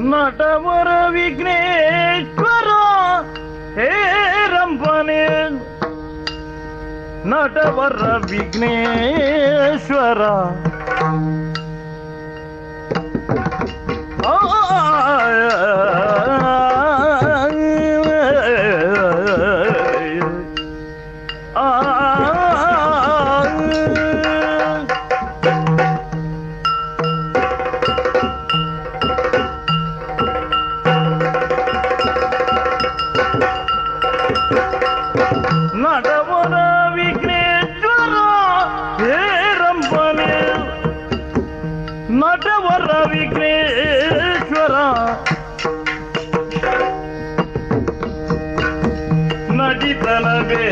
ನಟವರ ವಿಘ್ನೇಶ್ವರ ಹೇ ರಂಪನೆ ನಟವರ ವಿಘ್ನೇಶ್ವರ ನಟವರ ವಿಘ್ನೇಶ್ವರ ಹೇ ರಂಪನೆ ನಟವರ ವಿಘ್ನೇಶ್ವರ ನಟಿತನವೇ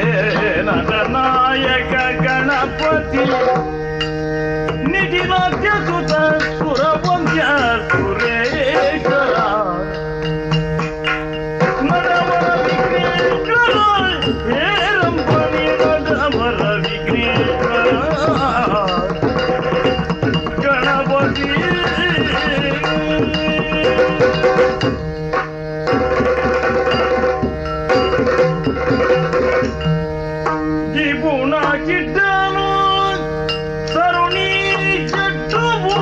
ನಟನಾಯಕ ಗಣಪತಿ ನಿಧಿನಾಟ್ಯ ಸುತ ಸುರವಂದ್ಯ ಸುರೇಶ್ವರ ನಟವರ ವಿಘ್ನೇಶ್ವರ ಹೇ ರಂಪನೆ ನಟವರ ವಿಘ್ನೇಶ್ವರ ಗಣಪತಿ. ಜಿಗುಣ ಕಿಟ್ಟನು ತರುಣಿ ಜಟ್ಟುವು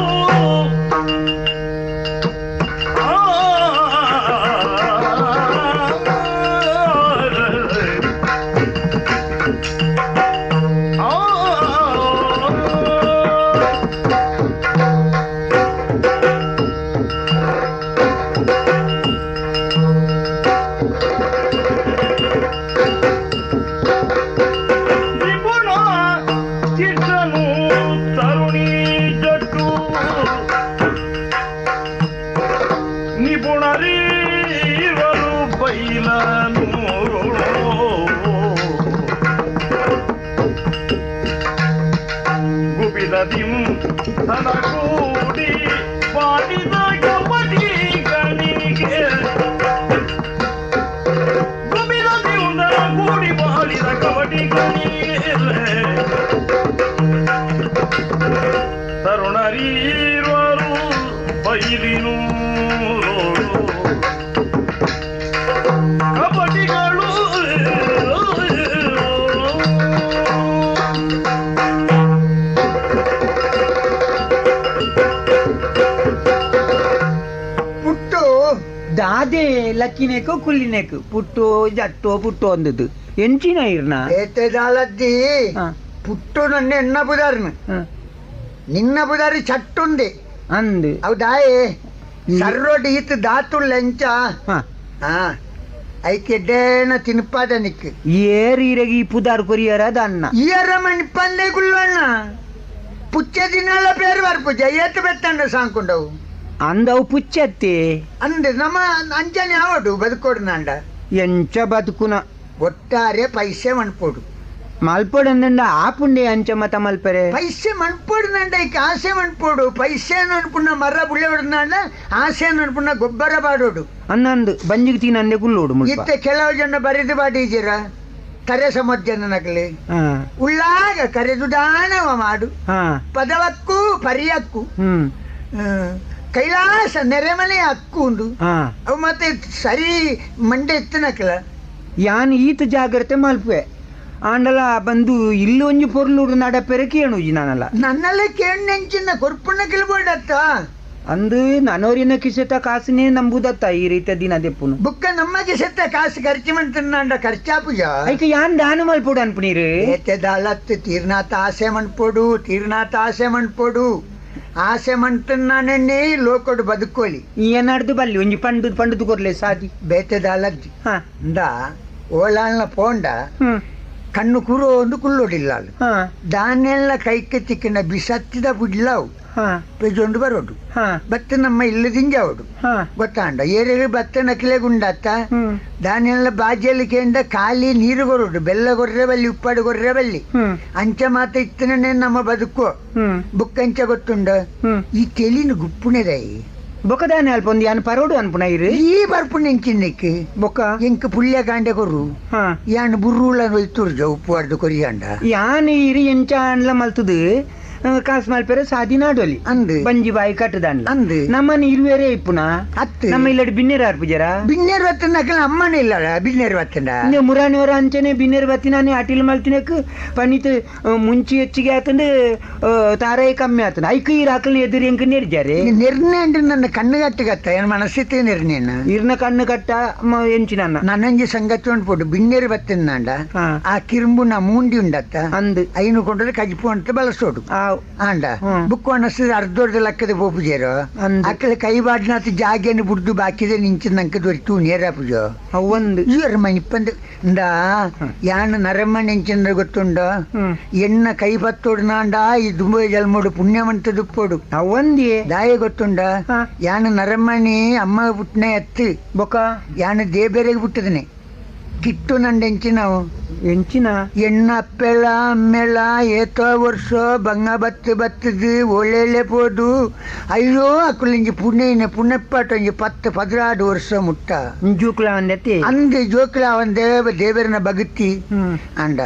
ಜಿಗುಣ ಕಿಟ್ಟನು ತರುಣಿ ಜಟ್ಟು ನಿಪುಣರೀವರು ಬೈಲನು ಗುಬಿದದಿಂ ತನಗೂಡಿ ಪಾಡಿದ ಕಬಡ್ಡಿ ಗಣಿಗೆ ಗುಬಿದದಿಂ ಕೂಡಿ ಪಾಡಿದ ಕಬಡ್ಡಿ ಗಣಿಗೆ ತರುಣರೀರ್ವರು ಬೈಲಿನೂರು ಕಬಡ್ಡಿಗಳು. ಪುಟ್ಟು ದಾದೆ ಲಕ್ಕಿನೇಕು ಕುಲ್ಲಿನೇಕು ಪುಟ್ಟು ಜಟ್ಟೋ ಪುಟ್ಟು ಅಂದದ್ದು ಎಂಚಿನ ಇರ್ನ ಏತೆ ದಾಲದ್ದಿ ಪುಟ್ಟು ನನ್ನ ಎನ್ನ ಬುದಾರ್ನ ನಿನ್ನ ಬುದಾರಿ ಚಟ್ಟುಂದೆ ಅಂದು ಅವು ದಾಯೆ ಸರ್ರೋಡಿ ಈತ ದಾತುಳ್ಳ ಎಂಚ ಹಾ ಐಕೆ ಎಡ್ಡೇನ ತಿನ್ಪಾದ ನಿಕ್ ಏರ್ ಇರಗಿ ಈ ಪುದಾರ್ ಕೊರಿಯರ ದನ್ನ ಇಯರ ಮಣಿಪಂದೆ ಗುಲ್ಲಣ್ಣ ಪುಚ್ಚ ದಿನಲ್ಲ ಪೇರು ಬರ್ಪುಜ ಏತ್ ಬೆತ್ತಂಡ ಸಾಂಕುಂಡವು ಅಂದವು ಪುಚ್ಚತ್ತಿ ಅಂದೆ ನಮ್ಮ ಅಂಚನೆ ಆವಡು ಬದುಕೋಡು ನಾಂಡ ಎಂಚ ಬದುಕುನ ಒಟ್ಟಾರೆ ಪೈಸೆ ಮಣ್ಪೋಡು ಮಲ್ಪೊಡಂದಂಡ ಆಪುಂಡೆ ಅಂಚ ಮತ ಮಲ್ಪರೆ ಪೈಸೆ ಮಣ್ಪೋಡು ನಂಡ ಐಕ್ ಆಸೆ ಮಣ್ಪೋಡು ಪೈಸೆ ಅನ್ಪುಣ್ಣ ಮರ ಬುಳ್ಳೆ ಆಸೆ ಅನ್ಪುಣ್ಣ ಗೊಬ್ಬರ ಬಾಡೋಡು ಅನ್ನಂದು ಬಂಜಿಗೆ ತಿನ್ನಂದೆ ಗುಲ್ಲೋಡು ಮುಲ್ಪ ಇತ್ತೆ ಕೆಲವು ಜನ ಬರೆದು ಬಾಡಿದ್ದೀರ ಕರೆ ಸಮಜ್ಜನ ನಕಲಿ ಉಳ್ಳಾಗ ಕರೆದು ದಾನವ ಮಾಡು ಪದವಕ್ಕೂ ಪರಿಯಕ್ಕೂ ಕೈಲಾಸ ನೆರೆಮನೆ ಹಕ್ಕು ಉಂಡು ಅವು ಮತ್ತೆ ಸರಿ ಮಂಡೆ ಎತ್ತನಕಲ ಯಾನ್ ಈತ ಜಾಗ್ರತೆ ಮಲ್ಪೆ ಆಂಡಲ ಬಂದು ಇಲ್ಲೊಂಜಿ ಪೊರ್ಲೂರು ನಡಪೆರೆ ಕೇಣುಜಿ ನಾನಲ್ಲ ನನ್ನೆಲ್ಲ ಕೇಣ್ ನೆಂಚಿನ ಕೊರ್ಪುಣ್ಣ ಕಿಲ್ಬೋಡತ್ತ ಅಂದು ನನೋರಿನ ಕಿಸೆತ ಕಾಸಿನೇ ನಂಬುದತ್ತ ಈ ರೀತಿಯ ದಿನ ದೆಪ್ಪುನು ಬುಕ್ಕ ನಮ್ಮ ಕಿಸೆತ್ತ ಕಾಸು ಖರ್ಚು ಮಂತಂಡ ಖರ್ಚಾಪುಜ ಐಕ ಯಾನ್ ದಾನ ಮಲ್ಪೊಡು ಅನ್ಪುನೀರು ಏತೆ ದಾಳತ್ತು ತೀರ್ನಾಥ ಆಸೆ ಮಣ್ಪೊಡು ತೀರ್ನಾಥ ಆಸೆ ಮಣ್ಪೊಡು ಆಸೆ ಮಂತನ್ನಾನೇ ಲೋಕಡು ಬದುಕೋಲಿ ಏನಾಡ್ದು ಬಲ್ಲಿ ಒಂಜಿ ಪಂಡು ಪಂಡುದು ಕೊರ್ಲೆ ಸಾದಿ ಬೇತೆ ದಾಳದ್ದು ಹಾ ಇಂದ ಓಲಾಲ್ನ ಪೋಂಡ ಕಣ್ಣು ಕುರು ಒಂದು ಕುಲ್ಲೋಡಿಲ್ಲ ಅದು ದಾನೆಲ್ಲ ಕೈಕ್ಕೆ ತಿಕ್ಕಿನ ಬಿಸತ್ತಿದ ಬುಡ್ಲಾವು ಪೆಜೊಂಡು ಬರೋಡು ಬತ್ತ ನಮ್ಮ ಇಲ್ಲದಿಂಜಾವಡು ಗೊತ್ತಾಂಡ ಏರೆಗೆ ಬತ್ತ ನಕಿಲೆ ಗುಂಡಾತ ದಾನೆಲ್ಲ ಬಾಜಿಯಲ್ಲಿ ಕೇಂದ ಖಾಲಿ ನೀರು ಕೊರೋಡು ಬೆಲ್ಲ ಕೊರ್ರೆ ಬಲ್ಲಿ ಉಪ್ಪಾಡು ಕೊರ್ರೆ ಬಲ್ಲಿ ಅಂಚ ಮಾತ ಇತ್ತನೇ ನಮ್ಮ ಬದುಕು ಬುಕ್ಕಂಚ ಗೊತ್ತುಂಡ ಈ ತೆಲಿನ ಗುಪ್ಪುಣೆದಾಯಿ ಬೊಕದಾನೆ ಅಲ್ಪ ಒಂದು ಯಾನ್ ಪರೋಡು ಅನ್ಪುನ ಇರು ಈ ಬರ್ಪುಣ ಎಂಚಿನ್ನಕ್ಕೆ ಬೊಕ್ಕ ಎಂಕ್ ಪುಳ್ಯ ಕಾಂಡೆ ಕೊರು ಯಾನ್ ಬುರ್ರುಳ ಒಯ್ತುರ್ಜ ಉಪ್ಪು ಅರ್ದು ಕೊರಿಯಾಂಡ ಯಾನ್ ಇರಿ ಎಂಚ ಅನ್ಲ ಮಲ್ತದು ಕಾಸು ಮಲ್ಪೆರೆ ಸಾದಿ ನಾಡೊಲಿ ಅಂದ್. ಬಂಜಿ ಬಾಯಿ ಕಟ್ಟದಾನ್ಲ ಅಂದ್. ನಮ್ಮನ ಇರುವೆರೇ ಇಪ್ಪುನ ಅತ್ತು. ನಮ್ಮ ಇಲ್ಲಡ್ ಬಿನ್ನೆರ್ ಆರ್ಪುಜರ ಬಿನ್ನೆರ್ ಬತ್ತಂಡ ಅಮ್ಮನ ಇಲ್ಲ ಬಿನ್ನೆರ್ ಬತ್ತಂಡ ಇಂದೆ ಮುರಾನಿಯವರ ಅಂಚನೆ ಬಿನ್ನೆರ್ ಬತ್ತಿನಾನೆ ಅಟಿಲ್ ಮಲ್ತಿನಕ್ ಪನಿತ್ ಮುಂಚಿ ಹೆಚ್ಚಿಗೆ ಆತಂಡು ತಾರಾಯಿ ಕಮ್ಮಿ ಆತಂಡು ಐಕ್ ಈ ರಾಕಲ್ ಎದುರು ಎಂಕ್ ನೆರ್ಜಾರೆ ನಿರ್ಣಯ ಅಂದ್ರೆ ನನ್ನ ಕಣ್ಣು ಕಟ್ಟುಗತ್ತ ಏನ್ ಮನಸ್ಥಿತಿ ನಿರ್ಣಯ ಇರ್ನ ಕಣ್ಣು ಕಟ್ಟ ಎಂಚಿನ ನನ್ನಂಜಿ ಸಂಗತಿ ಉಂಟು ಪೋಡು ಬಿನ್ನೆರ್ ಬತ್ತಿನಾಂಡ ಹಾ. ಆ ಕಿರುಂಬುನ ಮೂಂಡಿ ಉಂಡತ್ತ ಅಂದ್ ಐನು ಕೊಂಡ್ರೆ ಕಜಿಪು ಅಂತ ಬಳಸೋಡು ಆವ್ ಆಂಡ ಹ್ಮ್. ಬುಕ್ ಒಣಸಿದ ಅರ್ಧೊರ್ಧ ಲಕ್ಕದ ಪೋಪುಜೇರು ಅಂದ್. ಅಕ್ಕಲ ಕೈ ಬಾಡ್ನಾಥ ಜಾಗೆಯನ್ನು ಬುಡ್ದು ಬಾಕಿದೆ ನಿಂಚಿನ ನಂಕ ದೊರಿತು ನೇರ ಪೂಜೋ ಅವೊಂದು ಈರ್ ಮನಿಪ್ಪಂದು ಇಂದಾ ಯಾನ್ ನರಮ್ಮ ನೆಂಚಿನ ಗೊತ್ತುಂಡ ಹ್ಮ್. ಎಣ್ಣ ಕೈ ಪತ್ತೋಡು ನಾಂಡ ಈ ದುಂಬ ಜಲ್ಮೋಡು ಪುಣ್ಯವಂತ ದುಪ್ಪೋಡು ಅವೊಂದಿಯೇ ದಾಯ ಗೊತ್ತುಂಡ ಹಾ. ಯಾನ್ ನರಮ್ಮಣಿ ಅಮ್ಮ ಪುಟ್ನೆ ಎತ್ತು ಬೊಕ ಯಾನ್ ದೇಬೇರೆಗೆ ಪುಟ್ಟದನೆ ಕಿಟ್ಟು ನಂಡೆಂಚಿನವು ಎಂಚಿನ ಎಣ್ಣ ಅಪ್ಪೆಳ ಅಮ್ಮೆಳ ಏತೋ ವರ್ಷ ಬಂಗ ಬತ್ತು ಬತ್ತದು ಒಳ್ಳೆಳ್ಳೆ ಪೋದು ಅಯ್ಯೋ ಅಕ್ಕುಲಿಂಜಿ ಪುಣ್ಯ ಪುಣ್ಯಪ್ಪಾಟ ಒಂಜಿ 10 14 ವರ್ಷ ಮುಟ್ಟ ಜೂಕ್ಲ ಅಂದತಿ ಅಂದೆ ಜೋಕ್ಲ ಒಂದೇ ದೇವರನ ಭಕ್ತಿ ಹ್ಮ್ ಅಂಡ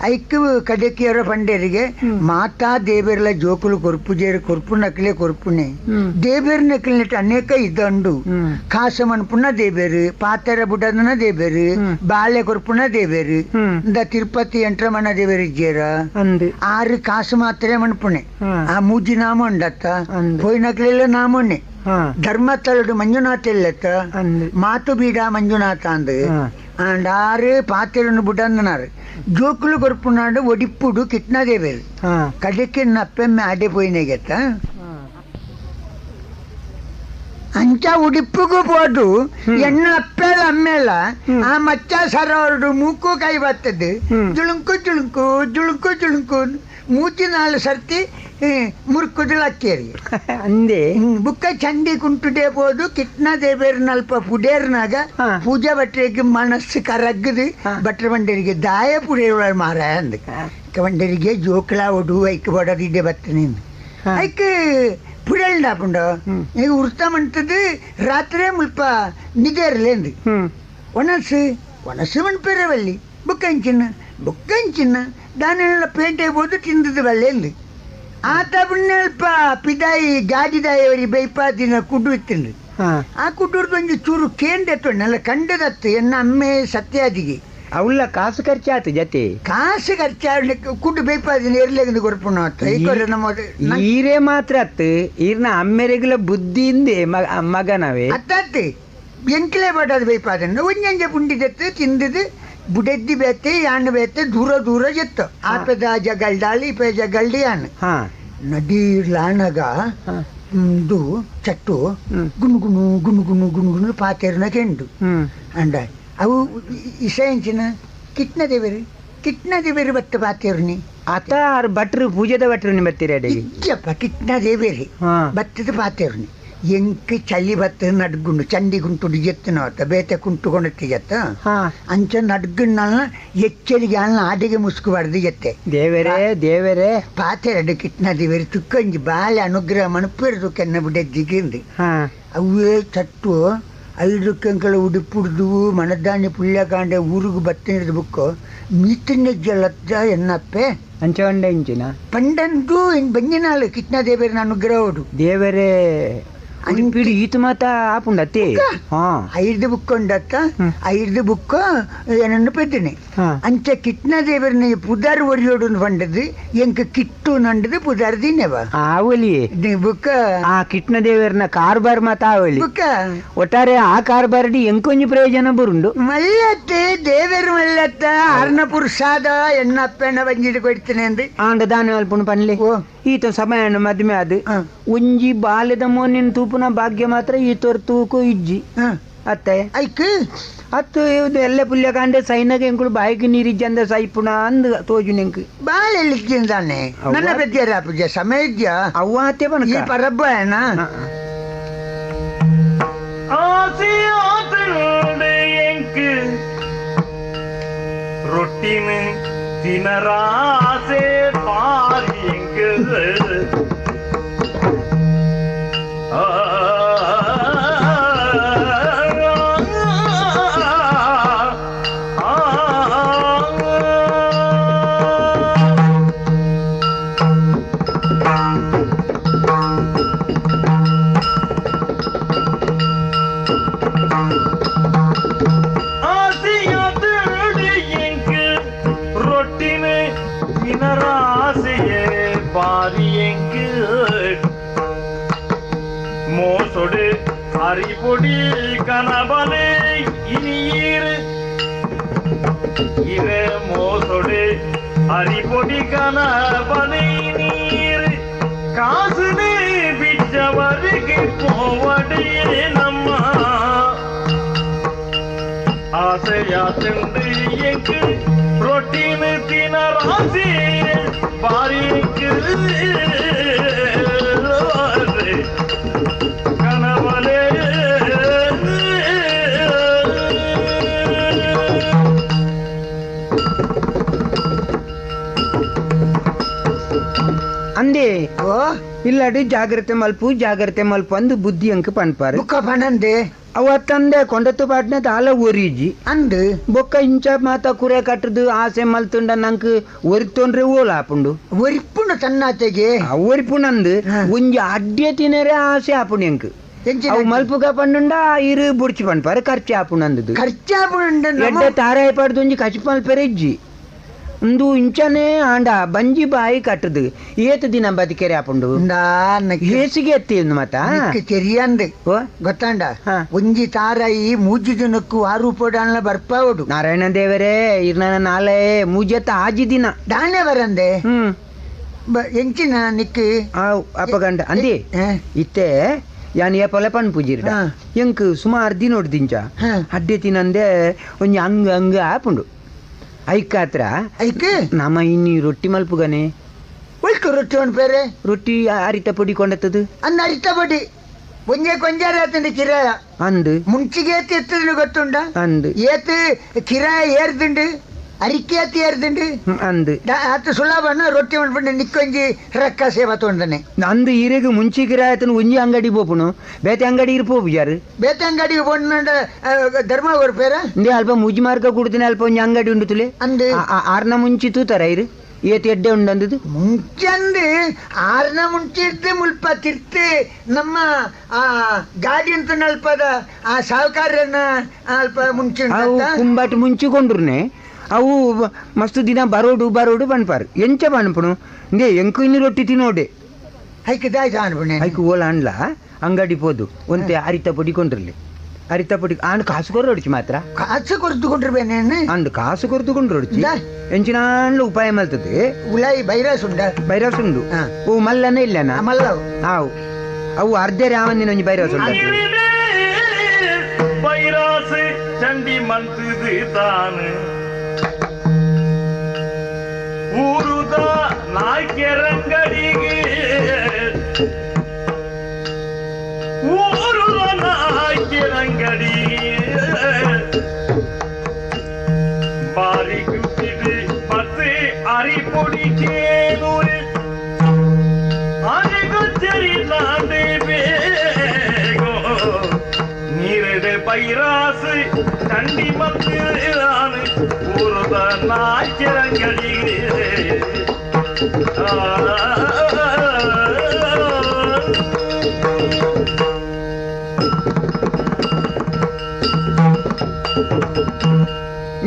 ಐಕ್ ಕಡೆಕಿಯರ ಪಂಡೇರಿಗೆ ಮಾತಾ ದೇವರ್ಲ ಜೋಕುಲು ಕೊರ್ಪುಜೇರು ಕೊರ್ಪು ನಕ್ಲೆ ಕೊರ್ಪುನೆ ಹ್ಮ್. ದೇಬೇರ್ ನಕ್ಲಿನೆಟ್ ಅನೇಕ ಇದಂಡು ಹ್ಮ್. ಕಾಸ ಮನ್ಪುನ ದೇಬೇರು ಪಾತೆರ ಬುಡದನ ದೇಬೇರು ಹ್ಮ್. ಬಾಳೆ ಕೊರ್ಪುನ ದೇಬೇರು ಹ್ಮ್. ಇಂದ ತಿರುಪತಿ ಎಂಟ್ರಮಣ ದೇವೇರು ಇಜ್ಜೇರ ಅಂದ್ ಆರು ಕಾಸು ಮಾತ್ರ ಮನ್ಪುಣೆ ಹಾ. ಆ ಮೂಜಿ ನಾಮ ಉಂಡತ್ತ ಅಂದ್. ಪೋಯಿನಕ್ಲೆಲ್ಲ ನಾಮೊನ್ನೆ ಹಾ ಧರ್ಮಸ್ಥಳಡು ಮಂಜುನಾಥ ಇಲ್ಲತ್ತ ಅಂದ್ ಮಾತು ಬೀಡ ಮಂಜುನಾಥ ಅಂದ್ ಹಾ. ಅಂಡ್ ಆರು ಪಾತೆರನ್ನು ಬುಡಂದನಾರು ಜೋಕುಲು ಕೊರ್ಪುನಾಡು ಒಡಿಪ್ಪುಡು ಕಿಟ್ನದೇವೇರು ಹಾ ಕಡೆಕ್ಕೆ ನಪ್ಪೆಮ್ಮೆ ಆಡೆ ಪೋಯಿನೆಗೆತ್ತ ಅಂಚ ಉಡಿಪ್ಪುಗೂ ಪೋದು ಎಣ್ಣ ಅಪ್ಪೆಲ್ಲ ಅಮ್ಮೆಲ್ಲ ಆ ಮಚ್ಚ ಸರವರಡು ಮೂಕು ಕೈ ಬತ್ತದು ಹ್ಮ್. ಜುಳುಂಕು ಜುಳುಂಕು ಜುಳುಂಕು ಜುಳುಂಕು ಮೂತಿ ನಾಲು ಸರ್ತಿ ಮುರ್ಕುದು ಲಕ್ಕೇರಿ ಅಂದೆ ಬುಕ್ಕ ಚಂಡಿ ಕುಂಟುಡೆ ಪೋದು ಕಿಟ್ನ ದೇವೇರ್ನಲ್ಪ ಪುಡೇರ್ನಾಗ ಹಾ. ಪೂಜಾ ಭಟ್ರಿಗೆ ಮನಸ್ಸು ಕರಗ್ಗದು ಹಾ. ಭಟ್ರ ಬಂಡರಿಗೆ ದಾಯ ಪುಡೇರ್ ಮಾರಾಯ ಅಂದ ಹಾ. ಬಂಡರಿಗೆ ಜೋಕ್ಲ ಒಡು ಐಕ್ ಬಡದಿದ್ದೆ ಬತ್ತನೇನು ಹಾ. ಐಕ್ ಪುಡೇಲ್ಡಾಪುಂಡು ಹ್ಮ್. ಈಗ ಉರ್ತ ಮಂತದ್ದು ರಾತ್ರಿ ಮುಲ್ಪ ನಿದೇರ್ಲೇಂದು ಹ್ಮ್ ಒಣಸು ಒಣಸು ಮಣ್ಪೇರವಲ್ಲಿ ಬುಕ್ಕಂಚಿನ ಬುಕ್ಕಂಚಿನ ದಾನೆಲ್ಲ ಪೇಂಟೆ ಹೋದು ತಿಂದದ್ದು ಬಲ್ಲೆಂದು ಆತ ಪುಣ್ಯಲ್ಪ ಪಿದಾಯಿ ಗಾಡಿದಾಯವರಿ ಬೈಪಾದಿನ ಕುಡ್ಡು ಇತ್ತಿಂದು ಹಾ ಆ ಕುಡ್ಡುರ್ದು ಒಂಜಿ ಚೂರು ಕೇಂದ್ರ ನೆಲ್ಲ ಕಂಡದತ್ತು ಎನ್ನ ಅಮ್ಮೆ ಸತ್ಯಾದಿಗೆ ಅವಲ್ಲ ಕಾಸು ಖರ್ಚಾತು ಜತೆ ಕಾಸು ಖರ್ಚಾಡ್ಲಿಕ್ಕೆ ಕುಡ್ಡು ಬೈಪಾದಿನ ಎರ್ಲೆಗಂದು ಕೊರ್ಪುಣ ನಮ್ಮ ಈರೇ ಮಾತ್ರ ಅತ್ತು ಈರ್ನ ಅಮ್ಮೆರೆಗುಲ ಬುದ್ಧಿಯಿಂದೆ ಮಗನವೇ ಅತ್ತತ್ತಿ ಎಂಕ್ಲೆ ಬಡದು ಬೈಪಾದನ್ನ ಒಂಜಂಜೆ ಪುಂಡಿದತ್ತು ತಿಂದದು ಬುಡೆದ್ದಿ ಬೇತೆ ಯಾಣ್ ಬೇತೆ ದೂರ ದೂರ ಜೆತ್ತು ಆಪೆದ ಜಗಲ್ಡಾಳಿ ಇಪೆ ಜಗಲ್ಡಿ ಯಾಣ್ ಹಾ ನದಿ ಲಾನಗ ಹಾ. ಇದು ಚಟ್ಟು ಹ್ಮ್. ಗುಣಗುಣು ಗುಣಗುಣು ಗುಣಗುಣು ಪಾತೇರ್ನ ಕೆಂಡು ಹ್ಮ್ ಅಂಡ ಅವು ಇಸೆಂಚಿನ ಕಿಟ್ನ ದೇವರು ಕಿಟ್ನ ದೇವರು ಬತ್ತ ಪಾತೇರ್ನಿ ಆತ ಆರ್ ಭಟ್ರು ಪೂಜೆದ ಭಟ್ರು ನಿಮ್ಮ ಬರ್ತೀರ ಅಡಿಗೆ ಇಜ್ಜಪ್ಪ ಕಿಟ್ನ ದೇವೇರಿ ಹಾ ಬತ್ತದ ಪಾತೇರ್ನಿ ಎಂಕ್ ಚಳಿ ಬತ್ತ ನಡ್ಗುಂಡು ಚಂಡಿ ಗುಂಟುಡು ಜೆತ್ತನವತ್ತ ಬೇತೆ ಕುಂಟುಕೊಂಡತ್ತಿ ಜತ್ತ ಹಾ ಅಂಚ ನಡ್ಗುಂಡಲ್ನ ಎಚ್ಚರಿಗೆ ಅಲ್ನ ಆಡಿಗೆ ಮುಸ್ಕುಬಾರ್ದು ಜತ್ತೆ ದೇವರೇ ದೇವರೇ ಪಾತೆರಡು ಕಿಟ್ನ ದೇವೇರಿ ತುಕ್ಕಂಜಿ ಬಾಳೆ ಅನುಗ್ರಹ ಮಣಪೇರು ತುಕ್ಕೆನ್ನ ಬಿಡೆದ್ದಿಗಿಂದು ಹಾ ಅವೇ ಚಟ್ಟು ಐದಕ್ಕಂಕಳ ಉಡುಪುಡ್ದು ಮನದಾನಿ ಪುಳ್ಯಕಾಂಡೆ ಊರಿಗೆ ಬತ್ತಿನದು ಬುಕ್ಕು ಮೀತಿನ ಜಲತ್ತ ಎನ್ನಪ್ಪೆ ಅಂಚ ಒಂಡ ಇಂಚಿನ ಪಂಡಂದು ಇನ್ ಬಂಜಿನಾಳು ಕಿಟ್ನ ದೇವೇರಿನ ಅನುಗ್ರಹೋಡು ದೇವರೇ ಉಡುಪಿಡು ಈತ ಮಾತ ಆಪುಂಡತ್ತಿ ಹಾ ಐದು ಬುಕ್ ಉಂಡತ್ತ ಹ್ಮ್. ಐದು ಬುಕ್ ಏನನ್ನು ಪೆದ್ದಿನಿ ಹಾ ಅಂಚ ಕಿಟ್ನ ದೇವರನ್ನ ಪುದಾರ್ ಒರಿಯೋಡು ಪಂಡದು ಎಂಕ್ ಕಿಟ್ಟು ನಂಡದು ಪುದಾರ್ ದಿನವ ಆವಲಿ ಬುಕ್ಕ ಆ ಕಿಟ್ನ ದೇವರನ ಕಾರ್ಬಾರ್ ಮಾತ ಆವಲಿ ಬುಕ್ಕ ಒಟ್ಟಾರೆ ಆ ಕಾರ್ಬಾರ್ಡಿ ಎಂಕೊಂಜಿ ಪ್ರಯೋಜನ ಬರುಂಡು ಮಲ್ಲತ್ತೆ ದೇವರು ಮಲ್ಲತ್ತ ಅರ್ಣ ಪುರುಷಾದ ಎಣ್ಣಪ್ಪೆಣ್ಣ ಬಂಜಿಡು ಕೊಡ್ತೇನೆ ಅಂದು ಆಂಡ ದಾನ ಅಲ್ಪುಣ ಪನ್ಲೆ ಓ. ಈತ ಸಮಯ ಮದ್ಮೆ ಅದು ಹಾ. ಒಂಜಿ ಬಾಲ್ಯದ ಮೋನಿನ ತೂಪುನ ಭಾಗ್ಯ ಮಾತ್ರ ಈತೋರ್ ತೂಕು ಇಜ್ಜಿ ಹಾ. ಅತ್ತೆ ಐಕ್ ಅತ್ತು ಇದು ಎಲ್ಲ ಪುಲ್ಯಕಾಂಡೆ ಸೈನಗ ಎಂಕುಳು ಬಾಯಿಗೆ ನೀರಿಜ್ಜಂದ ಸೈಪುಣ ಅಂದ್ ತೋಜು ನೆಂಕ್ ಬಾಳ ಎಲ್ಲಿದ್ದಾನೆ ಅವ್ವ. ನನ್ನ ಬೆದ್ದಿಯರ ಪೂಜೆ ಸಮಯ ಇದ್ಯಾ ಅವ್ವ ಅತ್ತೆ ಈ ಬನಕ ಪರಬ್ಬ ಏನ ಆಸೆಯಾತಂಡೆ ಎಂಕ್ ರೊಟ್ಟಿನ ತಿನರಾಸೆ ಪಾರಿ ಎಂಕ್ ಆ ಆ, ಆ. ಮೋಸೊಡು ಅರಿಪೊಡಿ ಕನಬಲೆ ಇನಿಯೀರು ಇರೆ ಮೋಸೊಡು ಅರಿಪೊಡಿ ಕನಬಲೆ ಇನಿಯೀರು ಕಾಸುನೆ ಬಿಚ್ಚವರಿಗೆ போவடே நம்ம ஆசையா திண்டு எங்கு ரொட்டின்னு தினராசி பாரிக்கு கணவனே. ಅಂದೇ. ಓ. ಇಲ್ಲಾಡಿ ಜಾಗ್ರತೆ ಮಲ್ಪು, ಜಾಗ್ರತೆ ಮಲ್ಪು ಅಂದು ಬುದ್ಧಿ ಅಂಕ ಪನ್ಪಾರು. ಬುಕ್ಕ ಪಣಂದೆ. ಅವ ತಂದೆ ಕೊಂಡತ್ತು ಪಾಟ್ನೆ ದಾಲ ಒರಿಜಿ. ಅಂದು. ಬೊಕ್ಕ ಇಂಚ ಮಾತ ಕುರೆ ಕಟ್ಟದು ಆಸೆ ಮಲ್ತುಂಡ ನಂಕ್ ಒರಿತೊಂಡ್ರೆ ಓಲ ಆಪುಂಡು. ಒರಿಪುಂಡು ತನ್ನಾತೆಗೆ. ಒರಿಪುಣಂದು. ಹಾ. ಒಂಜಿ ಅಡ್ಡೆ ತಿನರೆ ಆಸೆ ಆಪುಂಡು ಎಂಕ್. ಎಂಚಿನ? ಅವು ಮಲ್ಪುಗ ಪಂಡುಂಡ ಇರು ಬುಡ್ಚಿ ಪನ್ಪಾರೆ, ಖರ್ಚು ಆಪುಂಡು. ಖರ್ಚಾಪುಂಡು. ಎಡ್ಡೆ ತಾರಾಯಿ ಪಾಡ್ದು ಒಂಜಿ ಕಚಿ ಮಲ್ಪೆರೆ ಇಜ್ಜಿ. ಉಂದು ಇಂಚನೆ ಆಂಡ ಬಂಜಿ ಬಾಯಿ ಕಟ್ಟದು ಏತ್ ದಿನ ಬದುಕೆರೆ ಆಪುಂಡು? ಹೇಸಿಗೆ ಎತ್ತಿ ಮತ. ತೆರಿಯಂದು. ಓ. ಗೊತ್ತಾಂಡ? ಹಾ. ಒಂಜಿ ತಾರಾಯಿ ಮೂಜಿ ಜನಕ್ಕೂ ಆರು ಪೋಡಾನ್ಲ ಬರ್ಪಾವಡು. ನಾರಾಯಣ ದೇವರೇ, ಇರ್ನ ನಾಳೆ ಮೂಜೆತ್ತ ಆಜಿ ದಿನ. ದಾನೆ ಬರಂದೆ. ಎಂಚಿನ ನಿಕ್? ಆವ್ ಅಪಗಂಡ ಅಂದಿ. ಹಾ. ಇತ್ತೆ ಯಾನ್ ಏಪಲ ಪನ್ಪುಜಿರ್ಡ. ಹಾ. ಎಂಕ್ ಸುಮಾರು ದಿನೊಡ್ದಿಂಚ ಹಾ. ಅಡ್ಡೆ ತಿನಂದೆ ಒಂಜಿ ಅಂಗ್ ಅಂಗ್ ಆಪುಂಡು. ಐಕಾತ್ರ ಐಕ್ ನಮ ಇನ್ನಿ ರೊಟ್ಟಿ ಮಲ್ಪುಗನೆ. ಒಳ್ಕು ರೊಟ್ಟಿ ಒಂದು ಬೇರೆ. ರೊಟ್ಟಿ ಅರಿತ ಪೊಡಿ ಕೊಂಡತ್ತದು. ಅನ್ನ ಅರಿತ ಬಡಿ ಒಂಜೆ ಕೊಂಜಾರ ಆತಂದು ಕಿರಾಯ. ಅಂದು. ಮುಂಚಿಗೆ ಏತ್ ಎತ್ತದು ಗೊತ್ತುಂಡ? ಅಂದು. ಏತ್ ಕಿರಾಯ ಏರ್ದುಂಡು, ಅರಿಕೆ ಏತ್ ಏರ್ದುಂಡು. ಅಂದು. ಆತ ಸುಲಭನ ರೊಟ್ಟಿ ಮಲ್ಪಂಡ ನಿಕ್ಕೊಂಜಿ ರೊಕ್ಕ ಸೇವಾ ತೊಂದನೆ. ಅಂದು ಈರೆಗ್ ಮುಂಚಿ ಕಿರಾಯತನ ಒಂಜಿ ಅಂಗಡಿ ಪೋಪುನು, ಬೇತೆ ಅಂಗಡಿ ಇರ್ ಪೋಪುಜಾರು. ಬೇತೆ ಅಂಗಡಿಗೆ ಪೋಂಡ ಧರ್ಮ ಕೊರ್ಪೇರ. ಇಂದೇ ಅಲ್ಪ ಮುಜಿ ಮಾರ್ಗ ಕುಡ್ದಿನ ಅಲ್ಪ ಒಂಜಿ ಅಂಗಡಿ ಉಂಡು ತುಲೆ. ಅಂದು. ಆರ್ನ ಮುಂಚಿ ತೂತಾರ ಇರು ಏತ್ ಎಡ್ಡೆ ಉಂಡು ಅಂದದು. ಮುಂಚಂದು ಆರ್ನ ಮುಂಚಿರ್ದು ಮುಲ್ಪ ತಿರ್ತು ನಮ್ಮ ಆ ಗಾಡಿ ಅಂತ ಅಲ್ಪದ ಆ ಸಾಹುಕಾರನ ಅಲ್ಪ ಮುಂಚೆ. ಅವು ಕುಂಬಾಟ್ ಮುಂಚಿ ಕೊಂಡ್ರುನೆ ಅವು ಮಸ್ತ್ ದಿನ ಬರೋಡು ಬರೋಡು ಪನ್ಪಾರು. ಎಂಚ ಪನ್ಪುನು ಇಂದೇ ಎಂಕು ಇನ್ನು ರೊಟ್ಟಿ ತಿನ್ನೋಡೆ. ಐಕ್ ದಾಯ್ ಅನ್ಪುಣೆ. ಐಕ್ ಓಲ ಅನ್ಲ ಅಂಗಡಿ ಪೋದು ಒಂತೆ ಅರಿತ ಪೊಡಿ ಕೊಂಡ್ರಲ್ಲಿ. ಅರಿತ ಪೊಡಿ ಆಂಡ್ ಕಾಸು ಕೊರೊಡ್ಚಿ ಮಾತ್ರ. ಕಾಸು ಕೊರ್ದುಕೊಂಡ್ರೆ ಅಂದ್ ಕಾಸು ಕೊರ್ದುಕೊಂಡ್ರೊಡ್ಚಿ. ದಾ. ಎಂಚಿನಾಂಡ್ಲ ಉಪಾಯ ಮಲ್ತದೆ. ಉಲಾಯಿ ಬೈರಾಸ್ ಉಂಡ. ಬೈರಾಸ್ ಉಂಡು. ಹಾ. ಓ ಮಲ್ಲನ ಇಲ್ಲನ? ಮಲ್ಲವು. ಆವು ಅವು ಅರ್ಧ ರಾಮಂದಿನ ಒಂಜಿ ಬೈರಾಸ್ ಉಂಡು. பைராசு சண்டி மந்தது தானு ஊருதா நாய்க்கிறங்கடிக்கு ஊருதா நாய்க்கிறங்கடி பாரி குத்திட்டு பத்து அரிப்பொடி கேனூரு அரிகுச்சரி நாண்டு பேகோ நீரடு பைராசு தண்டி மத்து ஊருத நாய்க்கிறங்கடி.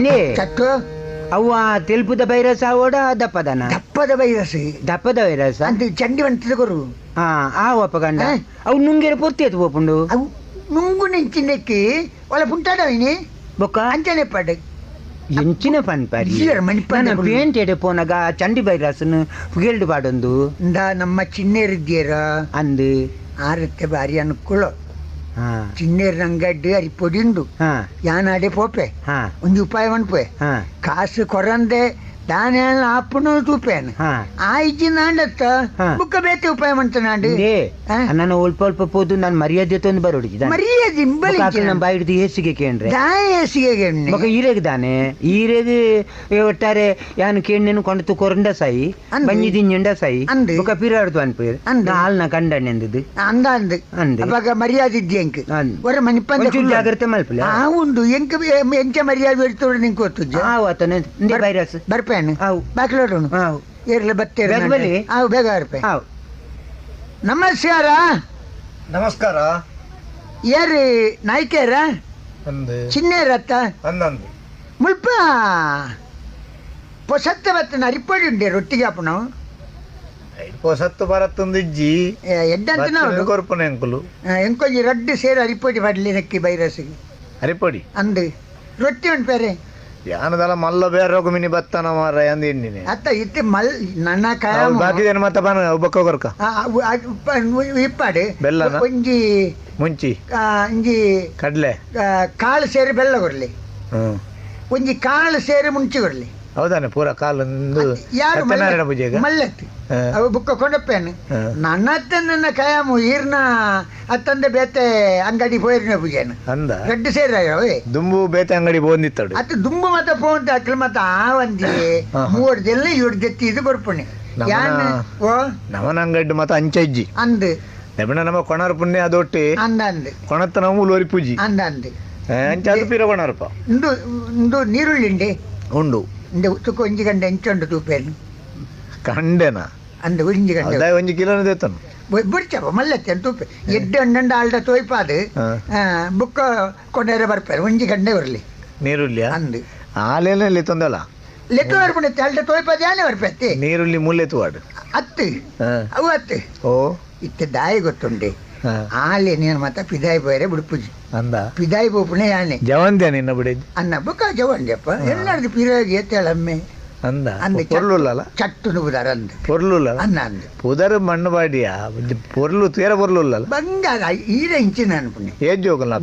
ನೇ. ಚಟ್ಟು. ಅವು ಆ ತೆಲ್ಪುದ ಬೈರಸ್ ಆವೋಡ ದಪ್ಪದನ? ದಪ್ಪದ ಬೈರಸ್. ದಪ್ಪದ ವೈರಸ್. ಅಂತ ಚಂಡಿ ಬಂತದ ಕೊರು. ಹಾ ಆವು ಅಪ್ಪಗಂಡ. ಹಾ. ಅವು ನುಂಗೆರೆ ಪೊರ್ತಿ ಎತ್ತು ಪೋಪುಂಡು. ಅವು ನುಂಗು ನೆಂಚಿನಕ್ಕೆ ಒಳ ಪುಂಟಾಡವಿನಿ. ಬೊಕ್ಕ? ಅಂಚನೆ ಪಾಡು. ಎಂಚಿನ ಪನ್ಪಾರಿ. ಇಜ್ಜಿಯರ್ ಮಣಿಪಾಂಡೆ. ನಾನು ಪೇಂಟ್ ಎಡೆ ಪೋನಾಗ ಚಂಡಿ ಬೈರಾಸನ್ ಪುಗೆಲ್ಡು ಪಾಡೊಂದು. ಇಂದ ನಮ್ಮ ಚಿನ್ನೇರಿದ್ದೀರ. ಅಂದು. ಆರತ್ತೆ ಬಾರಿ ಅನುಕೂಲ. ಹಾ. ಚಿನ್ನೇರ್ ಅಂಗಡ್ಡಿ ಅರಿ ಪೊಡಿ ಉಂಡು. ಹಾ. ಯಾನಾಡೆ ಪೋಪೆ. ಹಾ. ಒಂದು ಉಪಾಯ ಮನ್ಪೆ. ಹಾ. ಕಾಸು ಕೊರಂದೆ ದಾನೆ ಆಪುನು ತೂಪೇನು. ಹಾ. ಆ ಇಜ್ಜಿ ನಾಂಡತ್ತ. ಹಾ. ಬುಕ್ಕ ಬೇತೆ ಉಪಾಯ ಮಂತ ನಾಂಡು. ಇಂದೇ. ಹಾ? ನಾನು ಒಲ್ಪ ಒಲ್ಪ ಪೋದು ನಾನು ಮರ್ಯಾದೆ ತಂದು ಬರೋಡಿ. ಮರ್ಯಾದೆ ಇಂಬಲಿ. ನಮ್ಮ ಬಾಯಿ ಹಿಡ್ದು ಹೇಸಿಗೆ ಕೇಂದ್ರೆ. ದಾಯಸಿಗೆ. ಬೊಕ ಈರೆಗ್ ದಾನೆ ಈರೆಗ್ ಒಟ್ಟಾರೆ ಯಾನ್ ಕೇಣ್ಣೆನು ಕೊಂಡು ಕೊರಂಡ ಸಾಯಿ. ಅಂದು. ಬಂಜಿ ದಿಂಜಂಡ ಸಾಯಿ. ಅಂದು. ಬೊಕ ಪಿರಾಡ್ದು ಅನ್ಪೇರ್. ಅಂದು. ಹಾಲ್ನ ಕಂಡಣ್ಣೆಂದದು. ಅಂದ ಅಂದು. ಅಂದು. ಅವಾಗ ಮರ್ಯಾದೆ ಇದ್ದಿ ಎಂಕ್. ಅಂದು. ಒರ ಮಣಿಪಂದ. ಒಂಚೂರು ಜಾಗ್ರತೆ ಮಲ್ಪಲೆ. ಆ ಉಂಡು ಎಂಕ್ ಎಂಚ ಮರ್ಯಾದೆ ಇರ್ತೋಡು ನಿಂಗೆ ಗೊತ್ತುಜ್ಜ. ಆವು ಆತನೆ ಇಂದೇ ವೈರಸ್. ಬರ್ಪೇನು. ಆವು. ಬಾಕ್ಲೋಡೋಣ. ಆವು. ಏರ್ಲೆ ಬತ್ತೇರು. ಬೇಗ ಬಲಿ? ಆವು ಬೇಗ ಬರ್ಪೆ. ಆವು. ನಮಸ್ಕಾರ. ನಮಸ್ಕಾರ. ಯಾರು ನಾಯ್ಕೇರ? ಅಂದು. ಚಿನ್ನೇರತ್ತ? ಅಂದಂದು. ಮುಲ್ಪ ಪೊಸತ್ತ ಬತ್ತನ ಅರಿಪೊಡಿ ಉಂಡೆ ರೊಟ್ಟಿಗೆ ಆಪುಣ. ಪೊಸತ್ತು ಬರತ್ತೊಂದಿಜ್ಜಿ ಎಡ್ಡಂತ ನಾವು ಕೊರ್ಪುನ ಎಂಕುಲು ಎಂಕೊಂಜಿ ರಡ್ಡು ಸೇರು ಅರಿಪೊಡಿ ಪಡ್ಲಿ ನೆಕ್ಕಿ ಬೈರಸಿಗೆ ಅರಿಪೊಡಿ ಅಂದು ರೊಟ್ಟಿ ಉಂಟು ಬೇರೆ ಯಾನದಲ್ಲ ಮಲ್ಲ ಬೇರೆ ರೋಗ ಮಿನಿ ಬತ್ತನ ಮಾರ ಅಂದ ಎಣ್ಣಿನೆ ಅತ್ತ ಇತ್ತೆ ಮಲ್ ನನ್ನ ಕಾಯ ಬಾಕಿ ಮತ್ತೆ ಬನ ಬೊಕ್ಕ ಕೊರ್ಕ ಇಪ್ಪಾಡು ಬೆಲ್ಲನ? ಒಂಜಿ ಮುಂಚಿ ಒಂಜಿ ಕಡ್ಲೆ ಕಾಳು ಸೇರಿ ಬೆಲ್ಲ ಕೊರ್ಲಿ ಹ್ಮ್ ಒಂಜಿ ಕಾಳು ಸೇರಿ ಮುಂಚಿ ಕೊರ್ಲಿ ಹೌದಾನೆ ಪೂರ ಕಾಲು ಒಂದು ಯಾರು ಸತ್ಯನಾರಾಯಣ ಪೂಜೆಗ ಮಲ್ಲತ್ತು ಅವು ಬುಕ್ಕ ಕೊಂಡಪ್ಪೇನು ನನ್ನ ನನ್ನ ಕಯಾಮು ಈರ್ನ ಅತ್ತಂದೆ ಬೇತೆ ಅಂಗಡಿ ಪೋಯಿರ್ನ ಪೂಜೆನು ಅಂದ ರಡ್ಡು ಸೇರಿ ಅವೇ ದುಂಬು ಬೇತೆ ಅಂಗಡಿ ಬಂದಿತ್ತಡು ಅತ್ತ ದುಂಬು ಮತ್ತ ಪೋಂತ ಅಕ್ಲು ಮತ್ತ ಆ ಒಂದಿ ಮೂವರು ಜನ ಏಳು ಜತ್ತಿ ಇದು ಬರ್ಪುಣೆ ಯಾನ್ ಓ ನಮನ ಅಂಗಡಿ ಮತ್ತ ಅಂಚಜ್ಜಿ ಅಂದು ನೆಬಣ ನಮ್ಮ ಕೊಣಾರ ಪುಣ್ಯ ಅದೊಟ್ಟಿ ಅಂದ ಅಂದು ಕೊಣತ್ತ ನಾವು ಲೋರಿ ಪೂಜಿ ಅಂದ ಅಂದು ಅಂಚ ಅದು ಪೀರ ಕೊಣಾರಪ್ಪ ಇಂದು ಇಂದು ನೀರುಳ್ಳಿ ಉಂಡೆ ಉಂಡು ಇಂದು ತುಕ್ಕ ಒಂಜಿ ಗಂಟೆ ಎಂಚುಂಡು ತೂಪೇನು ಕಂಡೆನಾ ಅಂದು ಒಂಜಿ ಗಂಟೆ ಅದಾಯ ಒಂಜಿ ಕಿಲೋನ ದೇತನು ಬುಡ್ಚಪ್ಪ ಮಲ್ಲತ್ತೆ ತೂಪೆ ಎಡ್ಡೆ ಉಂಡಂಡ ಆಲ್ಡ ತೋಯ್ಪಾದು ಬುಕ್ಕ ಕೊಂಡೇರೆ ಬರ್ಪೇರು ಒಂಜಿ ಗಂಟೆ ಬರಲಿ ನೀರುಳ್ಳಿ ಅಂದು ಆಲೇನೆ ತೊಂದಲ್ಲ ಲೆಕ್ಕ ಬರ್ಪುಣೆ ಆಲ್ಡ ತೋಯ್ಪಾದ ಯಾನೆ ಬರ್ಪೆ ನೀರುಳ್ಳಿ ಮುಲ್ಲೆ ತೂವಾಡು ಅತ್ತು ಅವು ಅತ್ತು ಓ ಇತ್ತೆ ದಾಯಿ ಗೊತ್ತುಂಡೆ ಆಲೆ ನೀನು ಮತ್ತ ಪಿದಾಯಿ ಪೋಯರೆ ಬಿಡ್ಪುಜಿ ಅಂದ ಪಿದಾಯಿ ಪೋಪುಣೆ ಯಾನೆ ಜವಂದ್ಯ ನಿನ್ನ ಬಿಡಿ ಅನ್ನ ಬುಕ್ಕ ಜವಂದ್ಯಪ್ಪ ಎಲ್ಲಾರ್ದು ಪಿರಾಗಿ ಎತ್ತೇಳಮ್ಮೆ ಅಂದ ಅಂದ ಪೊರ್ಲುಲ್ಲಲ್ಲ ಚಟ್ಟು ನುಬುದಾರ ಅಂದ ಪೊರ್ಲುಲ್ಲ ಅನ್ನ ಅಂದ ಪುದರ್ ಮಣ್ಣು ಬಾಡಿಯ ಪೊರ್ಲು ತೇರ ಪೊರ್ಲುಲ್ಲಲ್ಲ ಬಂಗಾರ ಈರ ಇಂಚಿನ ಅನ್ಪುಣೆ ಏಜ್ ಜೋಕುಲ್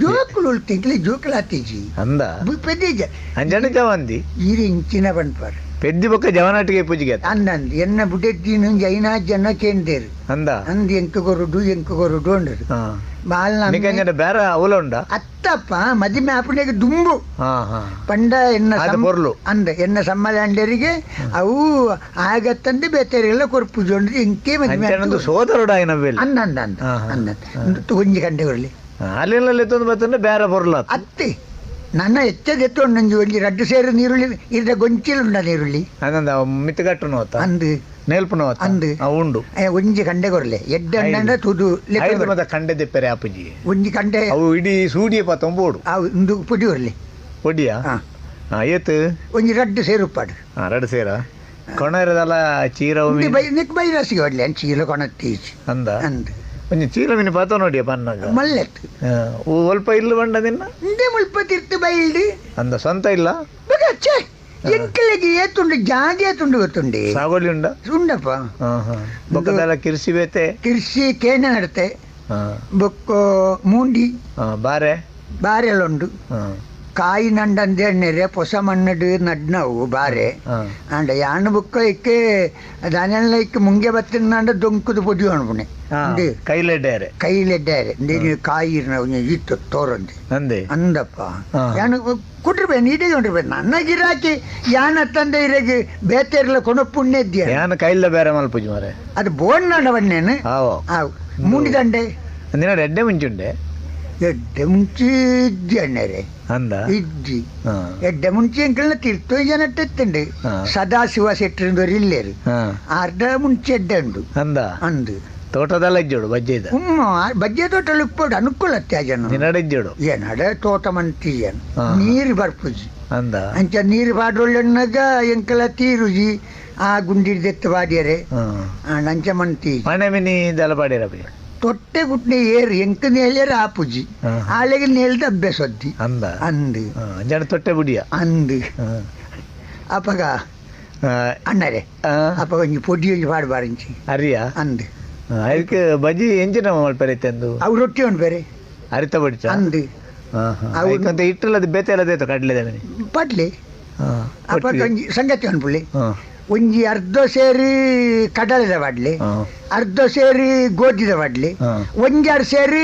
ಜೋಕುಲು ತಿಂಕ್ಲಿ ಜೋಕುಲು ಆತಿಜಿ ಅಂದ ಪೆದ್ದೀಜ ಅಂಜನ ಜವಂದಿ ಈರ ಇಂಚಿನ ಪನ್ಪಾರ್ ಪೆದ್ದಿ ಬೊಕ್ಕ ಜವನಾಟಿಗೆ ಪೂಜೆಗೆ ಅಂದ ಅಂದ ಎನ್ನ ಬುಡೆದ್ದಿನ ಐನಾ ಜನ ಕೇಂದೇರು ಅಂದ ಅಂದ್ ಎಂಕು ಕೊರುಡು ಎಂಕು ಕೊರುಡು ಅಂದರು ಬಾಲ್ನ ನಿಕಂಜನ ಬೇರೆ ಅವಲ ಉಂಡ ಅತ್ತಪ್ಪ ಮದಿಮೆ ಆಪಣೆಗೆ ದುಂಬು ಪಂಡ ಎನ್ನ ಪೊರ್ಲು ಅಂದ ಎನ್ನ ಸಮ್ಮಲಾಂಡರಿಗೆ ಅವು ಆಗತ್ತಂದು ಬೇತೆರಿಗೆಲ್ಲ ಕೊರ್ಪುಜಿ ಉಂಡು ಇಂಕೆ ಮದಿಮೆ ಸೋದರುಡ ಅಂದ ಅಂದ ಅಂದ ಅಂದ ಒಂಜಿ ಗಂಟೆ ಕೊರ್ಲಿ ಅಲ್ಲೆಲ್ಲ ಎತ್ತೊಂದು ಬತ್ತಂದ್ರೆ ಬೇರೆ ಪೊರ್ಲು ಅತ್ತೆ ನನ್ನ ಹೆಚ್ಚದ ಎತ್ತೊಂಡು ಒಂಜಿ ರಡ್ಡು ಸೇರು ನೀರುಳ್ಳಿ ಇರ್ದ ಗೊಂಚಿಲುಂಡ ನೀರುಳ್ಳಿ ಅಂದಂದ ಮಿತ್ತಗಟ್ಟು ನೋತ ಅಂದು ನೇಲ್ಪು ನೋತ ಅಂದು ಉಂಡು ಒಂಜಿ ಕಂಡೆ ಕೊರ್ಲೆ ಎಡ್ಡೆ ಅಂಡ ತುದು ಐದು ಮತ್ತ ಕಂಡೆ ದೆಪ್ಪರೆ ಅಪ್ಪುಜಿ ಒಂಜಿ ಕಂಡೆ ಅವು ಇಡೀ ಸೂಡಿಯ ಪತ್ತೊಂಬೋಡು ಅವು ಇಂದು ಪೊಡಿ ಕೊರ್ಲೆ ಪೊಡಿಯಾ ಏತು ಒಂಜಿ ರಡ್ಡು ಸೇರು ಉಪ್ಪಾಡು ರಡ್ಡು ಸೇರ ಕೊಣರದಲ್ಲ ಚೀರ ನಿಕ್ ಬೈರಾಸಿಗೆ ಒಡ್ಲೆ ಚೀಲ ಕೊಣತ್ತೀಚಿ ಅಂದ ಅಂದು ಒಂಜಿ ಚೀಲ ಮೀನು ಪಾತ ನೋಡಿ ಪನ್ನಾಗ ಮಲ್ಲೆತ್ತು ಒಲ್ಪ ಇಲ್ಲ ಬಂಡ ನಿನ್ನ ಇಂದೇ ಮುಲ್ಪ ತಿರ್ತು ಬೈಲ್ಡು ಅಂದ ಸ್ವಂತ ಇಲ್ಲ ಬಗಚ್ಚೆ ಎಂಕಲೆಗೆ ಏತುಂಡು ಜಾಗೆ ಏತುಂಡು ಗೊತ್ತುಂಡಿ ಸಾಗೋಳಿ ಉಂಡ ಉಂಡಪ್ಪ ಬೊಕ್ಕದಲ್ಲ ಕಿರ್ಸಿ ಬೇತೆ ಕಿರ್ಸಿ ಕೇನೆ ನಡತೆ ಬೊಕ್ಕ ಮೂಂಡಿ ಬಾರೆ ಬಾರೆಲ್ಲ ಉಂಡು ಕಾಯಿ ನಂಡಂದೆ ನೆರೆ ಪೊಸ ಮಣ್ಣಡು ನಡ್ನವು ಬಾರೆ ಅಂಡ ಯಾನ್ ಬುಕ್ಕ ಇಕ್ಕೆ ದಾನೆಲ್ಲ ಇಕ್ಕೆ ಮುಂಗೆ ಬತ್ತಿನಾಂಡ ದೊಂಕುದು ಪೊಡಿ ಅನ್ಪುಣೆ ಕೈಲೆಡ್ಡಾರೆ ಕೈಲೆಡ್ಡಾರೆ ಕಾಯಿ ಇತ್ತು ತೋರಂದೆ ಅಂದೆ ಅಂದಪ್ಪ ಯಾನು ಕುಟ್ರಬೇ ನೀಟೇ ಉಂಡ್ರಬೇ ನನ್ನ ಗಿರಾಕಿ ಯಾನ ತಂದೆ ಇರಗೆ ಬೇತೆರ್ಲ ಕೊಣ ಪುಣ್ಯ ಇದ್ಯ ಯಾನ ಕೈಲ ಬೇರೆ ಮಲ್ಪುಜಿ ಮಾರೆ ಅದು ಬೋಣ್ಣಾಂಡ ಬಣ್ಣೇನು ಆವೋ ಮೂಂಡಿ ದಂಡೆ ನಿನ್ನ ಎಡ್ಡೆ ಮುಂಚುಂಡೆ ಎಡ್ಡೆ ಮುಂಚಿ ಇದ್ದಿ ಅಣ್ಣರೇ ಅಂದ ಇದ್ದಿ ಎಡ್ಡೆ ಮುಂಚಿ ಎಂಕಲ್ನ ತಿರ್ತೋ ಜನಟ್ಟೆತ್ತುಂಡು ಸದಾಶಿವ ಶೆಟ್ಟರಿಂದವರು ಇಲ್ಲೇರು ಅರ್ಧ ಮುಂಚೆ ಎಡ್ಡೆ ಉಂಡು ಅಂದ ಅಂದು ತೋಟದಲ್ಲ ಇಜ್ಜೋಡು ಬಜ್ಜೆ ಇದೆ ಉಮ್ಮ ಬಜ್ಜೆ ತೋಟ ಉಪ್ಪೋಡು ಅನುಕೂಲ ಜನ ನಿನ್ನಡ ಇಜ್ಜೋಡು ಏನಡ ತೋಟ ಮಂತೀಯನ್ ನೀರು ಬರ್ಪುಜಿ ಅಂದ ಅಂಚ ನೀರು ಪಾಡೊಳ್ಳೆಣ್ಣಗ ಎಂಕಲ ತೀರುಜಿ ಆ ಗುಂಡಿಡ್ದೆತ್ತು ಬಾಡಿಯರೆ ಅಂಚ ಮಂತಿ ಮನೆ ಮಿನಿ ದಲ ಪಾಡಿರ ತೊಟ್ಟೆ ಗುಟ್ನೆ ಏರು ಎಂಕ ನೇಲೇರು ಆಪುಜಿ ಆಳೆಗೆ ನೇಲ್ದ ಅಭ್ಯಾಸೊದ್ದಿ ಅಂದ ಅಂದು ಜನ ತೊಟ್ಟೆ ಬುಡಿಯ ಅಂದು ಅಪಗ ಅಣ್ಣರೇ ಅಪಗ ಒಂಜಿ ಪೊಡಿ ಒಂಜಿ ಪಾಡ್ಬಾರಿಂಚಿ ಅರಿಯ ಅಂದು ಅದಕ್ಕೆ ಬಜ್ಜಿ ಎಂಚಿನ ಮಲ್ಪೆರೆ ತಂದು ಅವು ರೊಟ್ಟಿ ಉಂಡು ಬೇರೆ ಅರಿತ ಬಡಿಚ ಅಂದು ಅವು ಇಟ್ಟಲ್ಲ ಬೇತೆ ಎಲ್ಲ ದೇತು ಕಡಲೆ ಪಟ್ಲಿ ಅಪಗ ಒಂಜಿ ಸಂಗತಿ ಅನ್ಪುಳ್ಳಿ ಒಂಜಿ ಅರ್ಧ ಸೇರಿ ಕಡಲೆದ ಬಾಡ್ಲಿ ಅರ್ಧ ಸೇರಿ ಗೋಧಿದ ಬಾಡ್ಲಿ ಒಂಜಾರು ಸೇರಿ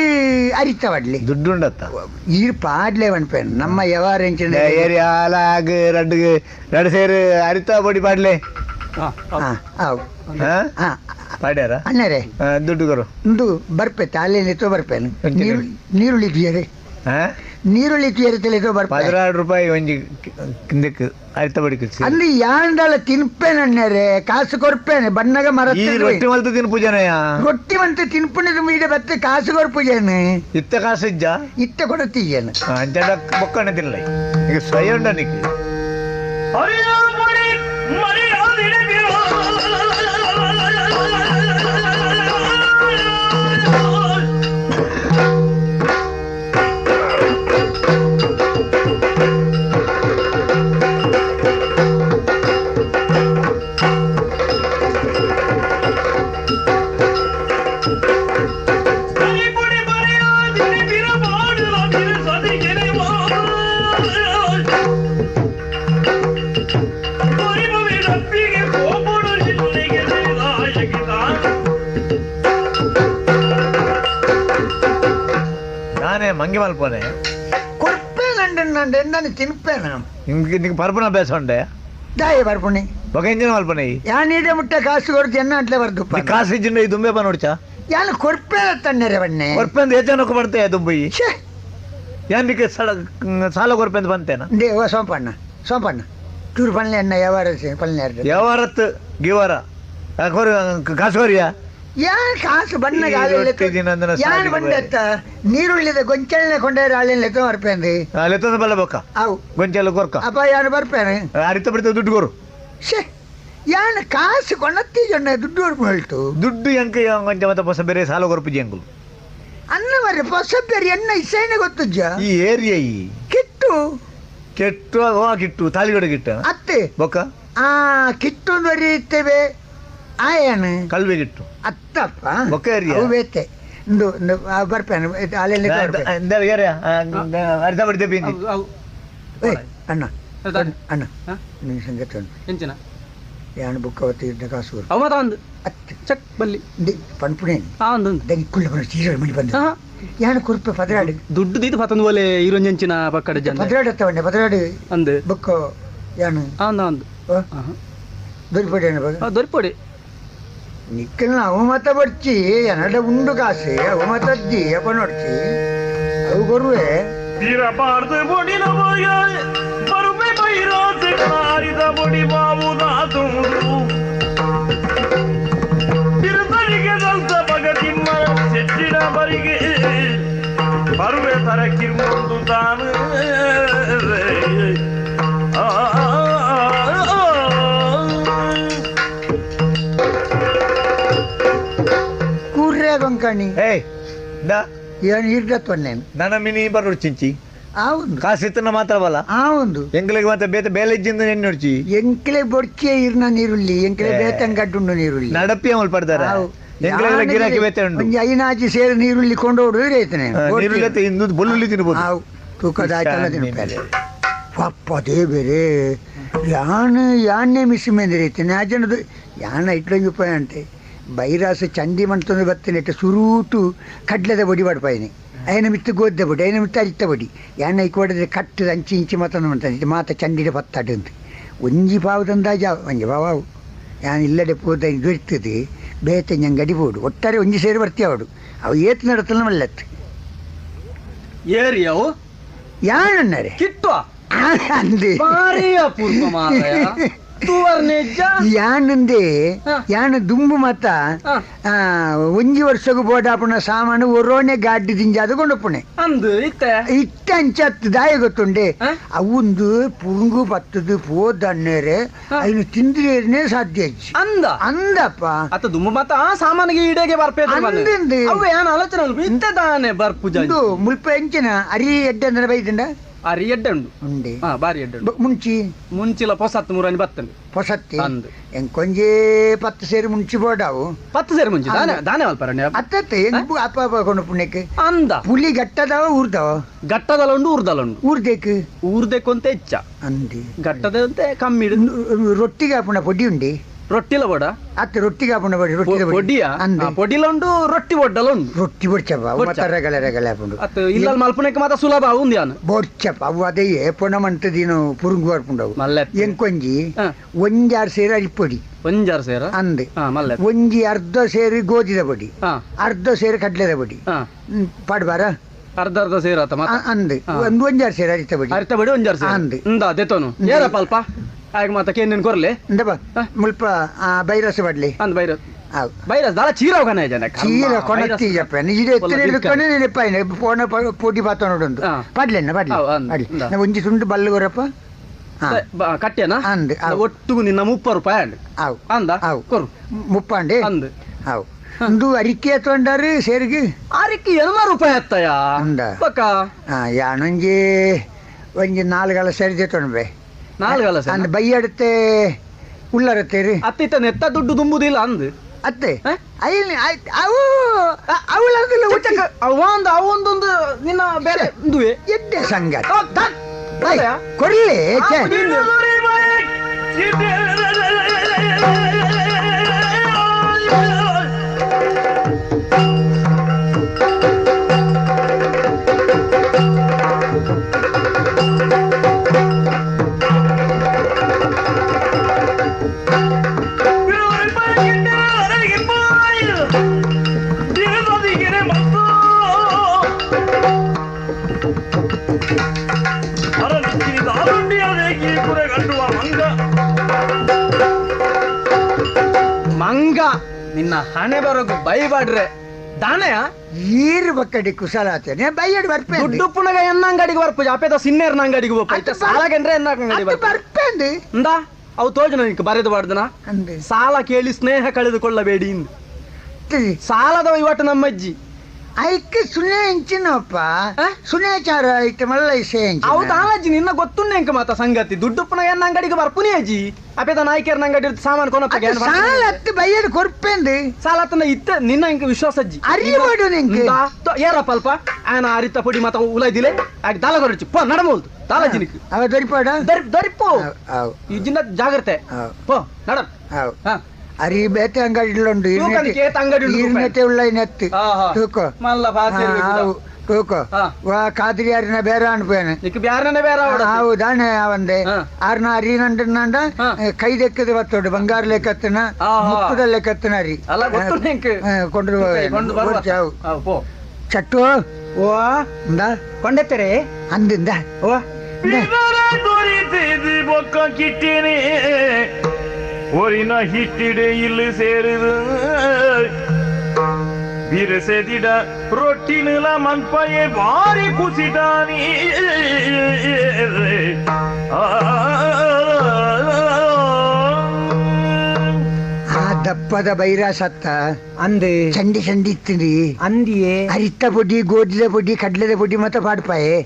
ಅರಿತ ಬಾಡ್ಲಿ ದುಡ್ಡುಂಡತ್ತ ಈ ಪಾಡ್ಲೆ ಪನ್ಪೇನು ನಮ್ಮ ವ್ಯವಹಾರ ಎಂಚಿನ ಏರಿಯಾಲ ಆಗ ರಡ್ಡು ರಡ್ಡು ಸೇರಿ ಅರಿತ ಬಡಿ ಪಾಡ್ಲೆ ಪಾಡ್ಯಾರ ಅಣ್ಣರೇ ದುಡ್ಡು ಕೊರು ಇಂದು ಬರ್ಪೆ ತಾಲೆ ಬರ್ಪೇನು ನೀರುಳ್ಳಿ ತುಯರೆ ನೀರುಳ್ಳಿ ತುಯರೆ ತಲೆ ಬರ್ಪೆ 16 ರೂಪಾಯಿ ಒಂಜಿ ಕಿಂದಕ್ಕೆ ಅರಿತ ಬಡಿ ಅಲ್ಲಿ ಯಾಂಡಲ ತಿನ್ಪೇನೆ ಅಣ್ಣರೇ ಕಾಸು ಕೊರ್ಪೇನೆ ಬಣ್ಣಗ ಮರ ಈ ರೊಟ್ಟಿ ಮಲ್ತ ತಿನ್ಪುಜನಯ್ಯ ರೊಟ್ಟಿ ಮಂತ ತಿನ್ಪುಣದ ಮೀಡ ಬತ್ತೆ ಕಾಸು ಕೊರ್ಪುಜೇನು ಇತ್ತ ಕಾಸು ಇಜ್ಜ ಇತ್ತ ಕೊಡತೀಯನು ಅಂಚಡ ಬೊಕ್ಕಣ ತಿನ್ಲ ಈಗ ಸ್ವಯ ಉಂಡ ನಿಕ್ ಮರಿ ನಾನೇ ಮಂಗೆ ಮಲ್ಪನೆ ಕೊರ್ಪೇನಂಡು ಎಂದಾನೆ ತಿನ್ಪೇನ ನಿಮ್ಗೆ ನಿಂಗೆ ಪರ್ಪನ ಬೇಸೊಂಡೆ ದಾಯ ಬರ್ಪುಣಿ ಬೊಕ ಇಂಜಿನ ಮಲ್ಪನೆ ಯಾನೀಡೆ ಮುಟ್ಟ ಕಾಸು ಕೊಡ್ತು ಎನ್ನ ಅಟ್ಲೆ ಬರ್ದು ಕಾಸು ಇಜ್ಜಿಂಡ ಈ ದುಂಬೆ ನೋಡ್ಚಾ ಯಾನು ಕೊರ್ಪೇನ ತಣ್ಣೆರೆ ಬಣ್ಣೆ ಕೊರ್ಪೆಂದು ಏಜನಕ್ಕೆ ಬರ್ತೇ ದುಂಬಿ ಛೇ ಯಾನ್ ನಿಕ್ಕೆ ಸಾಲ ಕೊರ್ಪೆಂದು ಬಂತೇನ ದೇವ ಸೋಂಪಣ್ಣ ಸೋಂಪಣ್ಣ ಚೂರು ಪಲ್ಲೆ ಎಣ್ಣ ಯಾವಾರ ಪಲ್ಲೆ ಯಾವಾರತ್ತು ಗಿವಾರ ಕಾಸು ಕೊರಿಯಾ ಯಾನ್ ಕಾಸು ಬಣ್ಣ ಯಾನ್ ಬಂಡತ್ತ ನೀರುಳ್ಳಿದ ಗೊಂಚಲ್ನೆ ಕೊಂಡೇರ ಆಳಿನ ಲೆತ್ತ ಬರ್ಪೇಂದು ಲೆತ್ತೊಂದು ಬಲ್ಲ ಬೊಕ್ಕ ಅವು ಗೊಂಚಲ ಕೊರ್ಕ ಅಪ್ಪ ಯಾನು ಬರ್ಪೇನೆ ಅರಿತ ಬಿಡ್ತ ದುಡ್ಡು ಕೊರು ಛೇ ಯಾನ್ ಕಾಸು ಕೊಣತ್ತಿ ಜೊನ್ನ ದುಡ್ಡು ಕೊರ್ಪು ಹೇಳ್ತು ದುಡ್ಡು ಎಂಕ ಕೊಂಚ ಮತ್ತೆ ಹೊಸ ಬೇರೆ ಸಾಲ ಕೊರ್ಪು ಜಂಗುಲು ಅನ್ನ ಮರ್ರೆ ಹೊಸ ಬೇರೆ ಎಣ್ಣ ಇಸೈನೆ ಗೊತ್ತುಜ್ಜ ಈ ಏರಿಯಾ ಈ ಕಿಟ್ಟು ಕೆಟ್ಟು ಆ ಕಿಟ್ಟು ತಾಳಿಗಡೆ ಕಿಟ್ಟ ಅತ್ತೆ ಬೊಕ್ಕ ಆ ಕಿಟ್ಟು ಬರೀತೇವೆ ಆಯನು ಕಲ್ವೆ ಕಿಟ್ಟು ಅತ್ತಪ್ಪ ಬೊಕ್ಕ ಏರಿಯಾ ಅವು ಬೇತೆ ಇಂದು ಬರ್ಪೇನೆ ಅಲ್ಲೆಲ್ಲ ಅರ್ಧ ಬಡಿದೆ ಪಿಂಜಿ ಏ ಅಣ್ಣ ಅಣ್ಣ ನಿನ್ನ ಸಂಗತಿ ಎಂಚಿನ ಯಾನು ಬುಕ್ಕ ಹೊತ್ತಿದ್ದ ಕಾಸು ಅವ ಮಾತ ಒಂದು ಅತ್ತೆ ಚೆಕ್ ಬಲ್ಲಿ ಪನ್ಪುಣೆ ಆ ಒಂದು ದಂಗೆ ಕುಳ್ಳ ಚೀರ ಮಣಿ ಬಂದ ಯಾನು ಕುರುಪೆ ಪದರಾಡು ದುಡ್ಡು ದೀದು ಪತ್ತೊಂದು ಒಲೆ ಈರೊಂಜೆಂಚಿನ ಪಕ್ಕಡ ಜನ ಪದರಾಡು ತಗೊಂಡೆ ಪದರಾಡು ಅಂದು ಬುಕ್ಕ ಯಾನು ಅಂದ ಅಂದು ದೊರಿಪೊಡಿ ಆ ದೊರಿಪೊಡಿ ನಿಕ್ಕಲ್ನ ಅವ ಮತ ಬಡ್ಚಿ ಎನ್ನಡ ಉಂಡು ಕಾಸು ಅವ ಮತಜ್ಜಿ ಅಪ್ಪ ನೋಡ್ಚಿ ಅವು ಕೊರುವೆ ಬೀರಬಾರ್ದು ಬೊಡಿನ ಬರುವೆ ಬೈರಾಸೆ ಕಾರಿದ ಬೊಡಿ ಬಾವುದಾದುಂಡು ಬಿರುದರಿಗೆ ದಲ್ತ ಬಗತಿಮ್ಮ ಸೆಟ್ಟಿನ ಬರಿಗೆ ಬರುವೆ ತರಕಿರ್ಮೊಂದು ತಾನು ಕೂರ್ರೆ ಬಂಕಣಿ ಏಯ್ ದಾ ಏನು ಇರ್ಗತ್ವನ್ನೇನು ನನ್ನ ಮಿನಿ ಬರೋಡು ಚಿಂಚಿ ಆ ಒಂದು ಕಾಸು ಇತ್ತನ ಮಾತ್ರ ಬಲ್ಲ ಆ ಒಂದು ಎಂಗ್ಲಿಗೆ ಮತ್ತೆ ಬೇತೆ ಬೇಲೆಜ್ಜಿಂದ ನೆನ್ನೊಡ್ಚಿ ಎಂಕ್ಲೆ ಬೊಡ್ಚೆ ಇರ್ನ ನೀರುಳ್ಳಿ ಎಂಕ್ಲೆ ಬೇತಂಗಡ್ಡುಂಡು ನೀರುಳ್ಳಿ ನಡಪಿ ಅಮಲ್ ಪಡ್ದಾರ ಎಂಗ್ಲೆಲ್ಲ ಗಿರಾಕಿ ಬೇತೆ ಉಂಡು ಒಂಜಿ ಐನಾಜಿ ಸೇರು ನೀರುಳ್ಳಿ ಕೊಂಡೋಡು ರೈತನೆ ನೀರುಳ್ಳಿ ಇಂದು ಬೊಳ್ಳುಳ್ಳಿ ತಿನ್ಬೋದು ಆವು ತೂಕದ ಆಯ್ತಲ್ಲ ತಿನ್ಪೇಲೆ ಪಪ್ಪ ಅದೇ ಬೇರೆ ಯಾನ್ ಯಾನ್ನೇ ಮಿಸ್ ಮೇಂದಿರೈತೇನೆ ಆ ಜನದು ಯಾನ ಇಟ್ಲೊಂಜಿ ಉಪಾಯ ಅಂತೆ ಬೈರಾಸು ಚಂಡಿ ಮಂತೊಂದು ಬತ್ತಿನೆಟ್ಟು ಸುರೂಟು ಕಡ್ಲೆದ ಬೊಡಿ ಪಡ್ಪಾಯಿನಿ ಐನ ಮಿತ್ತು ಗೋದ್ದ ಬೊಡಿ ಐನ ಮಿತ್ತು ಅರಿತ ಬೊಡಿ ಯಾನ ಇಕ್ಕೊಡದ್ರೆ ಕಟ್ಟದ ಅಂಚಿ ಇಂಚಿ ಮತ್ತೊಂದು ಮಂತ ಮಾತ ಚಂಡಿಡ ಪತ್ತಾಟಂತ ಒಂಜಿ ಪಾವುದಂದಾಜ ಒಂಜಿ ಪಾವು ಯಾನ್ ಇಲ್ಲಡೆ ಪೋದ ದೊರಿತದೆ ಬೇತೆ ನಂಗೆ ಅಡಿಬೋಡು ಒಟ್ಟಾರೆ ಒಂಜಿ ಸೇರಿ ಬರ್ತೀಯ ಅವಡು ಅವು ಏತ್ ನಡತಲ್ಲ ಮಲ್ಲತ್ತು ಏರಿಯಾವು ಯಾನಣ್ಣರೆ ಕಿಟ್ಟುವ ಅಂದೆ ಬಾರಿ ಅಪೂರ್ವ ಮಾರಾಯ ತೂವರ್ನೆಜ್ಜ ಯಾನಂದೆ ಯಾನ ದುಂಬು ಮತ ಒಂಜಿ ವರ್ಷಗು ಬೋಡಾಪುನ ಸಾಮಾನು ಒರೋನೆ ಗಾಡಿ ದಿಂಜಾದ ಕೊಂಡೊಪ್ಪುಣೆ ಅಂದು ಇತ್ತೆ ಇತ್ತ ಅಂಚತ್ತು ದಾಯ ಗೊತ್ತುಂಡೆ ಅವುಂದು ಪುರುಂಗು ಪತ್ತದು ಪೋದಣ್ಣೇರೆ ಅದನ್ನು ತಿಂದ್ರೇನೆ ಸಾಧ್ಯ ಇಜ್ಜಿ ಅಂದ ಅಂದಪ್ಪ ಅತ್ತ ದುಂಬು ಮತ ಆ ಸಾಮಾನಿಗೆ ಈಡೆಗೆ ಬರ್ಪೆ ಅಂದಂದು. ಅವು ಏನ್ ಆಲೋಚನೆ ಅಲ್ಪ ಇತ್ತೆ ದಾನೆ ಬರ್ಪು ಜನ ಉಂಡು ಮುಲ್ಪ ಎಂಚಿನ ಅರಿ ಎಡ್ಡೆ ಅಂದ್ರೆ ಬೈದಂಡ ಅರಿ ಎಡ್ಡೆ ಉಂಡು ಉಂಡೆ ಹಾ ಬಾರಿ ಎಡ್ಡೆ ಉಂಡು ಮುಂಚಿ ಮುಂಚಿಲ ಪೊಸತ್ತು ಮೂರನಿ ಬತ್ತಂಡು ಪೊಸತ್ತಿ ಅಂದು. ಎಂಕೊಂಜೇ 10 ಸೇರು ಮುಂಚಿ ಬೋಡಾವು 10 ಸೇರು ಮುಂಚಿ ದಾನೆ ದಾನೆ ಅಲ್ಪರಣ್ಯ ಅತ್ತತ್ತೆ ಎಂಗು ಅಪ್ಪ ಅಪ್ಪ ಕೊಂಡು ಪುಣ್ಯಕ್ಕೆ ಅಂದ ಪುಲಿ ಗಟ್ಟದವ ಊರ್ದವ ಗಟ್ಟದಲ ಉಂಡು ಊರ್ದಲ ಉಂಡು ಊರ್ದೇಕು ಊರ್ದೇಕು ಅಂತ ಹೆಚ್ಚ ಅಂದಿ ಗಟ್ಟದ ಅಂತೆ ಕಮ್ಮಿ ಇಡು. ರೊಟ್ಟಿಗೆ ಹಾಪುಣ ಪೊಡಿ ಉಂಡಿ ರೊಟ್ಟಿಲ ಬೋಡ ಅತ್ತ ರೊಟ್ಟಿಗೆ ಹಾಪುಣ ಪೊಡಿ ರೊಟ್ಟಿ ಪೊಡಿಯ ಅಂದೆ ಪೊಡಿಲ ಉಂಡು ರೊಟ್ಟಿ ಬೊಡ್ಡಲ ಉಂಡು ರೊಟ್ಟಿ ಬೊಡ್ಚಪ್ಪ ಅವು ಬೊಡ್ಚ. ಮಾತ್ರ ರಗಳೆ ರಗಳೆ ಹಾಪುಂಡು ಅತ್ತ ಇಲ್ಲ ಮಲ್ಪುನಕ್ಕೆ ಮಾತ್ರ ಸುಲಭ ಉಂದು ಯಾನು ಬೊಡ್ಚಪ್ಪ ಅವು ಅದೇ ಪೊಣ ಮಂತದಿನ ಪುರುಂಗು ಬರ್ಪುಂಡವು ಮಲ್ಲೆ ಎಂಕೊಂಜಿ ಹಾ. ಒಂಜಾರು ಸೇರು ಅರಿಪೊಡಿ ಒಂಜಾರು ಸೇರ ಅಂದೆ ಹಾ ಮಲ್ಲೆ ಒಂಜಿ ಅರ್ಧ ಸೇರು ಗೋಧಿದ ಪೊಡಿ ಹಾ ಅರ್ಧ ಸೇರು ಕಡ್ಲೆದ ಪೊಡಿ ಹಾ ಪಾಡ್ಬಾರ ಅರ್ಧ ಅರ್ಧ ಸೇರು ಆತ ಮಾತ್ರ ಅಂದೆ ಹಾ. ಒಂದು ಒಂಜಾರು ಸೇರು ಅರಿತ ಪೊಡಿ ಅರಿತ ಬಡಿ ಒಂಜಾರು ಸೇರು ಅಂದೆ. ಇಂದ ದೆತೋನು ಏರಪ್ಪ ಅಲ್ಪ ಆಗ ಮಾತ ಕೇನ್ ಕೊರ್ಲೆ ಇಂದಪ್ಪ ಹಾ. ಮುಲ್ಪ ಬೈರಸ ಬಡ್ಲಿ ಅಂದ್ ಬೈರಸ್ ಆವು ಬೈರಸ್ ದಾಲ ಚೀರ ಹೋಗಣ ಜನ ಚೀಲ ಕೊಣತ್ತಿ ಜಪ್ಪ ನಿಜ ಎತ್ತಿನ ಹಿಡ್ಕೊಂಡು ನೆನಪಾಯಿನ ಪೋಣ ಪೊಡಿ ಪಾತ ನೋಡೊಂದು ಹಾ. ಪಡ್ಲೆಣ್ಣ ಪಡ್ಲೆ ಅವು, ಅಂದ್, ಪಡ್ಲೆ ಇಂದ. ನಾ ಒಂಜಿ ತುಂಡು ಬಲ್ಲು ಕೊರಪ್ಪ ಕಟ್ಟೆನಾ ಅಂದ್ ಒಟ್ಟುಗು ನಿನ್ನ 30 ರೂಪಾಯಿ ಅಂಡ್ ಅವು ಅಂದ ಅವು ಕೊರು ಮುಪ್ಪಾಂಡೆ ಅಂದ್ ಅವು ಇಂದು ಅರಿಕೆ ತೊಂಡಾರು ಸೇರಿಗೆ ಅರಿಕೆ 80 ರೂಪಾಯಿ ಅತ್ತಯ್ಯ ಅಂದ ಬಕ್ಕ ಯಾನೊಂಜಿ ಒಂಜಿ 4 ಗಲ ಸೇರಿ ತೊಗೊಂಡ್ಬೆ 4 ಗಲ ಸೇರಿ ಅಂದ್ ಬೈಯಡತ್ತೆ ಉಳ್ಳರತ್ತೇರಿ ಅತ್ತಿತ್ತ ನೆತ್ತ ದುಡ್ಡು ತುಂಬುದಿಲ್ಲ ಅಂದ್ ಅತ್ತೆ ಅವು ಅವಳದಿಲ್ಲ ಅವೊಂದು ಅವೊಂದೊಂದು ನಿನ್ನ ಬೇರೆ ಇಂದುವೆ ಎಡ್ಡೆ ಸಂಗತಿ ಕೊಡ್ಲಿ ಮಂಗ ನಿನ್ನ ಹಣೆ ಬರೋಕು ಬೈಬಾಡ್ರೆ ದಾನಯ ಈರು ಬಕ್ಕಡಿ ಕುಶಲ ಆತೇನೆ ಬೈಯಡ್ ಬರ್ಪೆ ದುಡ್ಡು ಪುನಗ ಎನ್ನ ಅಂಗಡಿಗೆ ಬರ್ಪು ಅಪೇದ ಸಿನ್ನೇರ್ನ ಅಂಗಡಿಗೆ ಹೋಪ ಸಾಲಗಂದ್ರೆ ಎನ್ನ ಅಂಗಡಿ ಬರ್ಪೆ ಇಂದ ಅವು ತೋಜನ ನಿಂಗೆ ಬರೆದು ಬಾರ್ದನ ಸಾಲ ಕೇಳಿ ಸ್ನೇಹ ಕಳೆದುಕೊಳ್ಳಬೇಡಿ ಸಾಲದ ಇವಟ್ಟು ನಮ್ಮಜ್ಜಿ ಐಕ್ ಸುನೆ ಎಂಚಿನಪ್ಪ ಸುನೇಚಾರ ಐತೆ ಮಲ್ಲ ಅವು ತಾನಜ್ಜಿ ನಿನ್ನ ಗೊತ್ತುನ್ನೆ ಎಂಕ ಮಾತ ಸಂಗತಿ ದುಡ್ಡು ಪುನಗ ಎನ್ನ ಅಂಗಡಿಗೆ ಬರ್ಪುನಿ ಅಜ್ಜಿ ಅಪೇದ ನಾಯ್ಕೇರ್ನ ಅಂಗಡಿ ಸಾಮಾನು ಕೊನಪ್ಪ ಸಾಲ ಹತ್ತು ಬೈಯಡ್ ಕೊರ್ಪೆಂದು ಸಾಲ ಹತ್ತನ ಇತ್ತ ನಿನ್ನ ಇಂಕ ವಿಶ್ವಾಸ ಅಜ್ಜಿ ಅರಿವಾಡು ನಿಂಗೆ ಏರಪ್ಪ ಅಲ್ಪ ಆಯನ ಅರಿತ ಪೊಡಿ ಮಾತ ಉಲೈದಿಲೆ ಆಗ ದಾಲ ಕೊರಚಿ ಪೋ ನಡಬಹುದು ದಾಲಜಿನಿಕ್ ಅವ ದೊರಿಪಾಡ ದೊರಿಪೋ ಇಜಿನ ಜಾಗ್ರತೆ ಪೋ ನಡ ಅರಿ ಬೇತೆ ಅಂಗಡಿ ಉಂಟು ಉಳ್ಳ ನೆತ್ತು ತೂಕೋ ತೂಕೋ ವಾ ಕಾದ್ರಿಯಾರಿನ ಬೇರೆ ಅನ್ಪೇನೆ ಅವು ದಾನೆ ಅವಂದೆ ಆರ್ನ ಅರಿನಂಡ ಕೈ ದೆಕ್ಕದ ಬತ್ತೋಡು ಬಂಗಾರ ಲೆಕ್ಕತ್ತನ ಮುಕ್ಕದ ಲೆಕ್ಕತ್ತನ ಅರಿ ಕೊಂಡು ಚಟ್ಟು ಓ ಕೊಂಡತ್ತರೆ ಅಂದಿಂದ ಓ ಕಿಟ್ಟಿನಿ ಒರಿನ ಹಿಟ್ಟಿಡೆ ಇಲ್ಲಿ ಸೇರಿದು ಬಿರುಸೆದಿಡ ರೊಟ್ಟಿನುಲ ಮನ್ಪಯೆ ಬಾರಿ ಕುಸಿಟಾನಿ ಆ ದಪ್ಪದ ಬೈರ ಸತ್ತ ಅಂದೆ ಚಂಡಿ ಚಂಡಿ ಇತ್ತಿರಿ ಅಂದಿಯೇ ಅರಿತ ಪೊಡಿ ಗೋಧಿದ ಪೊಡಿ ಕಡ್ಲೆದ ಪೊಡಿ ಮತ್ತ ಪಾಡ್ಪಾಯೆ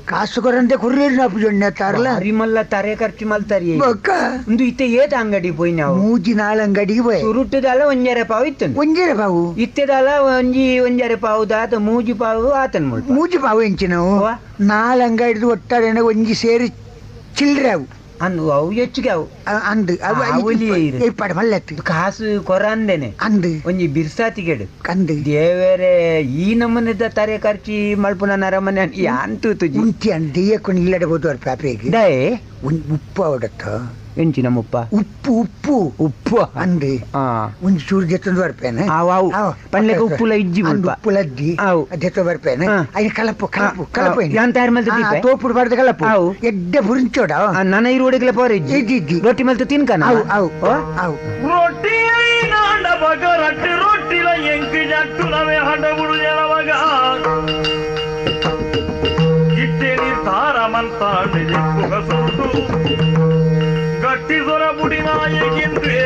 ಕಾಸು ಕೊರಂತೆ ಕುರ್ರಿರ್ ನಾಪು ಜೊಣ್ಣೆ ತಾರಲ ಅರಿಮಲ್ಲ ತರೆ ಖರ್ಚು ಮಲ್ತಾರಿ ಬೊಕ್ಕ ಒಂದು ಇತ್ತೆ ಏತ ಅಂಗಡಿ ಪೋಯಿ ನಾವು ಮೂಜಿ ನಾಲ್ ಅಂಗಡಿಗೆ ಪೋಯ್ ಸುರುಟ್ಟದಲ್ಲ ಒಂಜರೆ ಪಾವು ಇತ್ತು ಒಂಜರೆ ಪಾವು ಇತ್ತೆದಲ್ಲ ಒಂಜಿ ಒಂಜರೆ ಪಾವು ದಾತ ಮೂಜಿ ಪಾವು ಆತನ್ ಮುಲ್ಪ ಮೂಜಿ ಪಾವು ಎಂಚಿನವು ನಾಲ್ ಅಂಗಡಿದು ಒಟ್ಟಾರೆ ಒಂಜಿ ಸೇರಿ ಚಿಲ್ಲರೆ ಅವು ಅಂದು ಅವು ಹೆಚ್ಚಿಗೆ ಅವು ಅಂದು ಅವು ಇಪ್ಪಾಡು ಮಲ್ಲೆತ್ತು ಕಾಸು ಕೊರ ಅಂದೇನೆ ಅಂದು ಒಂಜಿ ಬಿರ್ಸಾತಿಗೆಡು ಕಂದು ದೇವರೇ ಈ ನಮ್ಮನೆದ ತರೆ ಖರ್ಚಿ ಮಲ್ಪುನ ನರಮನೆ ಯಾನ್ ತೂತುಜಿ ಉಂತಿ ಅಂದ್ ದೆಯ್ಯಕೊಂಡು ಇಲ್ಲಡೆ ಹೋದವರು ಪಾಪೆಗೆ ದಯೆ ಉಪ್ಪು ಅವಡತ್ತ ಎಂಚಿನ ಮುಪ್ಪ ಉಪ್ಪು ಉಪ್ಪು ಉಪ್ಪು ಅಂದು ಒಂಜಿ ಚೂರು ಜೆತ್ತೊಂದು ಬರ್ಪೇನೆ ಅವು ಪಂಡ್ಲೆಕ ಉಪ್ಪುಲ ಇಜ್ಜಿ ಮುಲ್ಪ ಉಪ್ಪುಲ ಇಜ್ಜಿ ಜೆತ್ತೊ ಬರ್ಪೇನೆ ಐನ ಕಲಪು ಕಲಪು ಕಲಪು ಯಾನ್ ತಯಾರು ಮಲ್ತ ದೀಪೆ ತೋಪುಡು ಬಾರ್ದ ಕಲಪು ಎಡ್ಡೆ ಬುರಿಂಚೋಡ ನನ ಇರುವಡೆಗ್ಲ ಪೋರೆ ಇಜ್ಜಿ ಇಜ್ಜಿ ರೊಟ್ಟಿ ಮಲ್ತ ತಿನ್ಕನ ಅವು ಅವು ಅವು ರೊಟ್ಟಿ ನಾಂಡ ಬಗ ರಟ್ಟಿ ರೊಟ್ಟಿಲ ಎಂಕು ಜಟ್ಟುನವೇ ಹಡಗುಡು ಜನವಗ ಇಟ್ಟೆ ನಿರ್ಧಾರ ಮಂತಾಂಡೆ ಜಪ್ಪುಗ ಸುಟ್ಟು ಗಟ್ಟಿ ಸೊರ ಬುಡಿ ನಾಯಕಿಂದ್ರೆ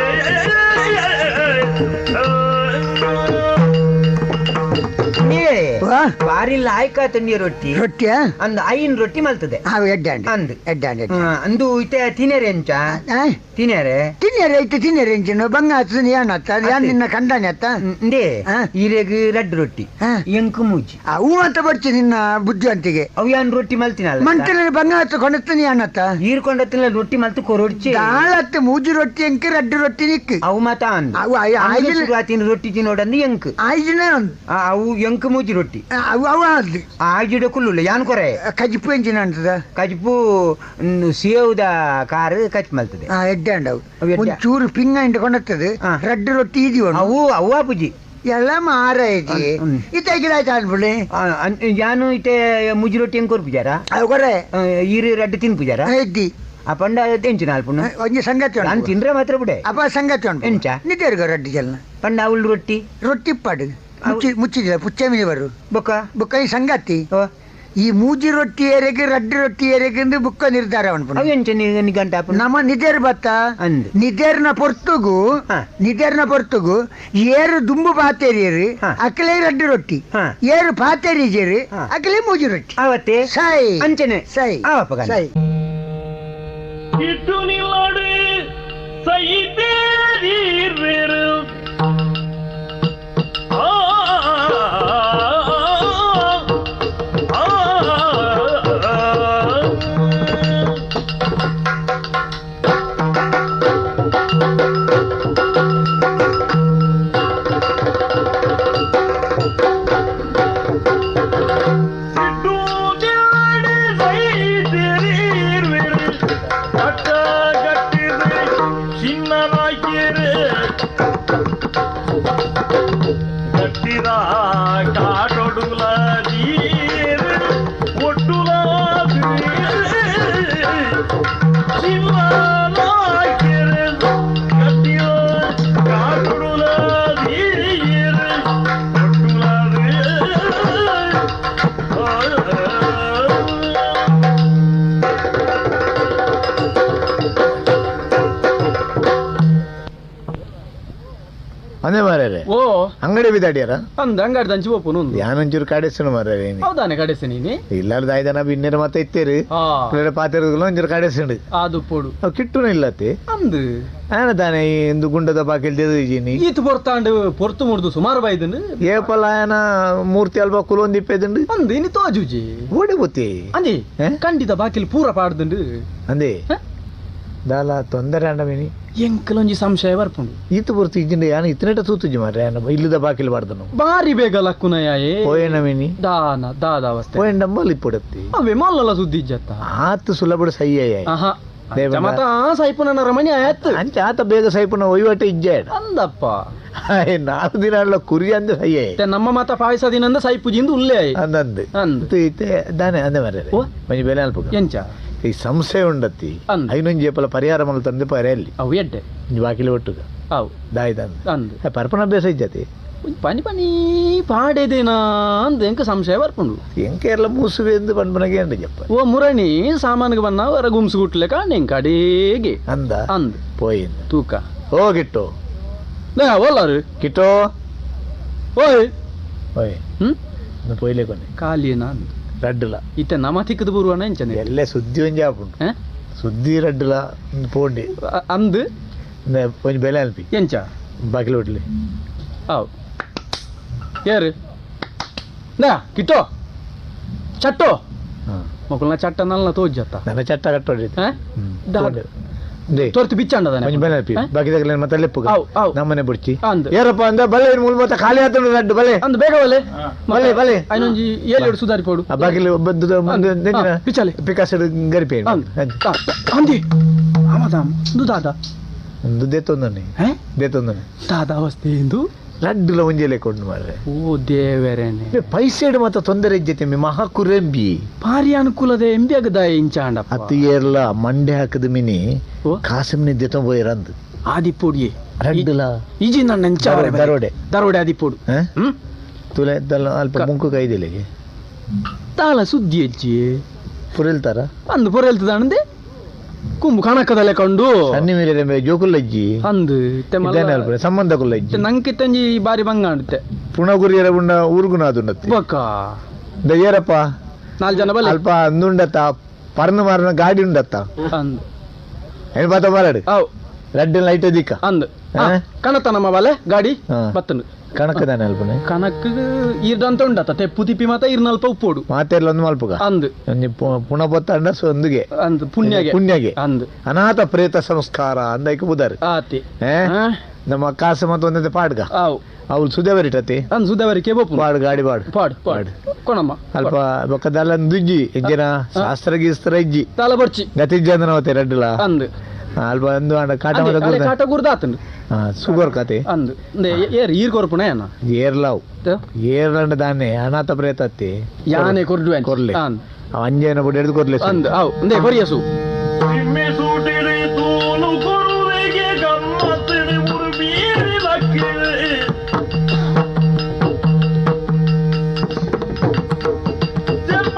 ಬಾರಿ ಲಾಯ್ಕ ತಂಡಿ ರೊಟ್ಟಿ ರೊಟ್ಟಿಯ ಅಂದು ಐನ್ ರೊಟ್ಟಿ ಮಲ್ತದೆ ಎಡ್ಡಾಂಡೆ ಅಂದು ಎಡ್ಡಾಂಡೆ ಅಂದು ಇತ್ತೆ ತಿನೇರೆ ಎಂಚ ತಿನೇರೆ ತಿನ್ನೇರೆ ಇತ್ತೆ ತಿನ್ನೇರೆ ಎಂಚಿನ ಬಂಗ ಆತದ ಏನ್ ಆತ ಯಾನ್ ನಿನ್ನ ಕಂಡಾನೆ ಅತ್ತ ಇಂದೇ ಈರೆಗ್ ರಡ್ಡು ರೊಟ್ಟಿ ಎಂಕು ಮೂಜಿ ಅವು ಅಂತ ಬರ್ಚಿ ನಿನ್ನ ಬುದ್ಧಿವಂತಿಗೆ ಅವು ಯಾನ್ ರೊಟ್ಟಿ ಮಲ್ತಿನಲ್ಲ ಮಂತನ ಬಂಗ ಆತ ಕೊಣತ್ತನಿ ಯಾನತ್ತ ಈರ್ಕೊಂಡತ್ತಿನ ರೊಟ್ಟಿ ಮಲ್ತು ಕೊರೊಡ್ಚಿ ದಾಳತ್ತೆ ಮೂಜಿ ರೊಟ್ಟಿ ಎಂಕ್ ರಡ್ಡು ರೊಟ್ಟಿ ನಿಕ್ ಅವು ಮಾತ ಅಂದು ಅವು ರೊಟ್ಟಿ ತಿನ್ನೋಡಂದು ಎಂಕ್ ಆಯ್ಜಿನ ಅವು ಎಂಕ್ ಮೂಜಿ ರೊಟ್ಟಿ ಅವು ಅವು ಅದು ಆಜಿಡ ಕುಲ್ಲುಲ್ಲ ಯಾನ್ ಕೊರೆ ಕಜಿಪು ಎಂಚಿನ ಅಂತದ ಕಜಿಪು ಸೇವುದ ಕಾರು ಕಚ್ ಮಲ್ತದೆ ಎಡ್ಡೆ ಅಂಡವು ಒಂಚೂರು ಪಿಂಗ ಇಂಡ ಕೊಂಡತ್ತದು ರಡ್ಡು ರೊಟ್ಟಿ ಇದೀವ ಅವು ಅವು ಅಪುಜಿ ಎಲ್ಲ ಮಾರ ಐತಿ ಇತ್ತೆ ಅನ್ಬಿಡಿ ಯಾನು ಇತ್ತೆ ಮುಜಿ ರೊಟ್ಟಿ ಹೆಂಗ್ ಕೊರ್ಪುಜಾರ ಅವು ಕೊರೆ ಈರು ರಡ್ಡು ತಿನ್ಪುಜಾರ ಇದ್ದಿ ಆ ಪಂಡ ಎಂಚಿನ ಅಲ್ಪುನು ಒಂಜಿ ಸಂಗತಿ ನಾನು ತಿಂದ್ರೆ ಮಾತ್ರ ಬಿಡೆ ಅಪ್ಪ ಸಂಗತಿ ಉಂಟು ಎಂಚ ನಿದ್ದೇರ್ಗ ರಡ್ಡು ಜನ ಪಂಡ ಅವಳು ರೊಟ್ಟಿ ರೊಟ್ಟಿ ಪಾಡು ಮುಚ್ಚಿ ಮುಚ್ಚಿದಿಲ್ಲ ಪುಚ್ಚೆ ಮೀನು ಬರು ಬೊಕ್ಕ ಬೊಕ್ಕ ಈ ಸಂಗತಿ ಈ ಮೂಜಿ ರೊಟ್ಟಿ ಏರೆಗೆ ರಡ್ಡು ರೊಟ್ಟಿ ಏರೆಗೆ ಎಂದು ಬುಕ್ಕ ನಿರ್ಧಾರ ಅನ್ಪುಂಡು. ಅವು ಎಂಚ ನಿಗಂಟ ಆಪುಂಡು? ನಮ್ಮ ನಿದೆರ್ ಬತ್ತ ಅಂದ್. ನಿದೆರ್ನ ಪೊರ್ತುಗು ನಿದೆರ್ನ ಪೊರ್ತುಗು ಏರು ದುಂಬು ಪಾತೆರಿಯರು ಅಕಲೇ ರಡ್ಡು ರೊಟ್ಟಿ, ಏರು ಪಾತೆರಿಜರು ಅಕಲೇ ಮೂಜಿ ರೊಟ್ಟಿ. ಅವತ್ತೆ ಸೈ ಅಂಚನೆ ಸೈ ಆವಪ್ಪ ಸೈ. ಇಟ್ಟು ನಿಲ್ಲಡು ಸೈತೇರೀರು ಅಂದೇ ಮಾರ್ರೆ. ಓ ಅಂಗಡಿ ಬಿದ್ದಾಡ್ಯಾರ ಅಂದ ಅಂಗಡಿ ದಂಚಿ ಓಪನ್ ಒಂದು ಯಾನೊಂಚೂರು ಕಡೆಸನು ಮಾರ್ರೆ. ಹೌದಾನೆ ಕಡೆಸ ನೀನೆ ಇಲ್ಲಾರ್ದ ದಾಯ್ದನ ಬಿನ್ನೇರ ಮತ್ತೆ ಇತ್ತೇರು ಪಾತಿರೋದಲ್ಲ ಒಂಚೂರು ಕಡೆಸಂಡು ಅದು ಪೋಡು ಅವು ಕಿಟ್ಟುನ ಇಲ್ಲತ್ತೆ ಅಂದು ಆನ ತಾನೆ ಇಂದು ಗುಂಡದ ಬಾಕಿಲ್ ದೇದಿದ್ದೀನಿ ಈತು ಪೊರ್ತಾಂಡು ಪೊರ್ತು ಮುರ್ದು ಸುಮಾರು ಬಾಯ್ದುಂಡು ಏಪಲ ಆಯನ ಮೂರ್ತಿ ಅಲ್ಪ ಕುಲೊಂದು ಇಪ್ಪೆದುಂಡು ಅಂದು ಇನಿ ತೋಜುಜಿ ಓಡಿ ಬೊತ್ತಿ ಅಂದಿ ಖಂಡಿತ ಬಾಕಿಲ್ ಪೂರ ಪಾಡ್ದುಂಡು ಅಂದೇ ದಾಲ ತೊಂದರೆ ಅಂಡ ಮಿನಿ ಎಂಕಲೊಂಜಿ ಸಂಶಯ ಬರ್ಪುಂಡು ಈತು ಪೊರ್ತು ಇಜ್ಜಿಂಡ ಯಾನ ಇತ್ತನೇಟ ತೂತುಜಿ ಮಾರ್ರೆ ಯಾನ ಇಲ್ಲದ ಬಾಕಿಲ್ ಬಾರ್ದನು ಬಾರಿ ಬೇಗ ಲಕ್ಕುನಯಾಯೇ ಪೋಯಣ ಮಿನಿ ದಾನ ದಾದ ಅವಸ್ಥೆ ಪೋಯಂಡಂಬಲ್ ಇಪ್ಪೊಡತ್ತಿ ಅವೇ ಮಲ್ಲಲ ಸುದ್ದಿ ಇಜ್ಜತ್ತ ಆತು ಸುಲಭಡು ಸೈಯ ಆಹಾ ಮತ ಸೈಪುನ ರಮಣಿ ಆಯ್ತು ಅಂಚ ಆತ ಬೇಗ ಸೈಪುನ ಒಯ್ವಟ ಇಜ್ಜೆ ಅಂದಪ್ಪ ನಾಲ್ಕು ದಿನ ಅಲ್ಲ ಕುರಿ ಅಂದ ಸೈಯೇ ನಮ್ಮ ಮಾತ ಪಾಯಸ ದಿನಂದ ಸೈಪುಜಿಂದ ಉಲ್ಲೇ ಅಂದಂದು ಅಂದು ಇತ್ತೆ ದಾನೆ ಅಂದೆ ಮಾರ್ರೆ ಒಂಜಿ ಬೆಲೆ ಅಲ್ಪ ಎಂಚ ಈ ಸಂಶಯ ಉಂಡತ್ತಿ ಐನೊಂಜಿ ಏಪಲ ಪರಿಹಾರ ಮಲ್ಲ ತಂದೆ ಪರೆ ಅಲ್ಲಿ ಅವು ಎಡ್ಡೆ ಬಾಕಿಲಿ ಒಟ್ಟುಗ ಅವು ದಾಯ್ದಂದು ಅಂದು ಪರ್ಪನ ಅಭ್ಯಾಸ ಇಜ್ಜತಿ ಪನಿ ಪನಿ ಪಾಡೇದೇನಾ ಅಂದ ಎಂಕ ಸಂಶಯ ಬರ್ಪುಂಡು ಎಂಕ ಎಲ್ಲ ಮೂಸುವೆ ಎಂದು ಪನ್ಪನಗೆ ಅಂದ ಜಪ್ಪ ಓ ಮುರಣಿ ಸಾಮಾನ್ಗೆ ಬನ್ನ ವರ ಗುಮ್ಸು ಗುಟ್ಲೆ ಕಾಂಡ್ ಎಂಕ ಅಡೇಗೆ ಅಂದ ಅಂದ್ ಪೋಯಿಂದ ತೂಕ ಓ ಕಿಟ್ಟೋ ಓಲಾರು ಕಿಟ್ಟೋ ಓಯ್ ಓಯ್ ಹ್ಮ್ ಪೋಯ್ಲೆ ಕೊನೆ ಖಾಲಿನಾ ಅಂದ ರಡ್ಡುಲ ಇತ್ತೆ ನಮ ತಿಕ್ಕದ ಬೂರ್ವನ ಎಂಚನೆ ಎಲ್ಲ ಸುದ್ದಿ ಒಂಜಿ ಆಪುಂಡು ಸುದ್ದಿ ರಡ್ಡುಲ ಪೋಂಡಿ ಅಂದು ಒಂಜಿ ಬೆಲೆ ಅಲ್ಪಿ ಎಂಚ ಬಾಕಿಲ್ ಹೋಟ್ಲಿ ಅವು ಏರು ನಾ ಕಿಟ್ಟೋ ಚಟ್ಟೋ ಮಕ್ಕಳನ್ನ ಚಟ್ಟ ನಲ್ಲ ತೋಜತ್ತ ನನ್ನ ಚಟ್ಟ ಕಟ್ಟೋಡಿ ತೋರ್ತು ಬಿಚ್ಚಾಂಡ ಒಂಜಿ ಬೆಲೆ ಅಲ್ಪಿ ಬಾಕಿ ತಗಲ ಮತ್ತೆ ಲೆಪ್ಪು ಅವು ಅವು ನಮ್ಮನೆ ಬುಡ್ಚಿ ಅಂದು ಏರಪ್ಪ ಅಂದ ಬಲೆ ಮೂಲ ಮತ್ತೆ ಖಾಲಿ ಆತಂಡು ರಡ್ಡು ಬಲೆ ಅಂದು ಬೇಗ ಬಲೆ ಬಲೆ ಬಲೆ ಐನೊಂಜಿ ಏಳು ಸುಧಾರಿ ಪೋಡು ಆ ಬಾಕಿಲ್ ಪಿಚಾಲೆ ಪಿಕಾಸಡು ಗರಿಪೆ ಅಂದಿ ಆಮದಾಮ್ ಇಂದು ದಾದಾ ಒಂದು ದೇತೊಂದನೆ ದೇತೊಂದನೆ ದಾದಾ ಅವಸ್ಥೆ ಇಂದು ರಡ್ಡುಲ ಒಂಜೆಲೆ ಕೊಂಡು ಮಾರ್ರೆ ಓ ದೇವರೇನೆ ಪೈಸೆಡ್ ಮಾತ ತೊಂದರೆ ಇಜ್ಜತೆ ಮಿ ಮಹಾ ಕುರೆಂಬಿ ಭಾರಿ ಅನುಕೂಲದ ಎಂಬಿ ಆಗದ ಇಂಚಾಂಡ ಅತ್ತು ಏರ್ಲ ಮಂಡೆ ಹಾಕದ ಮಿನಿ ಕಾಸಿಮ್ನಿ ದೇತೊಂಬ ಪೋಯಿರಂದು ಆದಿಪೋಡಿಯೇ ರಡ್ಡುಲ ಇಜಿ ನನ್ನ ದರೋಡೆ ದರೋಡೆ ಆದಿಪೋಡು ತುಲೆ ದಲ್ಲ ಅಲ್ಪ ಮುಂಕು ಕೈದಿಲೆಗೆ ತಾಳ ಸುದ್ದಿ ಹೆಜ್ಜಿ ಪುರಿಲ್ತಾರ ಅಂದು ಪುರಿಲ್ತದಾನಂದೆ ಕುಂಬು ಕಣಕದಲ್ಲೇ ಕಂಡು ಸನ್ನಿ ಮೇಲೆ ಜೋಕುಲ್ಲಜ್ಜಿ ಅಂದು ಇದ್ದಾನೆ ಸಂಬಂಧ ಕುಲ್ಲಜ್ಜಿ ನಂಕಿತ್ತಂಜಿ ಬಾರಿ ಬಂಗ ಅಂಡುತ್ತೆ ಪುಣಗುರಿಯರ ಉಂಡ ಊರುಗುನಾದುಂಡತ್ತೆ ಬೊಕ್ಕ ಏರಪ್ಪ ನಾಲ್ ಜನ ಬಲೆ ಅಲ್ಪ ಅಂದುಂಡತ್ತ ಪರ್ನ ಮಾರನ ಗಾಡಿ ಉಂಡತ್ತ ಅಂದು ಏನು ಪಾತ ಮಾರಾಡು ಅವು ರಡ್ಡು ಲೈಟ್ ದಿಕ್ಕ ಅಂದು ಕಣತ ನಮ್ಮ ಬಲೆ ಗಾಡಿ ಬತ್ತನು ಕಣಕ್ ದಾನೆ ಅಲ್ಪನೆ ಕಣಕ್ ಈರ್ದಂತ ಉಂಡತ್ತ ತೆಪ್ಪು ತಿಪ್ಪಿ ಮಾತ ಇರ್ನಲ್ಪ ಉಪ್ಪೋಡು ಮಾತೆಲ್ಲ ಒಂದು ಮಲ್ಪುಗ ಅಂದು ಒಂಜಿ ಪುಣ ಪೊತ್ತ ಒಂದುಗೆ ಅಂದು ಪುಣ್ಯಗೆ ಪುಣ್ಯಗೆ ಅಂದು ಅನಾಥ ಪ್ರೇತ ಸಂಸ್ಕಾರ ಅಂದೈಕ ಬುದಾರು ಆತಿ ನಮ್ಮ ಕಾಸು ಮತ್ತು ಒಂದಂತೆ ಪಾಡ್ಗ ಅವು ಅವ್ಳು ಸುದೇವರಿಟತಿ ಅಂದು ಸುದೇವರಿಕೆ ಬೋಪು ಪಾಡು ಗಾಡಿ ಪಾಡು ಪಾಡು ಪಾಡು ಕೊಣಮ್ಮ ಅಲ್ಪ ಬೊಕ್ಕದಲ್ಲ ದುಜ್ಜಿ ಇಜ್ಜಿನ ಶಾಸ್ತ್ರ ಗೀಸ್ತ್ರ ಇಜ್ಜಿ ತಲ ಬರ್ಚಿ ಗತಿಜ್ಜಂದನ ಅವತ್ತೆ ರಡ್ಡುಲ ಅಂದು ಅಲ್ಪ ಅಂದು ಅಂಡ ಕಾಟ ಕಾಟ ಗುರ್ದಾತಂಡು ಸುಗರ್ ಕತೆ ಅಂದು ಏರ್ ಈರ್ ಕೊರ್ಪುಣ ಏನ ಏರ್ಲಾವ್ ಏರ್ಲಂಡ ದಾನೆ ಅನಾಥ ಪ್ರೇತ ಅತ್ತಿ ಯಾನೆ ಕೊರ್ಡು ಕೊರ್ಲೆ ಅಂಜೇನ ಬುಡ ಹಿಡಿದು ಕೊರ್ಲೆ ಅಂದು ಅವು ಅಂದೆ ಕೊರಿಯಸು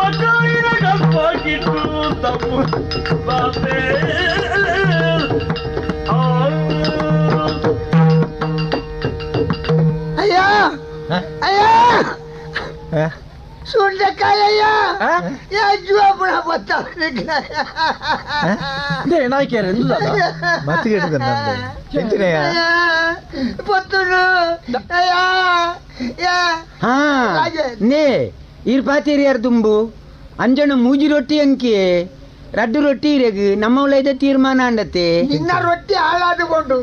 Bye. ಅಯ್ಯೋ ಅಯ್ಯೋ ಸುಂಡೆಕಾಯಿ ಅಯ್ಯ ಜೀವ ಬುಡ ನೇ ಇರ್ ಪಾತೇರಿಯಾರ್ ದುಂಬು ಅಂಜನ ಮೂಜಿ ರೊಟ್ಟಿ ಅಂಕಿ ರಡ್ಡು ರೊಟ್ಟಿ ಇರೆಗ್ ನಮ್ಮ ಇದ ತೀರ್ಮಾನ ಅಂಡತೆ ನಿನ್ನ ರೊಟ್ಟಿ ಹಾಳಾದುಕೊಂಡು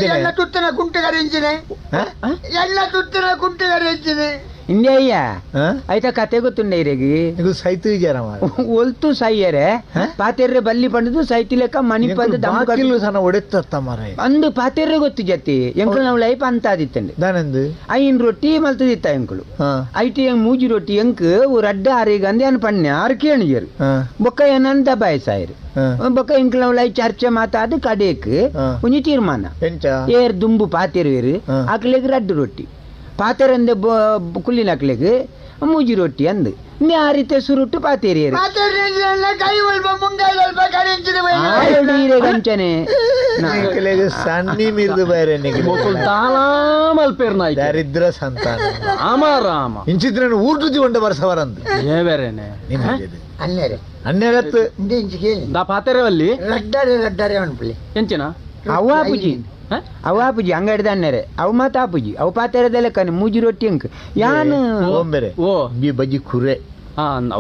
ಎಲ್ಲ ತುತ್ತಿನ ಕುಂಟೆಗರಿಂಚಿನೆ ಎಲ್ಲ ತುತ್ತಿನ ಕುಂಟೆಗರಿಂಚಿನೆ ಇಂದೇ ಅಯ್ಯ ಆಯ್ತಾ ಕತೆ ಗೊತ್ತುಂಡ ಇರೆಗ್ ಸೈತು ವಿಚಾರ ಒಲ್ತು ಸೈಯರೆ ಪಾತೆರ್ರೆ ಬಲ್ಲಿ ಪಂಡದು ಸೈತಿ ಲೆಕ್ಕ ಮಣಿ ಪಂದು ದಮ್ಕಿಲ್ಲು ಸನ ಒಡೆತ್ತ ಮಾರಾಯ ಅಂದು ಪಾತೆರ್ರೆ ಗೊತ್ತು ಜತಿ ಎಂಕುಲು ನಾವು ಲೈಫ್ ಅಂತ ಆದಿತ್ತಂಡೆ ದಾನಂದು ಐನ್ ರೊಟ್ಟಿ ಮಲ್ತದಿತ್ತ ಎಂಕುಲು IT ಎಂಗ್ ಮೂಜಿ ರೊಟ್ಟಿ ಎಂಕ್ ರಡ್ಡ ಆರಿಗೆ ಅಂದೆ ಅನ್ ಪಣ್ಣೆ ಆರು ಕೇಣಿಯರು ಬೊಕ್ಕ ಏನಂತ ದಬಾಯಿಸಾಯರು ಬೊಕ್ಕ ಎಂಕುಲು ನಾವು ಲೈ ಚರ್ಚೆ ಮಾತಾದು ಕಡೇಕ್ ಒಂಜಿ ತೀರ್ಮಾನ ಏರ್ ದುಂಬು ಪಾತೆರುವೆರು ಅಕ್ಲೆಗ್ ರಡ್ಡು ರೊಟ್ಟಿ ಪಾತೆರಂದೆ ಕುಲ್ಲಿನ ಅಕ್ಲೆಗ್ ಮೂಜಿ ರೊಟ್ಟಿ ಅಂದು ಆ ರೀತಿ ಸುರುಟ್ಟು ಪಾತೇರಿಯರು ಅಂಚನೆ ಸಣ್ಣಿ ಮೀರ್ದು ಬೇರೆ ದರಿದ್ರ ಸಂತಾನ ರಾಮ ರಾಮ ಇಂಚಿದ್ರೆ ಊಟದಿ ಉಂಡ ಬರ್ಸವರಂದು ಬೇರೆನೆ ಅನ್ನೇರತ್ತು ಪಾತೆರವಲ್ಲಿ ರಡ್ಡಾರೆ ರಡ್ಡಾರೆ ಅನ್ಪುಲಿ ಎಂಚಿನ ಅವ ಪೂಜಿ ಅವ ಆಪುಜಿ ಅಂಗಡಿದ ಅನ್ನರೆ ಅವು ಮಾತ ಆಪುಜಿ ಅವು ಪಾತೆರದೆಲ್ಲ ಕಣಿ ಮೂಜಿ ರೊಟ್ಟಿ ಅಂಕ್ ಯಾನು ಓಂಬೆರೆ ಓ ಬಿ ಬಜ್ಜಿ ಕುರೆ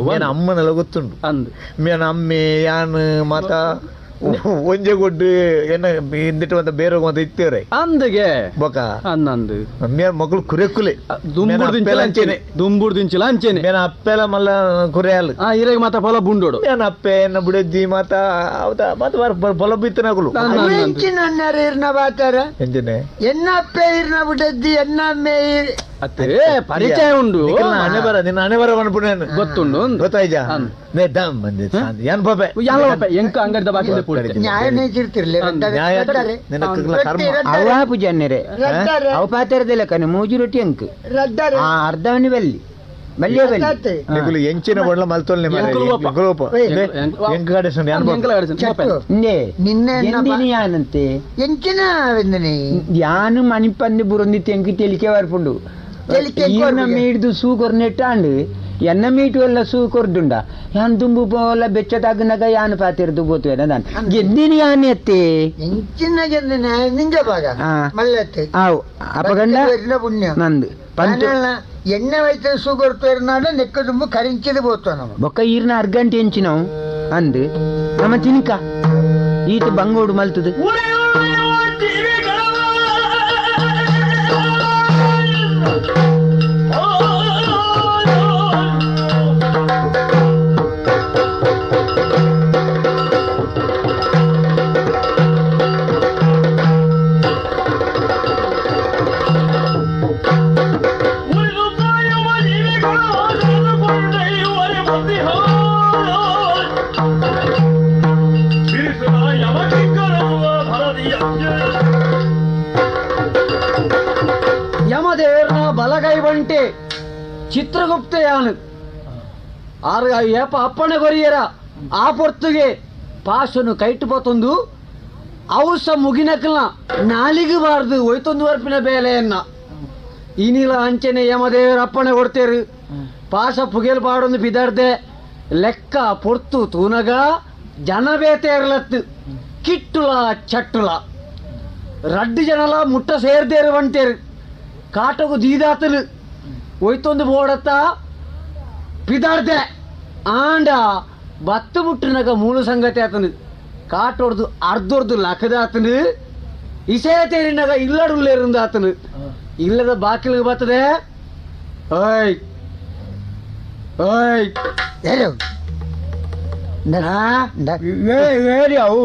ಮೇನ ಅಮ್ಮನೆಲ್ಲ ಗೊತ್ತುಂಡು ಅಂದು ಮೇನ ಅಮ್ಮೆ ಯಾನು ಮಾತ ಒಂಜೆ ಗೊಡ್ಡು ಏನ ಹಿಂದಿಟ್ಟು ಅಂತ ಬೇರೆ ಅಂತ ಇತ್ತೇವ್ರೆ ಅಂದಗೆ ಬೊಕ ಅನ್ನಂದು ಮೇನ ಮಗಳು ಕುರೆ ಕುಲೆ ದುಂಬುಡು ದಿಂಚಿಲ ಅಂಚೆನೆ ದುಂಬುಡು ದಿಂಚಿಲ ಅಂಚೆನೆ ಮೇನ ಅಪ್ಪೆಲ ಮಲ್ಲ ಕುರೆ ಅಲ್ಲ ಆ ಇರೆಗ್ ಮಾತ ಫಲ ಬುಂಡೋಡು ಮೇನ ಅಪ್ಪೆ ಎನ್ನ ಬುಡೆದ್ದಿ ಮಾತ ಹೌದಾ ಮಾತ ಬಲ ಬಿತ್ತನಗುಲು ಎಂಚಿನ ಇರ್ನ ಬಾತಾರ ಎಂಚಿನೆ ಎನ್ನ ಅಪ್ಪೆ ಇರ್ನ ಬುಡೆದ್ದಿ ಎನ್ನ ಅಮ್ಮೆ ಅತ್ತೆ ಪರಿಚಯ ಉಂಡು ಹಣೆ ಬರ ನಿನ್ನ ಹಣೆ ಬರ ಅನ್ಪುಣೆ ಗೊತ್ತುಂಡು ಗೊತ್ತಾಯ್ಜಾ ನೇ ದಮ್ ಬಂದೆ ಯಾನ್ ಪಾಪೆ ಯಾನ್ ಪಾಪೆ ಎಂಕ ಅಂಗಡಿದ ಬಾಕಿ ನ್ಯಾಯ ನೇಚಿರ್ತಿರ್ಲಿ ನ್ಯಾಯ ನಿನ್ನ ಕರ್ಮ ಅವ ಪೂಜೆ ಅನ್ನರೆ ಅವ ಪಾತೆರದೆಲ್ಲ ಕಣೆ ಮೂಜಿ ರೊಟ್ಟಿ ಅಂಕ್ ಆ ಅರ್ಧವನಿ ಬಲ್ಲಿ ಬಲ್ಲಿಯ ಬಲ್ಲಿ ನಿಗುಲು ಎಂಚಿನ ಬೊಳ್ಳ ಮಲ್ತೊಲ್ನೆ ಮಾರೆ ಎಂಕುಲೋಪ ಎಂಕ ಕಡೆಸು ಯಾನ್ ಪಾಪೆ ಇಂದೇ ನಿನ್ನೆ ಎಂದಿನಿ ಯಾನಂತೆ ಎಂಚಿನ ವೆಂದನಿ ಯಾನು ಮಣಿಪಂದು ಬುರೊಂದಿತ್ತು ಎಂಕ್ ತೆಲಿಕೆ ಬರ್ಪುಂಡು ಈರ್ನ ಮೀಡ್ದು ಸೂ ಕೊರ್ನೆಟ್ಟಾಂಡು ಎನ್ನ ಮೀಟು ಎಲ್ಲ ಸೂ ಕೊರ್ದುಂಡ ಯಾನ್ ದುಂಬು ಪೋಲ ಬೆಚ್ಚ ತಾಗುನಾಗ ಯಾನು ಪಾತಿರ್ದು ಬೋತು ನಾನು ಗೆದ್ದಿನಿ ಯಾನ್ ಎತ್ತಿ ಎಂಚಿನ ಗೆದ್ದಿನ ನಿಂಜ ಭಾಗ ಮಲ್ಲತ್ತೆ ಆವ್ ಅಪಗಂಡ ಪುಣ್ಯ ನಂದು ಪಂತ ಎಣ್ಣೆ ವೈದ್ಯ ಸೂ ಕೊರ್ತು ನೆಕ್ಕ ದುಂಬು ಕರಿಂಚಿದ ಬೋತು ನಮ್ಮ ಬೊಕ್ಕ ಈರ್ನ ಅರ್ಗಂಟೆ ಎಂಚಿನವು ಅಂದು ನಮ್ಮ ತಿನ್ಕ ಈತ ಬಂಗೋಡು ಮಲ್ತದು ಯಮದೇವರ ಬಲಗೈ ಬಂಟೆ ಚಿತ್ರಗುಪ್ತ ಯಾನು ಆರು ಏಪ ಅಪ್ಪಣೆ ಕೊರಿಯರ ಆ ಪೊರ್ತುಗೆ ಪಾಸನು ಕೈಟು ಪತ್ತೊಂದು ಅವಸ ಮುಗಿನಕಲ್ನ ನಾಲಿಗೆ ಬಾರ್ದು ಒಯ್ತೊಂದು ವರ್ಪಿನ ಬೇಲೆಯನ್ನ ಇನಿಲ ಅಂಚನೆ ಯಮದೇವರ ಅಪ್ಪಣೆ ಕೊಡ್ತೇರು ಪಾಸ ಪುಗೆಲ್ ಪಾಡೊಂದು ಬಿದರ್ದೆ ಲೆಕ್ಕ ಪೊರ್ತು ತೂನಗ ಜನಬೇತೇರ್ಲತ್ತು ಕಿಟ್ಟುಲ ಚಟ್ಟುಲ ರಡ್ಡು ಜನಲ ಮುಟ್ಟ ಸೇರ್ದೇರು ಬಂಟೇರು ಕಾಟಗು ದೀದಾತನು ಒಯ್ತೊಂದು ಬೋಡತ್ತ ಪಿದಾರ್ದೆ ಆಂಡ ಬತ್ತು ಮುಟ್ಟಿನಾಗ ಮೂಳು ಸಂಗತಿ ಆತನು ಕಾಟೊಡ್ದು ಅರ್ಧೊರ್ದು ಲಕ್ಕದಾತನು ಇಸೆ ತೇರಿನಾಗ ಇಲ್ಲಡುಲ್ಲೇರಿಂದ ಆತನು ಇಲ್ಲದ ಬಾಕಿಲಿಗೆ ಬರ್ತದೆ ಓಯ್ ಓಯ್ ಯಾರು ಅವು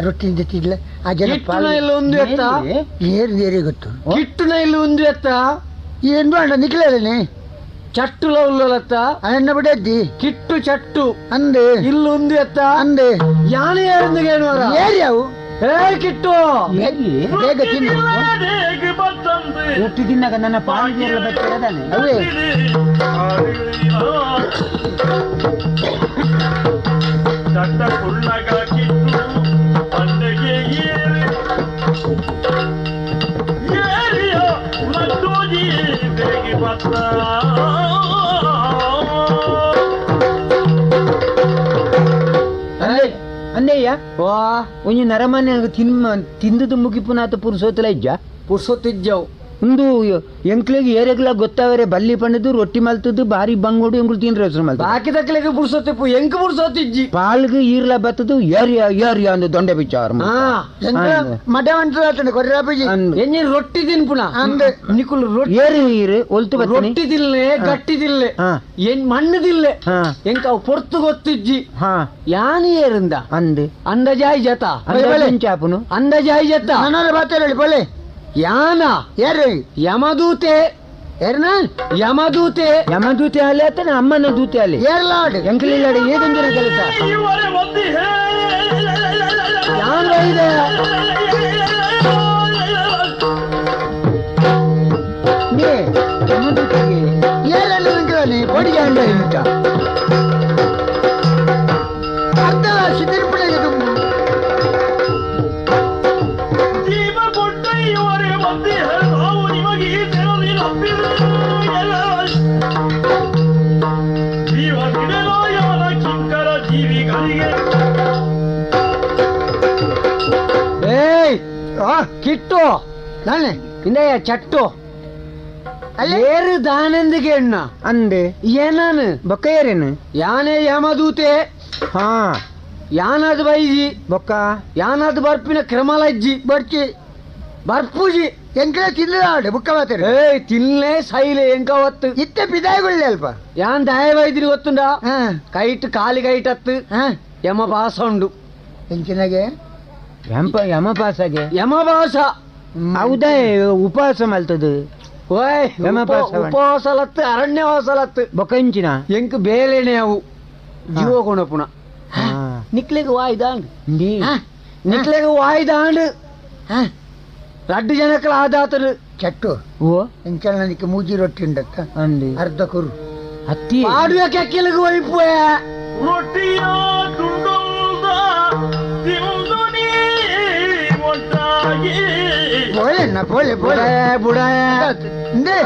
ರೊಟ್ಟಿ ಜೊತೆ ಆ ಜನ ಕಿಟ್ಟುನ ಇಲ್ಲ ಒಂದು ಎತ್ತ ಏರು ಏರಿ ಗೊತ್ತು ಕಿಟ್ಟುನ ಇಲ್ಲ ಒಂದು ಎತ್ತ ಏನು ಅಣ್ಣ ನಿಕ್ಲೇನೆ ಚಟ್ಟುಲ ಉಲ್ಲಲತ್ತ ಅಣ್ಣ ಬಿಡದ್ದಿ ಕಿಟ್ಟು ಚಟ್ಟು ಅಂದೆ ಇಲ್ಲೊಂದು ಎತ್ತ ಅಂದೆ ಯಾನೆ ಯಾರಂದಿಗೆ ಏರಿ ಅವು Kittu ಬೇಗ ತಿನ್ನು. ರೊಟ್ಟಿ ತಿನ್ನಾಗ ನನ್ನ ಪಾಲಿಗೆಲ್ಲ ಬಚ್ಚಿರದಾನೆ. ಅವೇ. ಅಂದಯ್ಯ ವಾ ಒಂಜಿ ನರಮಾನ್ಯ ತಿನ್ಮ ತಿಂದದು ಮುಗಿಪುನಾತ ಪುರುಸೋತಲ ಇಜ್ಜ ಪುರ್ಸೊತ್ತಿಜ್ಜವು ಒಂದು ಎಂಕ್ಲೆಗ್ ಏರೆಗ್ಲ ಗೊತ್ತಾವರೆ ಬಲ್ಲಿ ಪಂಡದು ರೊಟ್ಟಿ ಮಲ್ತದ್ದು ಬಾರಿ ಬಂಗೋಡು ಎಂಕುಲು ತಿನ್ರೆ ಹೆಸರು ಮಲ್ತ ಬಾಕಿ ತಕ್ಕಲಿಗೆ ಪುರ್ಸೊತ್ತಿಪ್ಪು ಎಂಕ್ ಪುರ್ಸೊತ್ತಿಜ್ಜಿ ಪಾಲ್ಗ್ ಈರ್ಲ ಬತ್ತದು ಏರಿಯಾ ಏರಿಯಾ ಅಂದು ದೊಂಡೆ ಬಿಚ್ಚಾರ ಮಠ ಮಂತ್ರ ಕೊರ್ರಾಪುಜಿ ಎಂಜಿನ ರೊಟ್ಟಿ ತಿನ್ಪುಣ ಅಂದ್. ನಿಕುಲು ರೊಟ್ಟಿ ಏರು ಈರು ಒಲ್ತು ಬತ್ತನಿ ರೊಟ್ಟಿ ತಿನ್ಲೆ ಗಟ್ಟಿ ತಿನ್ಲೆ ಏನ್ ಮಣ್ಣು ತಿನ್ಲೆ ಎಂಕ ಅವು ಪೊರ್ತು ಗೊತ್ತಿಜ್ಜಿ ಯಾನ್ ಏರಿಂದ ಅಂದ್ ಅಂದಜಾಯ್ ಜತ ಚಾಪುನು ಅಂದಜಾಯ್ ಜತ ನನರ ಬಾತೇಳಿ ಬೋಲೆ ಯಾನ ಯಾರು ಯಮದೂತೆ ಏರ್ನ ಯಮದೂತೆ ಯಮದೂತೆ ಅಲೆ ಅತ್ತನ ಅಮ್ಮನ ದೂತೆ ಅಲೆ ಏರ್ಲಾಡ್ ಎಂಕಲಿಲ್ಲಾಡ ಏದಂಜನ ಕೆಲಸ ಯಾನ್ ಬೈದೆ ನೇ ಯಮದೂತೆಗೆ ಏರಲ್ಲ ನಿಂಕಲನೆ ಒಡಿಗೆ ಅಂಡ ಇಂಟ ಅರ್ಧ ಸಿದಿರ್ಪುಡೆಗೆ ತುಂಬು ಜೀವ ಕೊಟ್ಟ ಇವರೇ ಬಂದಿ ನಾವು ನಿಮಗೆ ತೆರಲಿ ಜೀವ ಬಿಡಲೋ ಯಾರ ಕಿಂಕರ ಜೀವಿಗಳಿಗೆ. ಏಯ್ ಕಿಟ್ಟು ನಾನೆ ಇಂದಯ್ಯ ಚಟ್ಟು ಏರು ದಾನಂದಿಗೆ ಎಣ್ಣ ಅಂದೆ ಏನಾನು ಬೊಕ್ಕ ಏರೇನು ಯಾನೇ ಯಮದೂತೆ ಹಾ ಯಾನಾದ್ ಬೈಜಿ ಬೊಕ್ಕ ಯಾನಾದ್ ಬರ್ಪಿನ ಕ್ರಮಲಜ್ಜಿ ಬರ್ಚಿ ಬರ್ಪುಜಿ ಎಂಕಲ ತಿನ್ನಲಾಡು ಬುಕ್ಕ ಬಾತೇರಿ ಏಯ್ ತಿನ್ಲೆ ಸೈಲೆ ಎಂಕ ಒತ್ತು ಇತ್ತ ಪಿದಾಯಿಗುಳ್ಳೆ ಅಲ್ಪ ಯಾನ್ ದಯವೈದಿರಿ ಗೊತ್ತುಂಡ ಕೈಟ್ ಕಾಲಿ ಕೈಟತ್ತು ಯಮ ಪಾಸ ಉಂಡು ಎಂಚಿನಾಗೆ ಯಂಪ ಯಮ ಪಾಸಾಗೆ ಯಮ ಪಾಸ ಹೌದಾ ಉಪವಾಸ ಮಲ್ತದು ಓಯ್ ಯಮ ಪಾಸ ಉಪವಾಸಲತ್ತು ಅರಣ್ಯವಾಸಲತ್ತು ಬೊಕ್ಕ ಇಂಚಿನ ಎಂಕ್ ಬೇಲೆಣೆ ಅವು ಜೀವ ಕೊಣಪುಣ ನಿಕ್ಲೆಗ್ ವಾಯ್ದಾಂಡ್ ನಿಕ್ಲೆಗ್ ವಾಯ್ದಾಂಡ್ ರಡ್ಡು ಜನಕ್ಕಲ ಆದಾತರು ಚಟ್ಟು ಓ ಎಂಚಲ ನನಗೆ ಮೂಜಿ ರೊಟ್ಟಿ ಉಂಡತ್ತ ಅಂದು ಅರ್ಧ ಕುರು ಹತ್ತಿ ಪಾಡುವ ಕೆಕ್ಕೆಲಗ್ ಒಯ್ಪುವೆ ರೊಟ್ಟಿಯ ತುಂಡೊಂದ ತಿಂದು ನೀ ಒಟ್ಟಾಗಿ ಬೋಲೆ ನಾ ಬೋಲೆ ಬೋಲೆ ಬುಡ ಇಂದೇ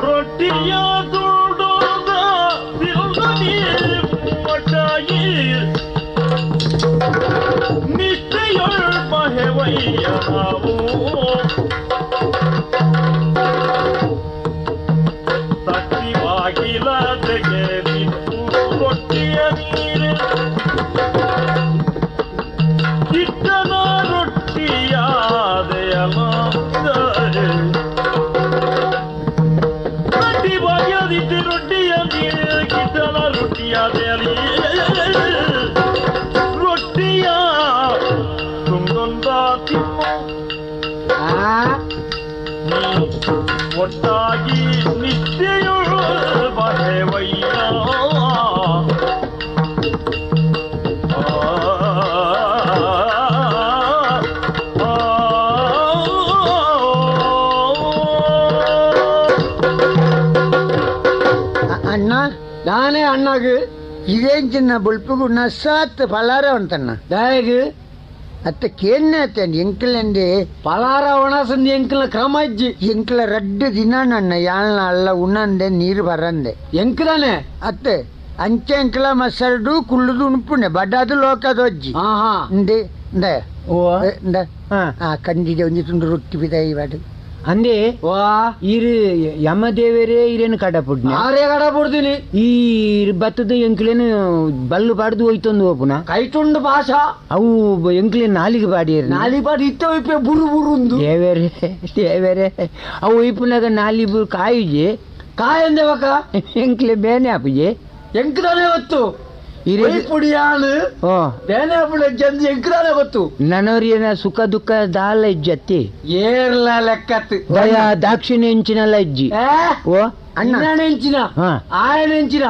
ರೊಟ್ಟಿಯ ತುಂಡೊಂದ ತಿಂದು ನೀ ಒಟ್ಟಾಗಿ ನಿಷ್ಠೆಯೊಳ್ ಮಹೆವಯ್ಯ ನಾವು ತಟ್ಟಿ ಬಾಗಿಲ ತೆಗೆದಿಟ್ಟು ರೊಟ್ಟಿಯ ನೀರು ಕಿಟ್ಟನ ರೊಟ್ಟಿಯಾದೆಯಲ ರೊಟ್ಟಿ ಬಾಗಿಲದಿಟ್ಟು ರೊಟ್ಟಿಯ ನೀರು ಕಿಟ್ಟನ ರೊಟ್ಟಿಯಾದೆಯಲಿ ರೊಟ್ಟಿಯ ತುಂಡೊಂದ ತಿನ್ನು ನೀ ಒಟ್ಟಾಗಿ ನಿತ್ಯೆಯೊಳು ಬರೆವಯ್ಯ ಅಣ್ಣ ನಾನೇ ಅಣ್ಣಗ್ ಇದೇನ್ ಚಿನ್ನ ಬುಲ್ಪುಗು ನಸಾತ್ ಫಲಾರ ಉಂಟಣ್ಣ ದಾಯಗ್ ಅತ್ತ ಕೇನ್ನೆ ಅತ್ತೇನ್ ಎಂಕಲೆಂದೆ ಪಲಾರ ಒಣಸಂದಿ ಎಂಕಲ್ನ ಕ್ರಮ ಇಜ್ಜಿ ಎಂಕಲ ರಡ್ಡು ದಿನ ನನ್ನ ಯಾಳ್ನ ಅಲ್ಲ ಉಣ್ಣಂದೆ ನೀರು ಬರಂದೆ ಎಂಕದಾನೆ ಅತ್ತೆ ಅಂಚೆ ಎಂಕಲ ಮಸರ್ಡು ಕುಳ್ಳುದು ಉಣುಪುಣೆ ಬಡಾದು ಲೋಕದೊಜ್ಜಿ ಆಹಾ ಇಂದೆ ಇಂದ ಓ ಇಂದ ಆ ಕಂಡಿಗೆ ಒಂಜಿ ತುಂಡು ರೊಟ್ಟಿ ಬಿದಾಯಿ ಬಾಡು ಅಂದೆ ವಾ ಇರು ಯಮದೇವರೇ ಇರೇನು ಕಡಪುಡ್ನ ಆರೇ ಕಡ ಪುಡ್ದಿನಿ ಈ ಬತ್ತದ ಎಂಕ್ಲೇನು ಬಲ್ಲು ಪಾಡ್ದು ಹೋಯ್ತೊಂದು ಹೋಪುನ ಕೈಟುಂಡು ಪಾಶ ಅವು ಎಂಕ್ಲೇನು ನಾಲಿಗೆ ಪಾಡಿಯರ್ ನಾಲಿ ಪಾಡಿ ಇತ್ತ ಒಯ್ಪೆ ಬುರು ಬುರುಂದು ದೇವರೇ ದೇವರೇ ಅವು ಒಯ್ಪುನಾಗ ನಾಲಿ ಬುರು ಕಾಯುಜಿ ಕಾಯಂದೆ ಬಕ ಎಂಕ್ಲೆ ಬೇನೆ ಆಪುಜಿ ಎಂಕದಾನೆ ಗೊತ್ತು ಪುಡಿಯಾನು ಬೇನೆ ಎಂಕದಾನೆ ಗೊತ್ತು. ನನವರಿಯನ ಸುಖ ದುಃಖ ದಾಲ ಇಜ್ಜತ್ತಿ ಏರ್ಲ ಲೆಕ್ಕತ್ತು ದಯಾ ದಾಕ್ಷಿಣ್ಯ ಎಂಚಿನಲ್ಲ ಇಜ್ಜಿ. ಓ ಅಣ್ಣ ಎಂಚಿನ ಆಯನ ಎಂಚಿನ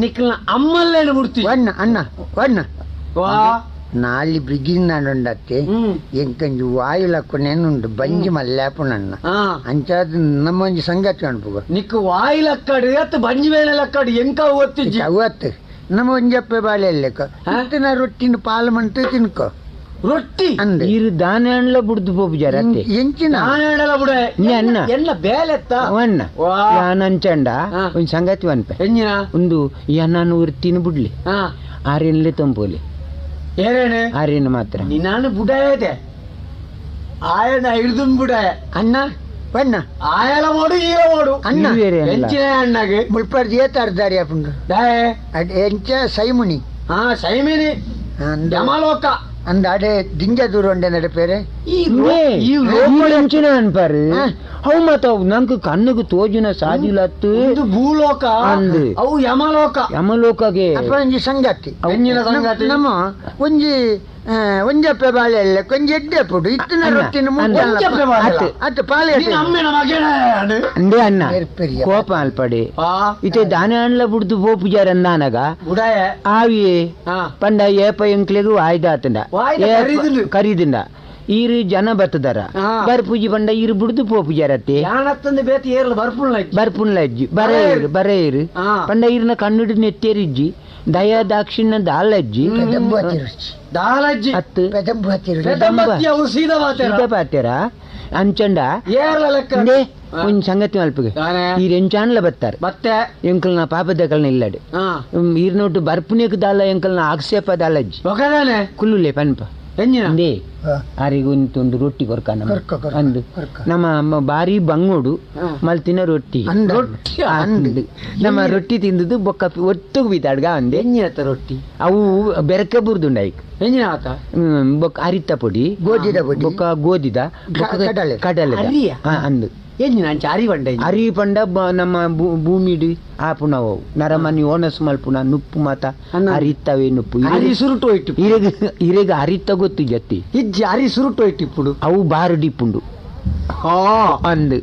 ನಿಕ್ಲ ಅಮ್ಮಲ್ಲೇನು ಬಿಡ್ತಿ ವಣ್ಣ ಅಣ್ಣ ವಣ್ಣ ನಾಲಿ ಬ್ರಿಗಿನಾಡುಂಡತ್ತೆ ಎಂಕಂಜಿ ವಾಯುಲಕ್ಕನೇನುಂಡು ಬಂಜಿ ಮಲ್ಲಾಪುನಣ್ಣ ಅಂಚಾದ ನಮ್ಮೊಂಜಿ ಸಂಗತಿ ಅನ್ಪುಗ ನಿಕ್ಕು ವಾಯುಲಕ್ಕಡು ಅತ್ತು ಬಂಜಿ ಮೇಲೆ ಲಕ್ಕಡು ಎಂಕ ಒತ್ತಿಜ್ಜಿ ಅವತ್ತು ನಮ್ಮ ಒಂಜಪ್ಪೆ ಬಾಳೆ ಲೆಕ್ಕ ಇತ್ತಿನ ರೊಟ್ಟಿನ ಪಾಲು ಮಂತು ತಿನ್ಕೋ ರೊಟ್ಟಿ ಅಂದೆ ಇರು ದಾನ ಬುಡ್ದು ಪೋಪುಜಾರ ಅತ್ತೆ ಎಂಚಿನ ದಾನ ಬುಡ ಅಣ್ಣ ಎಲ್ಲ ಬೇಲೆತ್ತ ಅಣ್ಣ ಯಾನ್ ಅಂಚಂಡ ಒಂಜಿ ಸಂಗತಿ ವನ್ಪೆ ಎಂಜಿನ ಒಂದು ಎನ್ನನು ತಿನ್ನು ಬುಡ್ಲಿ ಆರೇನ್ಲೆ ತಂಪೋಲಿ ಏನೇನು ಆರೇನು ಮಾತ್ರ ನಿನ್ನಾನು ಬುಡಾಯದೆ ಆಯನ ಹಿಡಿದು ಬುಡಾಯ ಅಣ್ಣ ಬಣ್ಣ ಆಯಲ ಮಾಡು ಈಲ ಮಾಡು ಅಣ್ಣ ಎಂಚಿನ ಅಣ್ಣಗೆ ಮುಳ್ಪರ್ದು ಏತಾರ್ದಾರಿ ಅಪ್ಪಂಡು ಎಂಚ ಸೈಮುನಿ. ಹಾ ಸೈಮಿನಿ ಯಮಲೋಕ ಅಂದ ಅಡೆ ದಿಂಜ ದೂರ ಉಂಡೆ ನಡಪೇರೆ ಎಂಚಿನ ಅನ್ಪಾರು ಅವು ಮಾತ ನಂಗೆ ಕಣ್ಣುಗೆ ತೋಜುನ ಸಾದಿಲತ್ತು ಭೂಲೋಕ ಅಂದು ಅವು ಯಮಲೋಕ ಯಮಲೋಕಗೆ ಅಪ್ಪ ಒಂಜಿ ಸಂಗತಿ ಎಂಜಿನ ಸಂಗತಿ ನಮ್ಮ ಒಂಜಿ ಒಂಜಪ್ಪೆ ಬಾಳೆ ಅಲ್ಲ ಕೊಂಜಿ ಎಡ್ಡೆ ಪುಡು ಇತ್ತಿನ ರೊಟ್ಟಿನ ಅತ್ತು ಪಾಲೆ ಅಂದೇ ಅಣ್ಣ ಕೋಪ ಅಲ್ಪಡೆ ಇತ್ತೆ ದಾನ ಅಣ್ಲ ಬುಡ್ದು ಪೋಪುಜಾರ ಅಂದಾನಗ ಆವಿಯೇ ಪಂಡ ಏಪ ಎಂಕ್ಲೆಗು ವಾಯ್ದಾತಂಡ ಕರಿದಿಂದ ಈರು ಜನ ಬತ್ತದಾರ ಬರ್ಪೂಜಿ ಪಂಡ ಈರು ಬುಡ್ದು ಪೋಪುಜಾರತ್ತೆ ಬರ್ಪುನ್ಲ ಅಜ್ಜಿ ಬರೇ ಇರು ಬರೇ ಇರು ಪಂಡ ಈರಿನ ಕಣ್ಣುಡು ನೆತ್ತೇರಿಜ್ಜಿ ದಯಾ ದಾಕ್ಷಿಣ್ಯ ದಾಲಜ್ಜಿ ದಾಲಜ್ಜಿ ಅತ್ತು ಸೀದಾ ಪಾತೆರ ಅಂಚಂಡ ಒಂಜಿ ಸಂಗತಿ ಮಲ್ಪುಗೆ ಈರ್ ಎಂಚಾನ್ಲ ಬತ್ತಾರೆ ಬತ್ತೆ ಎಂಕಲ್ನ ಪಾಪದಕಲ್ನ ಇಲ್ಲಡೆ ಈರ್ನೋಟು ಬರ್ಪುನೇಕ್ ದಾಲ ಎಂಕಲ್ನ ಆಕ್ಷೇಪ ದಾಲಜ್ಜಿ ಕುಲ್ಲುಲೆ ಪನ್ಪ ಅಂದೇ ಆರಿಗೆ ಒಂದು ರೊಟ್ಟಿ ಕೊರ್ಕ ಅಂದು ನಮ್ಮ ಬಾರಿ ಬಂಗೋಡು ಮಲ್ತಿನ ರೊಟ್ಟಿ ಅಂದು ನಮ್ಮ ರೊಟ್ಟಿ ತಿಂದದ್ದು ಬೊಕ್ಕ ಒತ್ತುಗು ಬೀತಾಡ್ಗ ಅಂದೆ ರೊಟ್ಟಿ ಅವು ಬೆರಕೆ ಬುರ್ದುಂಡ ಐಕ್ ಬೊಕ್ಕ ಅರಿತ ಪೊಡಿ ಗೋಧಿದ ಪೊಡಿ ಬೊಕ್ಕ ಗೋಧಿದ ಕಡಲೆ ಕಡಲೆ ಅಂದು ಅರಿ ಪಂಡ ಅರಿ ಪಂಡ ನಮ್ಮ ಭೂಮಿಡು ಆಪುನವು ನರಮನಿ ಓನಸ್ ಮಲ್ಪುನ ನುಪ್ಪು ಮಾತ ಅರಿತ್ತವೆ ನುಪ್ಪು ಅರಿ ಸುರುಟು ಇಟ್ಟು ಇರೆಗ್ ಇರೆಗ್ ಅರಿತ ಗೊತ್ತು ಜತ್ತಿ ಇಜ್ಜಿ ಅರಿ ಸುರುಟು ಇಟ್ಟು ಇಪ್ಪುಡು ಅವು ಬಾರು ಡಿಪ್ಪುಂಡು ಅಂದು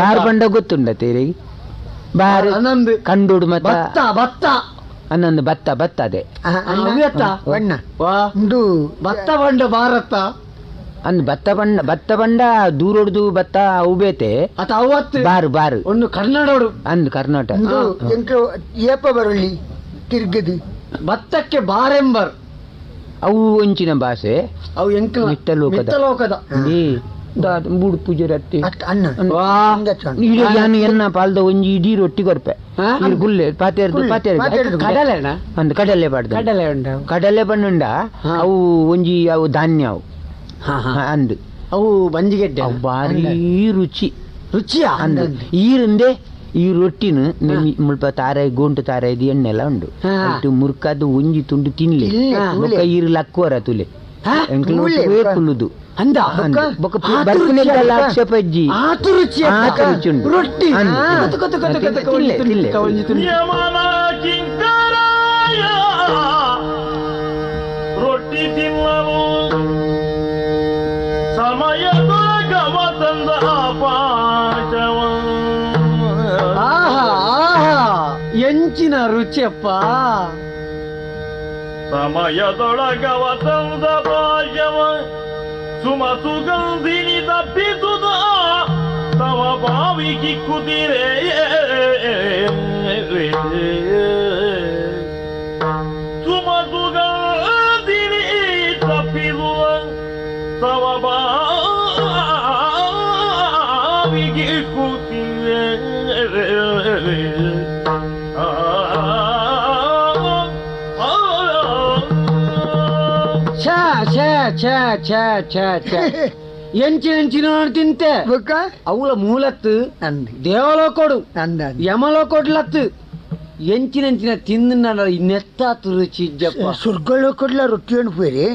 ಬಾರು ಪಂಡ ಗೊತ್ತುಂಡತ್ತೆ ಇರೆಗ್ ಬಾರು ಅನ್ನೊಂದು ಕಂಡೋಡು ಮತ್ತ ಭತ್ತ ಭತ್ತ ಅನ್ನೊಂದು ಭತ್ತ ಭತ್ತ ಅದೇ ಬಣ್ಣ ಭತ್ತ ಬಂಡ ಭಾರತ ಅಂದ್ ಭತ್ತ ಬಣ್ಣ ಭತ್ತ ಬಂಡ ದೂರೊಡ್ದು ಭತ್ತ ಅವು ಬೇತೆ ಬಾರು ಬಾರು ಒಂದು ಕನ್ನಡೋಡು ಅಂದ್ ಕರ್ನಾಟಕ ಏಪ ಬರಲಿ ತಿರ್ಗದು ಭತ್ತಕ್ಕೆ ಬಾರೆಂಬರ್ ಅವು ಒಂಚಿನ ಭಾಷೆ ಅವು ಎಂಕಲ ಮಿತ್ತಲೋಕದ ಬುಡು ಪೂಜೆ ರತ್ತಿ ಅನ್ನ ಯಾನು ಎನ್ನ ಪಾಲ್ದ ಒಂಜಿ ಇಡೀ ರೊಟ್ಟಿ ಕೊರ್ಪೆ ಗುಲ್ಲೆ ಪಾತೇರ್ದು ಪಾತೇರ್ದು ಕಡಲೆ ಅಂದ್ ಕಡಲೆ ಪಾಡ್ದು ಕಡಲೆ ಉಂಡ ಕಡಲೆ ಬಣ್ಣುಂಡ ಅವು ಒಂಜಿ ಅವು ಧಾನ್ಯ ಅವು ಅಂದು ಅವು ಬಂಜಿಗೆಡ್ಡೆ ಭಾರಿ ರುಚಿ ರುಚಿಯ ಅಂದು ಈರಿಂದೆ ಈ ರೊಟ್ಟಿನ ಮುಲ್ಪ ತಾರೆ ಗೋಂಟು ತಾರೆ ಇದು ಎಣ್ಣೆಲ್ಲ ಉಂಡು ಇಟ್ಟು ಮುರ್ಕದ್ದು ಒಂಜಿ ತುಂಡು ತಿನ್ಲಿ ಬೊಕ್ಕ ಈರು ಲಕ್ಕುವರ ತುಲೆ ಕುಲ್ಲುದು ಅಂದ ಬೊಕ್ಕ ಆಕ್ಷೇಪ ಅಜ್ಜಿ ರುಚಿ ರುಚಿ ಉಂಟು ರೊಟ್ಟಿ ತಿನ್ಲೆ ರೊಟ್ಟಿ ತಿನ್ನಲು ಸಮಯದೊಳಗವ ತಂದ ಪಾಶವ. ಆಹಾ ಆಹಾ ಎಂಚಿನ ರುಚಿಯಪ್ಪ. ಸಮಯದೊಳಗವ ತಂದ ಪಾಶವ ಸುಮ ಸುಗಂಧಿನಿ ತಪ್ಪಿಸುದ ತವ ಬಾವಿ ಕಿಕ್ಕುತ್ತಿರೇ. ಸುಮ ಸುಗಂಧಿನಿ ತಪ್ಪಿಸುವ ತವ ಬಾವಿ ಕಿಕ್ಕುತ್ತಿರೇ. ಛೇ ಛೇ ಛೇ ಛೇ ಛೇ ಛೇ ಎಂಚಿನ ಎಂಚಿನ ತಿಂತೆ ಅವುಲ ಮೂಲತ್ತು ದೇವಲೋಕೋಡು ಯಮಲೋಕೋಡ್ಲತ್ತು ಎಂಚಿನ ಎಂಚಿನ ತಿಂದ ನೆತ್ತಾತು ರುಚಿ ಇಜ್ಜಪ್ಪ. ಸ್ವರ್ಗಲೋಕಡ್ಲ ರೊಟ್ಟಿ ಅನ್ಪೇರಿ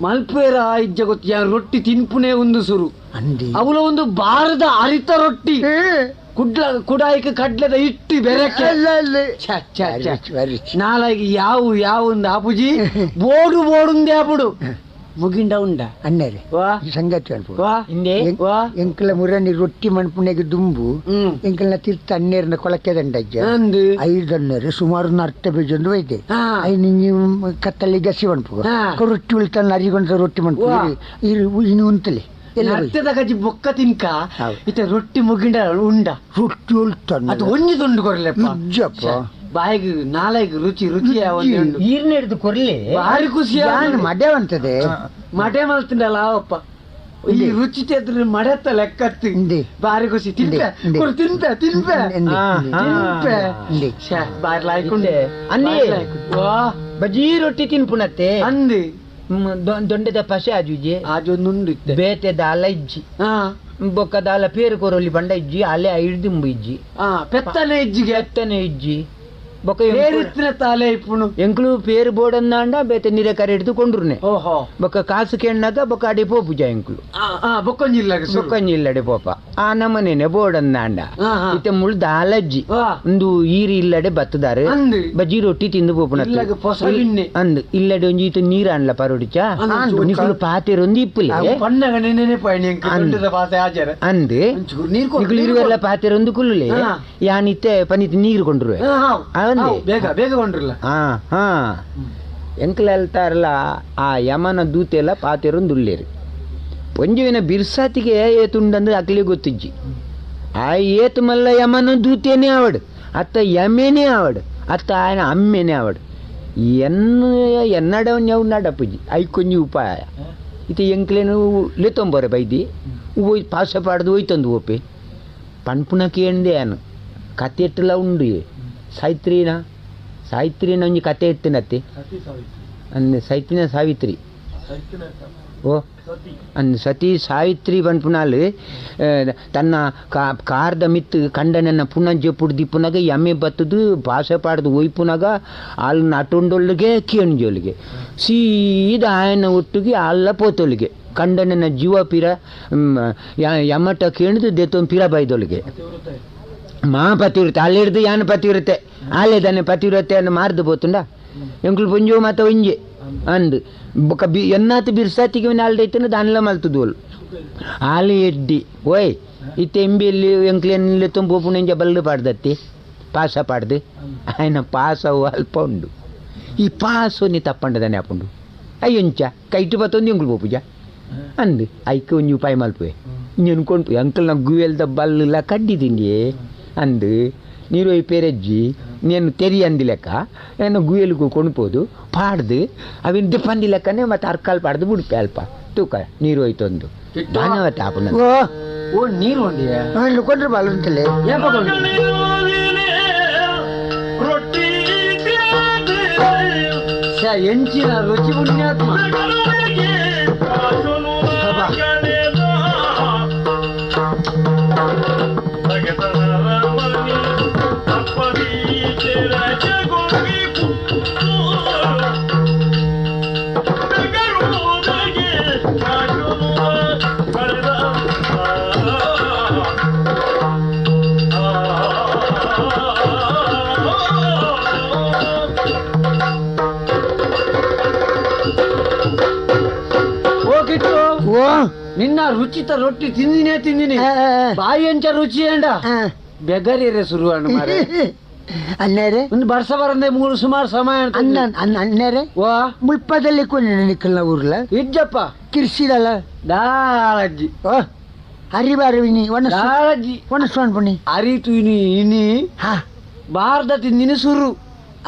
ಮಲ್ಪೇರ ಇಜ್ಜ ಗೊತ್ತು ರೊಟ್ಟಿ ತಿನ್ಪುನೇ ಒಂದು ಸುರು. ಅವಳ ಒಂದು ಬಾರದ ಅರಿತ ರೊಟ್ಟಿ ಕುಡ್ಲ ಕುಡಾಯಿಕ ಕಡ್ಲೆದ ಇಟ್ಟು ಬೆರಕೆ ನಾಲಾಗಿ ಯಾವ ಯಾವ ಒಂದು ಆಪುಜಿ ಬೋಡು ಬೋಡುಂದೆ ಆಪುಡು ಮುಗಿಂಡ ಉಂಡ ಅಣ್ಣರೇ ಸಂಗತಿ ಎಂಕಲ ಮುರನಿ ರೊಟ್ಟಿ ಮಣ್ಪುಣೆಗೆ ದುಂಬು ಎಂಕಲ್ನ ತೀರ್ಥ ಅಣ್ಣೇರ್ನ ಕೊಳಕೆ ದಂಡಜ್ಜ ಐದು ಅಣ್ಣರು ಸುಮಾರು ನರ್ತ ಬೇಜೊಂದು ಒಯ್ದೆ ಐನು ಕತ್ತಲ್ಲಿ ಗಸಿ ಮಣ್ಪು ರೊಟ್ಟಿ ಉಳ್ತಾನ ಅರಿಗೊಂಡ ರೊಟ್ಟಿ ಮಣ್ಪು ಇನ್ನು ಉಂತಲೆ ನರ್ತದ ಗಜಿ ಬೊಕ್ಕ ತಿನ್ಕ ಇತ್ತ ರೊಟ್ಟಿ ಮುಗಿಂಡ ಉಂಡ ರೊಟ್ಟಿ ಉಳ್ತಾನ ಅದು ಒಂಜಿ ತುಂಡು ಕೊರ್ಲೆಪ್ಪ ಬಾಯಿಗೆ ನಾಲೈಗೆ ರುಚಿ ರುಚಿ ಈರ್ನ ಹಿಡಿದು ಕೊರ್ಲಿ ಭಾರಿ ಖುಷಿ ಮಡೆ ಅಂತದೆ ಮಡೆ ಮಲ್ತಿಂಡಲ್ಲ ಅವಪ್ಪ ಈ ರುಚಿ ತೆದ್ರೆ ಮಡೆತ್ತ ಲೆಕ್ಕತ್ತಿ ಭಾರಿ ಖುಷಿ ತಿನ್ಪೆ ತಿನ್ಪೆ ತಿನ್ಪೆ ತಿನ್ಪೆ ಬಾರಿ ಲಾಯ್ಕೊಂಡೆ ಅಲ್ಲಿ ಬಜೀ ರೊಟ್ಟಿ ತಿನ್ಪುನತ್ತೆ ಅಂದಿ ದೊಂಡೆದ ಪಸೆ ಆಜುಜಿ ಆಜೊಂದುಂಡು ಇತ್ತೆ ಬೇತೆ ದಾಲ ಇಜ್ಜಿ ಬೊಕ್ಕ ದಾಲ ಪೇರು ಕೊರೊಲಿ ಪಂಡ ಇಜ್ಜಿ ಅಲೆ ಐಡ್ದಿಂಬು ಇಜ್ಜಿ ಪೆತ್ತನೆ ಇಜ್ಜಿಗೆ ಎತ್ತನೆ ಇಜ್ಜಿ ಬೊಕ್ಕ ಪೇರಿತ್ತಿನ ತಾಲೆ ಇಪ್ಪುನು ಎಂಕ್ಲು ಪೇರು ಬೋಡಂದಾಂಡ ಬೇತೆ ನೀರೆ ಕರೆ ಹಿಡಿದು ಕೊಂಡ್ರುನೆ ಓಹೋ ಬೊಕ್ಕ ಕಾಸು ಕೆಣ್ಣಾಗ ಬೊಕ್ಕ ಅಡಿ ಪೋಪುಜ ಎಂಕ್ಲು ಬೊಕ್ಕೊಂಜಿಲ್ಲ ಬೊಕ್ಕೊಂಜಿಲ್ಲಡೆ ಪೋಪ ಆ ನಮ್ಮನೇನೆ ಬೋಡಂದಾಂಡ ಇತ್ತೆ ಮುಳ್ ದಾಲಜ್ಜಿ ಒಂದು ಈರಿ ಇಲ್ಲಡೆ ಬತ್ತದಾರೆ ಬಜ್ಜಿ ರೊಟ್ಟಿ ತಿಂದು ಪೋಪುನ ಅಂದ್ ಇಲ್ಲಡೆ ಒಂಜಿ ಇತ್ತು ನೀರ್ ಅನ್ಲ ಪರೋಡಿಚ ನಿಕುಲು ಪಾತೆರೊಂದು ಇಪ್ಪುಲೆ ಅಂದ್ ನಿಕುಲು ಇರುವೆಲ್ಲ ಪಾತೆರೊಂದು ಕುಲ್ಲುಲೆ ಯಾನಿತ್ತೆ ಪನಿತ್ ನೀರು ಕೊಂಡ್ರುವೆ ಬೇಗ ಬೇಗ ಕೊಂಡ್ರಲ್ಲ ಹಾ ಹಾ ಎಂಕಲ್ ಹೇಳ್ತಾರಲ್ಲ ಆ ಯಮನ ದೂತೆಲ್ಲ ಪಾತೆರೊಂದು ಉಳ್ಳೇರು ಒಂಜುವಿನ ಬಿರ್ಸಾತಿಗೆ ಏತುಂಡಂದ್ರೆ ಅಕ್ಲಿ ಗೊತ್ತಿಜ್ಜಿ ಆ ಏತು ಮಲ್ಲ ಯಮನ ದೂತೇನೆ ಆವಡು ಅತ್ತ ಯಮೇನೇ ಆವಡು ಅತ್ತ ఆయన ಅಮ್ಮೇನೆ ಆವಡು ಎನ್ನ ಎನ್ನಡವನ್ ಯಾವ ನಡಪುಜಿ ಐಕೊಂಜಿ ಉಪಾಯ ಇತ್ತೆ ಎಂಕ್ಲೇನು ಲೆತ್ತೊಂಬರೆ ಬೈದಿ ಓಯ್ ಪಾಸ ಪಾಡ್ದು ಹೋಯ್ತಂದು ಓಪೆ ಪನ್ಪುನ ಕೇಂದೆ ಅನು ಕತೆ ಎಟ್ಟಲ ಉಂಡು ಸಾಯಿತ್ರಿನ ಸಾಯಿತ್ರಿನ ಒಂಜಿ ಕತೆ ಇತ್ತಿನತ್ತೆ ಅಂದ್ ಸೈತಿನ ಸಾವಿತ್ರಿ ಓ ಅಂದ್ ಸತಿ ಸಾವಿತ್ರಿ ಪನ್ಪುನಾಲ್ ತನ್ನ ಕಾರ್ದ ಮಿತ್ತು ಕಂಡನನ್ನ ಪುನಃ ಜೆಪ್ಪುಡು ದಿಪ್ಪುನಾಗ ಎಮ್ಮೆ ಬತ್ತದು ಭಾಷೆ ಪಾಡ್ದು ಒಯ್ಪುನಾಗ ಆಲ್ ನಟುಂಡೊಳ್ಳಿಗೆ ಕೇಣ್ಜೊಳಿಗೆ ಸೀದಾ ಆಯನ ಒಟ್ಟಿಗೆ ಅಲ್ಲ ಪೋತೊಳಿಗೆ ಕಂಡನನ್ನ ಜೀವ ಪಿರ ಯಮಟ ಕೇಣ್ದು ದೇತೊಂದು ಪಿರ ಬೈದೊಳಿಗೆ ಮಾ ಪತಿವ್ರತೆ ಅಲ್ಲಿ ಹಿಡ್ದು ಯಾನು ಪತಿವ್ರತೆ ಆಲೇದಾನೆ ಪತಿವ್ರತೆ ಅನ್ನು ಮಾರ್ದು ಪೋತುಂಡ ಎಂಕುಲು ಪೊಂಜೋ ಮಾತ ಒಂಜೆ ಅಂದ್ ಬೊಕ ಬಿ ಎನ್ನಾತ ಬಿರ್ಸಾತಿಗೆ ನಾಲ್ದೈತನ ದಾನ್ಲ ಮಲ್ತದೋಲು ಆಲು ಎಡ್ಡಿ ಓಯ್ ಇತ್ತೆ ಎಂಬಿಯಲ್ಲಿ ಎಂಕ್ಲೆನ್ ತೊಂಬು ಬಲ್ಲು ಪಾಡ್ದತ್ತಿ ಪಾಸ ಪಾಡ್ದು ఆయన ಪಾಸ ಅಲ್ಪ ಉಂಡು ಈ ಪಾಸು ನೀ ತಪ್ಪಂಡದಾನೆ ಆಪುಂಡು ಅಯ್ಯೊಂಚ ಕೈಟು ಬತ್ತೊಂದು ಎಂಕುಲು ಪೋಪುಜ ಅಂದ್ ಐಕೆ ಒಂಜಿ ಉಪಾಯ ಮಲ್ಪುವೆ ನೆನ್ಕೊಂಡು ಅಂಕಲ್ನ ಗುವೆಲ್ದ ಬಲ್ಲೆಲ್ಲ ಕಡ್ಡಿ ಅಂದು ನೀರು ಪೇರಜ್ಜಿ నేను ತೆರಿ ಅಂದಿ ಲೆಕ್ಕ ಏನು ಗುಯಲ್ಗೂ ಕೊಣ್ಬೋದು ಪಾಡ್ದು ಅವಿನ ದಿಪ್ಪಂದಿ ಲೆಕ್ಕನೆ ಮತ್ತೆ ಅರ್ಕಾಲ್ ಪಾಡ್ದು ಬಿಡ್ಪೆ ಅಲ್ಪ ತೂಕ ನೀರು ಹೋಯ್ತೊಂದು ದಾನವತ್ತೆ ಆಪುನ ಓ ನೀರು ಹೊಂಡಿಯ ಕೊಂಡ್ರೆ ಬಾಲು ಅಂತಲೇ ಎಂಚಿನ ರುಚಿ ಪುಣ್ಯಾತ್ಮ ನಿನ್ನ ರುಚಿತ ರೊಟ್ಟಿ ತಿಂದಿನೇ ತಿಂದಿನಿ ಬಾಯಿ ಅಂಚ ರುಚಿ ಅಂಡ ಬೆಗರಿರೆ ಶುರು ಅಣ್ಣ ಮಾರೆ ಅಣ್ಣರೇ ಒಂದು ಬರ್ಸ ಬರಂದೆ ಮೂರು ಸುಮಾರು ಸಮಯ ಅಣ್ಣ ಅಣ್ಣರೇ ವಾ ಮುಲ್ಪದಲ್ಲಿ ಕೊಂಡು ನಿಕ್ಕಲ್ನ ಊರ್ಲ ಇಜ್ಜಪ್ಪ ಕಿರ್ಸಿದಲ್ಲ ದಾಳಜ್ಜಿ ಓ ಅರಿಬಾರವಿನಿ ಒಣ ದಾಳಜ್ಜಿ ಒಣ ಸೋನ್ ಪುಣಿ ಅರಿತು ಇನಿ ಇನಿ ಹಾ ಬಾರ್ದ ತಿಂದಿನಿ ಸುರು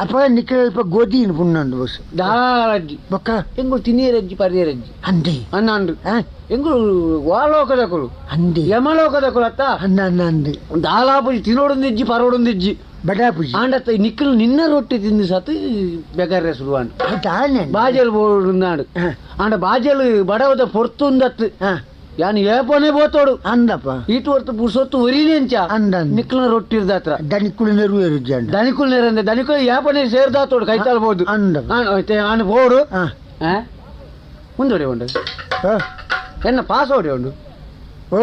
ಅಪ್ಪ ನಿಕ್ಕಲ್ಪ ಗೋಧಿ ಪುಣ್ಣಂದು ಬಸ್ ದಾಳಜ್ಜಿ ಬೊಕ್ಕ ಎಂಗುಳು ತಿನ್ನಿಯರಜ್ಜಿ ಪರಿಯರಜ್ಜಿ ಅಂದಿ ಅನ್ನಾಂಡು ಎಂಗುಳು ವಾಲೋಕದಕುಲು ಅಂದಿ ಯಮಲೋಕದಕುಲು ಅತ್ತ ಅನ್ನ ಅನ್ನ ಅಂದಿ ದಾಲಾಪುಜಿ ತಿನ್ನೋಡೊಂದಿಜ್ಜಿ ಪರೋಡೊಂದಿಜ್ಜಿ ಬಡಾಪುಜಿ ಆಂಡತ್ತ ನಿಕ್ಕಲು ನಿನ್ನ ರೊಟ್ಟಿ ತಿಂದು ಸತ್ತು ಬೆಗಾರೆ ಶುರುವಾಂಡು ಬಾಜಲ್ ಬೋಡುಂದಾಂಡು ಆಂಡ ಬಾಜಲ್ ಬಡವದ ಪೊರ್ತುಂದತ್ತು ಯಾನು ಏಪನೆ ಬೋತೋಡು ಅಂದಪ್ಪ ಈಟು ಹೊರ್ತು ಪುರ್ಸೊತ್ತು ಒರಿನೆಂಚ ಅಂದ ನಿಕ್ಕಲ ರೊಟ್ಟಿ ಇರ್ದಾತ್ರ ದನಿಕುಲು ನೆರು ಎರುಜಾಂಡ ದನಿಕುಲು ನೆರಂದೆ ದನಿಕುಲು ಏಪನೆ ಸೇರ್ದಾತೋಡು ಕೈತಾಳ್ಬೋದು ಅಂದ ಆಂಡ ಬೋಡು ಮುಂದೋಡಿ ಉಂಡು ಎನ್ನ ಪಾಸ ಹೊಡಿ ಉಂಡು ಓ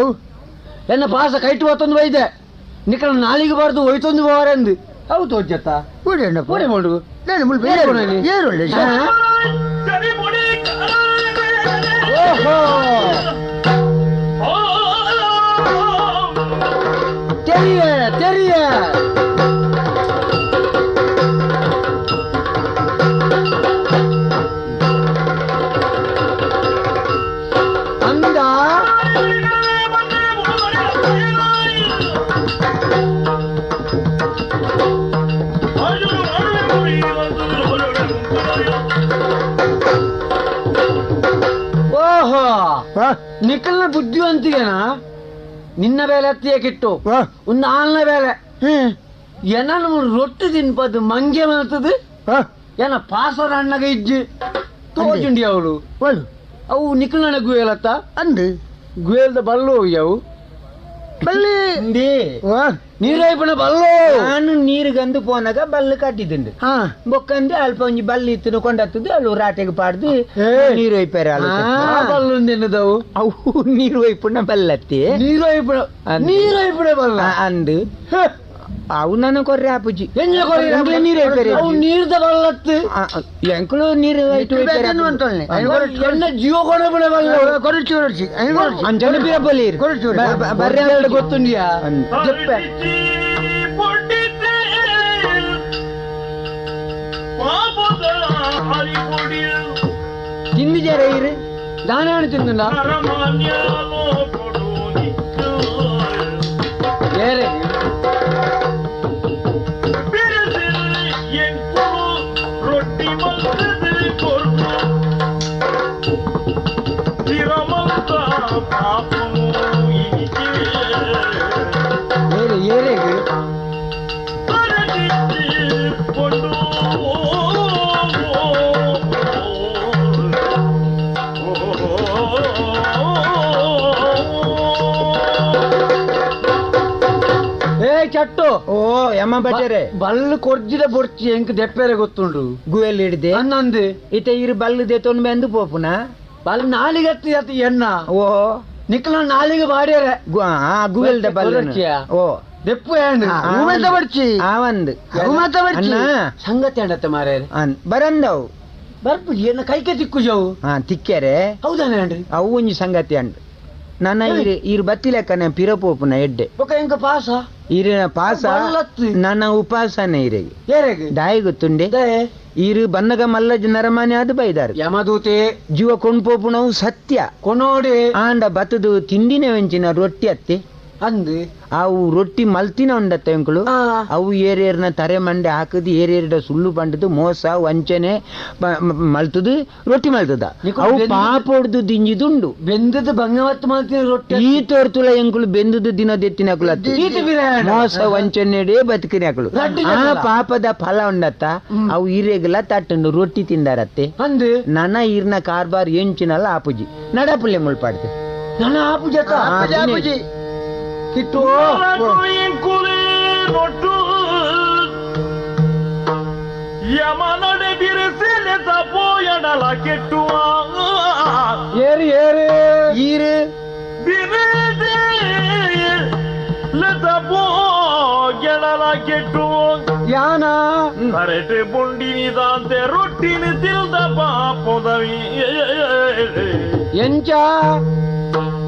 ಎನ್ನ ಪಾಸ ಕೈಟು ಬತ್ತೊಂದು ಬೈದೆ ನಿಕಲ ನಾಲಿಗೆ ಬಾರ್ದು ಹೋಯ್ತೊಂದು ಹೋರಂದು ಅವು ತೋಜತ್ತ ಓಡೆ ಮಾಡು ಓಹೋ ತೆರಿಯ ತೆರಿಯ ಅಂದ ಓಹೋ ನಿಖಲ್ನ ಬುದ್ಧಿವಂತಿಗೆನಾ ನಿನ್ನ ಬೇಲೆ ಅತ್ತಿಯ ಕಿಟ್ಟು ಒಂದು ಆಲ್ನ ಬೇಲೆ ಏನ ರೊಟ್ಟಿ ತಿನ್ಪದು ಮಂಗೆ ಮಾಡ್ತದೆ ಏನ ಪಾಸರ ಅಣ್ಣಗ ಇಜ್ಜಿ ತೋಜುಂಡಿ ಅವಳು ಅವು ನಿಖಲ್ನ ಗುಯಲತ್ತ ಅಂದು ಗುಯಲ್ದ ಬಲ್ಲು ಅವು ಬಲ್ಲೆ ನೀರಾಯ್ಪಣ ಬಲ್ಲು ನಾನು ನೀರುಗಂದು ಪೋನಾಗ ಬಲ್ಲು ಕಟ್ಟಿದ್ದುಂಡು ಬೊಕ್ಕಂದು ಅಲ್ಪ ಒಂಜಿ ಬಲ್ಲು ಇತ್ತು ಕೊಂಡತ್ತದು ಅಲ್ಲು ರಾಟೆಗೆ ಪಾಡ್ದು ನೀರು ಒಯ್ಪಾರ ಬಲ್ಲು ತಿನ್ನದವು ಅವು ನೀರು ಒಯ್ಪುಣ ಬಲ್ಲತ್ತಿ ನೀರು ನೀರು ಬಲ್ಲ ಅಂದು ಅವು ನನ್ನ ಕೊರ್ರೆ ಆಪುಜಿ ನೀರು ಅವು ನೀರ್ದ ಬಲ್ಲತ್ತು ಎಂಕುಲು ನೀರು ಎಣ್ಣ ಜೀವ ಕೊಡಬಿಡ ಬಲ್ಲ ಅಂಜನ ಬೀರಬಲಿ ಬರ್ರೆ ಗೊತ್ತುಂಡಿಯಾ ಜಪ್ಪೆ ತಿಂದು ಜರ ಇರು ದಾನ ತಿಂದುಂಡ ಬೇರೆ ಚಟ್ಟು ಓ ಯಮ್ಮ ಬಟ್ಟರೆ ಬಲ್ಲು ಕೊರ್ಜಿದ ಬೊರ್ಚಿ ಎಂಕ್ ದೆಪ್ಪೆರೆ ಗೊತ್ತುಂಡು ಗುವೆಲ್ ಹಿಡ್ದೆ ಅನ್ನಂದು ಇತ ಇರು ಬಲ್ಲು ದೆತ್ತೊಂಡು ಬೆಂದು ಪೋಪುನ ಬಲ್ ನಾಲಿಗತ್ತಿ ಅತಿ ಎಣ್ಣ ಓ ನಿಕ್ಲ ನಾಲಿಗೆ ಬಾಡ್ಯಾರೆ ಗುವೆಲ್ದ ಬಲ್ಲು ಓ ದೆಪ್ಪು ಏಂಡು ಬಡ್ಚಿ ಆ ಒಂದು ಬಡ್ಚಿ ಸಂಗತಿ ಅಂಡತ್ತೆ ಮಾರೇ ಬರಂದವು ಬರ್ಪು ಎನ್ನ ಕೈಕೆ ತಿಕ್ಕು ಜವು ಹಾ ತಿಕ್ಕ್ಯಾರೆ ಹೌದಾನೆ ಅಂಡ್ರಿ ಅವು ಒಂಜಿ ಸಂಗತಿ ಅಂಡು ನನ್ನ ಇರು ಇರು ಬತ್ತಿಲೆಕ್ಕನೆ ಪಿರ ಪೋಪುನ ಎಡ್ಡೆ ಬೊಕ ಎಂಕ ಪಾಸ ಇರಿನ ಪಾಸ ನನ್ನ ಉಪಾಸನೆ ಇರೆಗೆ ದಾಯಿ ಗೊತ್ತುಂಡೆ ಇರು ಬನ್ನಗ ಮಲ್ಲ ನರಮಾನೆ ಅದು ಬೈದಾರು ಯಮದೂತೆ ಜೀವ ಕೊಂಡ್ಪೋಪುನವು ಸತ್ಯ ಕೊನೋಡೆ ಆಂಡ ಬತ್ತದು ತಿಂಡಿನ ವೆಂಚಿನ ರೊಟ್ಟಿ ಅತ್ತೆ ಅಂದು ಅವು ರೊಟ್ಟಿ ಮಲ್ತಿನ ಉಂಡತ್ತೆ ಅಂಕುಲು ಅವು ಏರೇರ್ನ ತರೆ ಮಂಡೆ ಹಾಕದು ಏರೇರ್ಡ ಸುಳ್ಳು ಪಂಡದು ಮೋಸ ವಂಚನೆ ಮಲ್ತದು ರೊಟ್ಟಿ ಮಲ್ತದ ಅವು ಪಾಪೊಡ್ದು ದಿಂಜಿದುಂಡು ಬೆಂದದ ಬಂಗವತ್ತು ಮಲ್ತಿನ ರೊಟ್ಟಿ ಈ ತೋರ್ತುಲ ಎಂಕುಲು ಬೆಂದದು ದಿನ ದೆತ್ತಿನಕುಲು ಮೋಸ ವಂಚನೆಡೇ ಬದುಕಿನಕುಲು ಆ ಪಾಪದ ಫಲ ಉಂಡತ್ತ ಅವು ಇರೇಗಲ ತಟ್ಟುಂಡು ರೊಟ್ಟಿ ತಿಂದಾರತ್ತೆ ಅಂದು ನನ ಈರ್ನ ಕಾರ್ಬಾರ್ ಎಂಚಿನಲ್ಲ ಆಪುಜಿ ನಡಪುಲ್ಲೆ ಮುಳ್ಪಾಡ್ದು ನನ್ನ ಆಪುಜ ಆಪುಜಿ ಕಿಟ್ಟು ಯಮನಡೆ ಬಿರುಸಿಲೆ ತಪೋಯಡಲ ಕೆಟ್ಟುವ ಏರು ಏರು ಈರು ಬಿರುಸಿಲೆ ತಪೋಯಡಲ ಕೆಟ್ಟುವ ಯಾನ ಕರೆಟೆ ಬುಂಡಿನಿದಾಂತೆ ರೊಟ್ಟಿನ ತಿಲ್ದ ಪಾಪದವಿ ಎಂಚ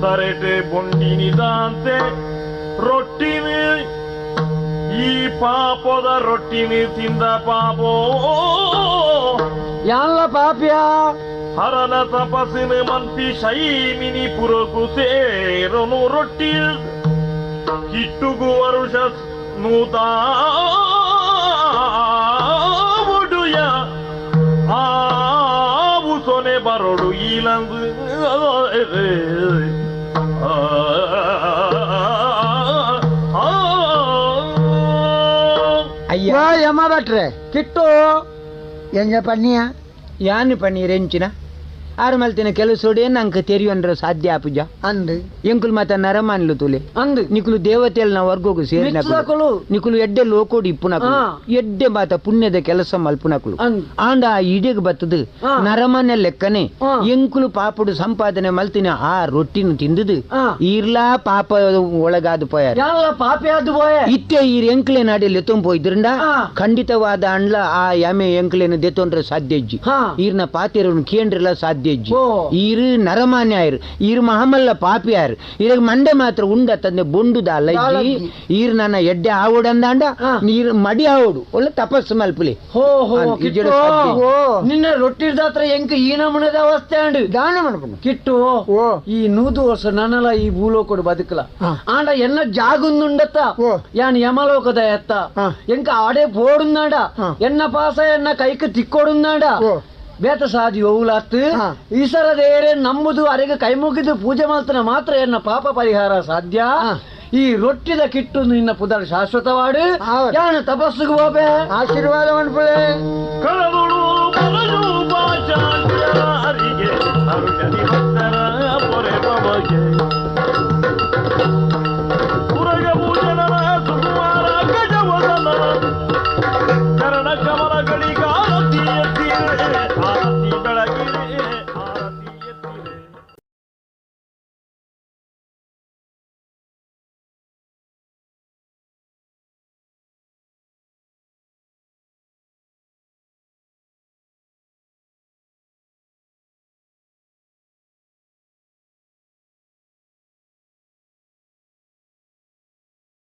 ತರೆಟೆ ಬುಂಡಿನಿದಾಂತೆ ರೊಟ್ಟಿನ ಈ ಪಾಪದ ರೊಟ್ಟಿನಿ ತಿಂದ ಪಾಪೋ ಯಾನ್ಲ ಪಾಪ್ಯ ಹರನ ತಪಸ್ಸಿನ ಮನ್ಪಿ ಶೈಮಿನಿ ಪುರಕು ಸೇರನು ರೊಟ್ಟಿ ಕಿಟ್ಟುಗು ವರುಷ ನೂತಾವುಡುಯ ಆವು ಸೊನೆ ಬರೋಡು ಈಲಂದು ಅಯ್ಯ ಯಮ ಭಟ್ರೆ ಕಿಟ್ಟು ಎಂಜ ಪನ್ನಿಯ ಯಾನು ಪನ್ನೀರ್ ಎಂಚಿನ ಆರು ಮಲ್ತಿನ ಕೆಲಸೋಡೆ ನಂಗೆ ತೆರಿಯೊಂಡ್ರ ಸಾಧ್ಯ ಆಪುಜ ಅಂದ್ ಎಂಕುಲು ಮಾತ ನರಮಾನ್ಲು ತುಲೆ ಅಂದ್ ನಿಕುಲು ದೇವತೆಲ್ನ ವರ್ಗೋಗು ಸೇರಿನಕುಲು ಮಿತ್ಸುದಕುಲು. ನಿಕುಲು ಎಡ್ಡೆ ಲೋಕೋಡು ಇಪ್ಪುನಕುಲು ಎಡ್ಡೆ ಮಾತ ಪುಣ್ಯದ ಕೆಲಸ ಮಲ್ಪುನಕುಲು ಅಂದ್. ಆಂಡ ಆ ಇಡೆಗ್ ಬತ್ತದು ನರಮಾನ್ಯ ಲೆಕ್ಕನೆ ಎಂಕುಲು ಪಾಪಡು ಸಂಪಾದನೆ ಮಲ್ತಿನ ಆ ರೊಟ್ಟಿನ ತಿಂದುದು ಈರ್ಲಾ ಪಾಪ ಒಳಗಾದ ಪೋಯಾರ ಯಾನ್ಲ ಪಾಪಿ ಆದ್ ಪೋಯೆ ಇತ್ತೆ ಈರ್ ಎಂಕ್ಲೆ ನಾಡಿಯಲ್ಲಿ ಎತ್ತೊಂದು ಪೋಯ್ದ್ರಂಡ ಖಂಡಿತವಾದ ಅಂಡ್ಲ ಆ ಯಮೆ ಎಂಕ್ಲೆನ ದೆತ್ತೊಂಡ್ರೆ ಸಾಧ್ಯ ಇಜ್ಜಿ ಈರ್ನ ಪಾತಿರನು ಕೇಂದ್ರಲ ಸಾಧ್ಯ ಇಜ್ಜಿ ಈರು ನರಮಾನ್ಯ ಆಯ್ರು ಈರು ಮಹಾಮಲ್ಲ ಪಾಪಿ ಆಯ್ರು ಈರಗ್ ಮಂಡೆ ಮಾತ್ರ ಉಂಡ ತಂದೆ ಬೊಂಡುದ ಅಲ್ಲ ಇಜ್ಜಿ ಈರ್ ನನ್ನ ಎಡ್ಡೆ ಆವೋಡಂದಾಂಡ ನೀರು ಮಡಿ ಆವೋಡು ಒಳ್ಳೆ ತಪಸ್ಸು ಮಲ್ಪುಲಿ ಹೋ ಹೋ ಅಂದ್ ಇಜ್ಜಡ ಕಿಟ್ಟು ಸಾಧ್ಯ ನಿನ್ನ ರೊಟ್ಟಿದಾತ್ರ ಎಂಕ್ ಈ ನಮೂನೆದ ಅವಸ್ಥೆ ಅಂಡ್ ದಾನ ಮಲ್ಪುನು ಕಿಟ್ಟು ಓ ಈ ನೂದು ವರ್ಷ ನನಲ ಈ ಭೂಲೋಕಡು ಬದುಕಲ ಆಂಡ ಎನ್ನ ಜಾಗುಂದುಂಡತ್ತ ಯಾನ್ ಯಮಲೋಕದ ಎತ್ತ ಎಂಕ ಆಡೆ ಪೋಡುಂದಾಂಡ ಎನ್ನ ಪಾಸ ಎನ್ನ ಕೈಕ್ ತಿಕ್ಕೋಡುಂದಾಂಡ ಬೇತ ಸಾದಿ ಒವುಲಾತ್ ಈಸರದೇರೆ ನಂಬುದು ಅರೆಗೆ ಕೈ ಮುಗಿದು ಪೂಜೆ ಮಾಡ್ತಾನೆ ಮಾತ್ರ ಎನ್ನ ಪಾಪ ಪರಿಹಾರ ಸಾಧ್ಯ. ಈ ರೊಟ್ಟಿದ ಕಿಟ್ಟು ನಿನ್ನ ಪುದರ್ ಶಾಶ್ವತವಾಡು ಯಾನು ತಪಸ್ಸುಗೆ ಹೋಬೆ ಆಶೀರ್ವಾದ ಮನ್ಪುಲೆ. ಕಳದುಳು ಬಲಯು ಬಾಚಾರ್ಯರಿಗೆ ಅರುಜನಿ.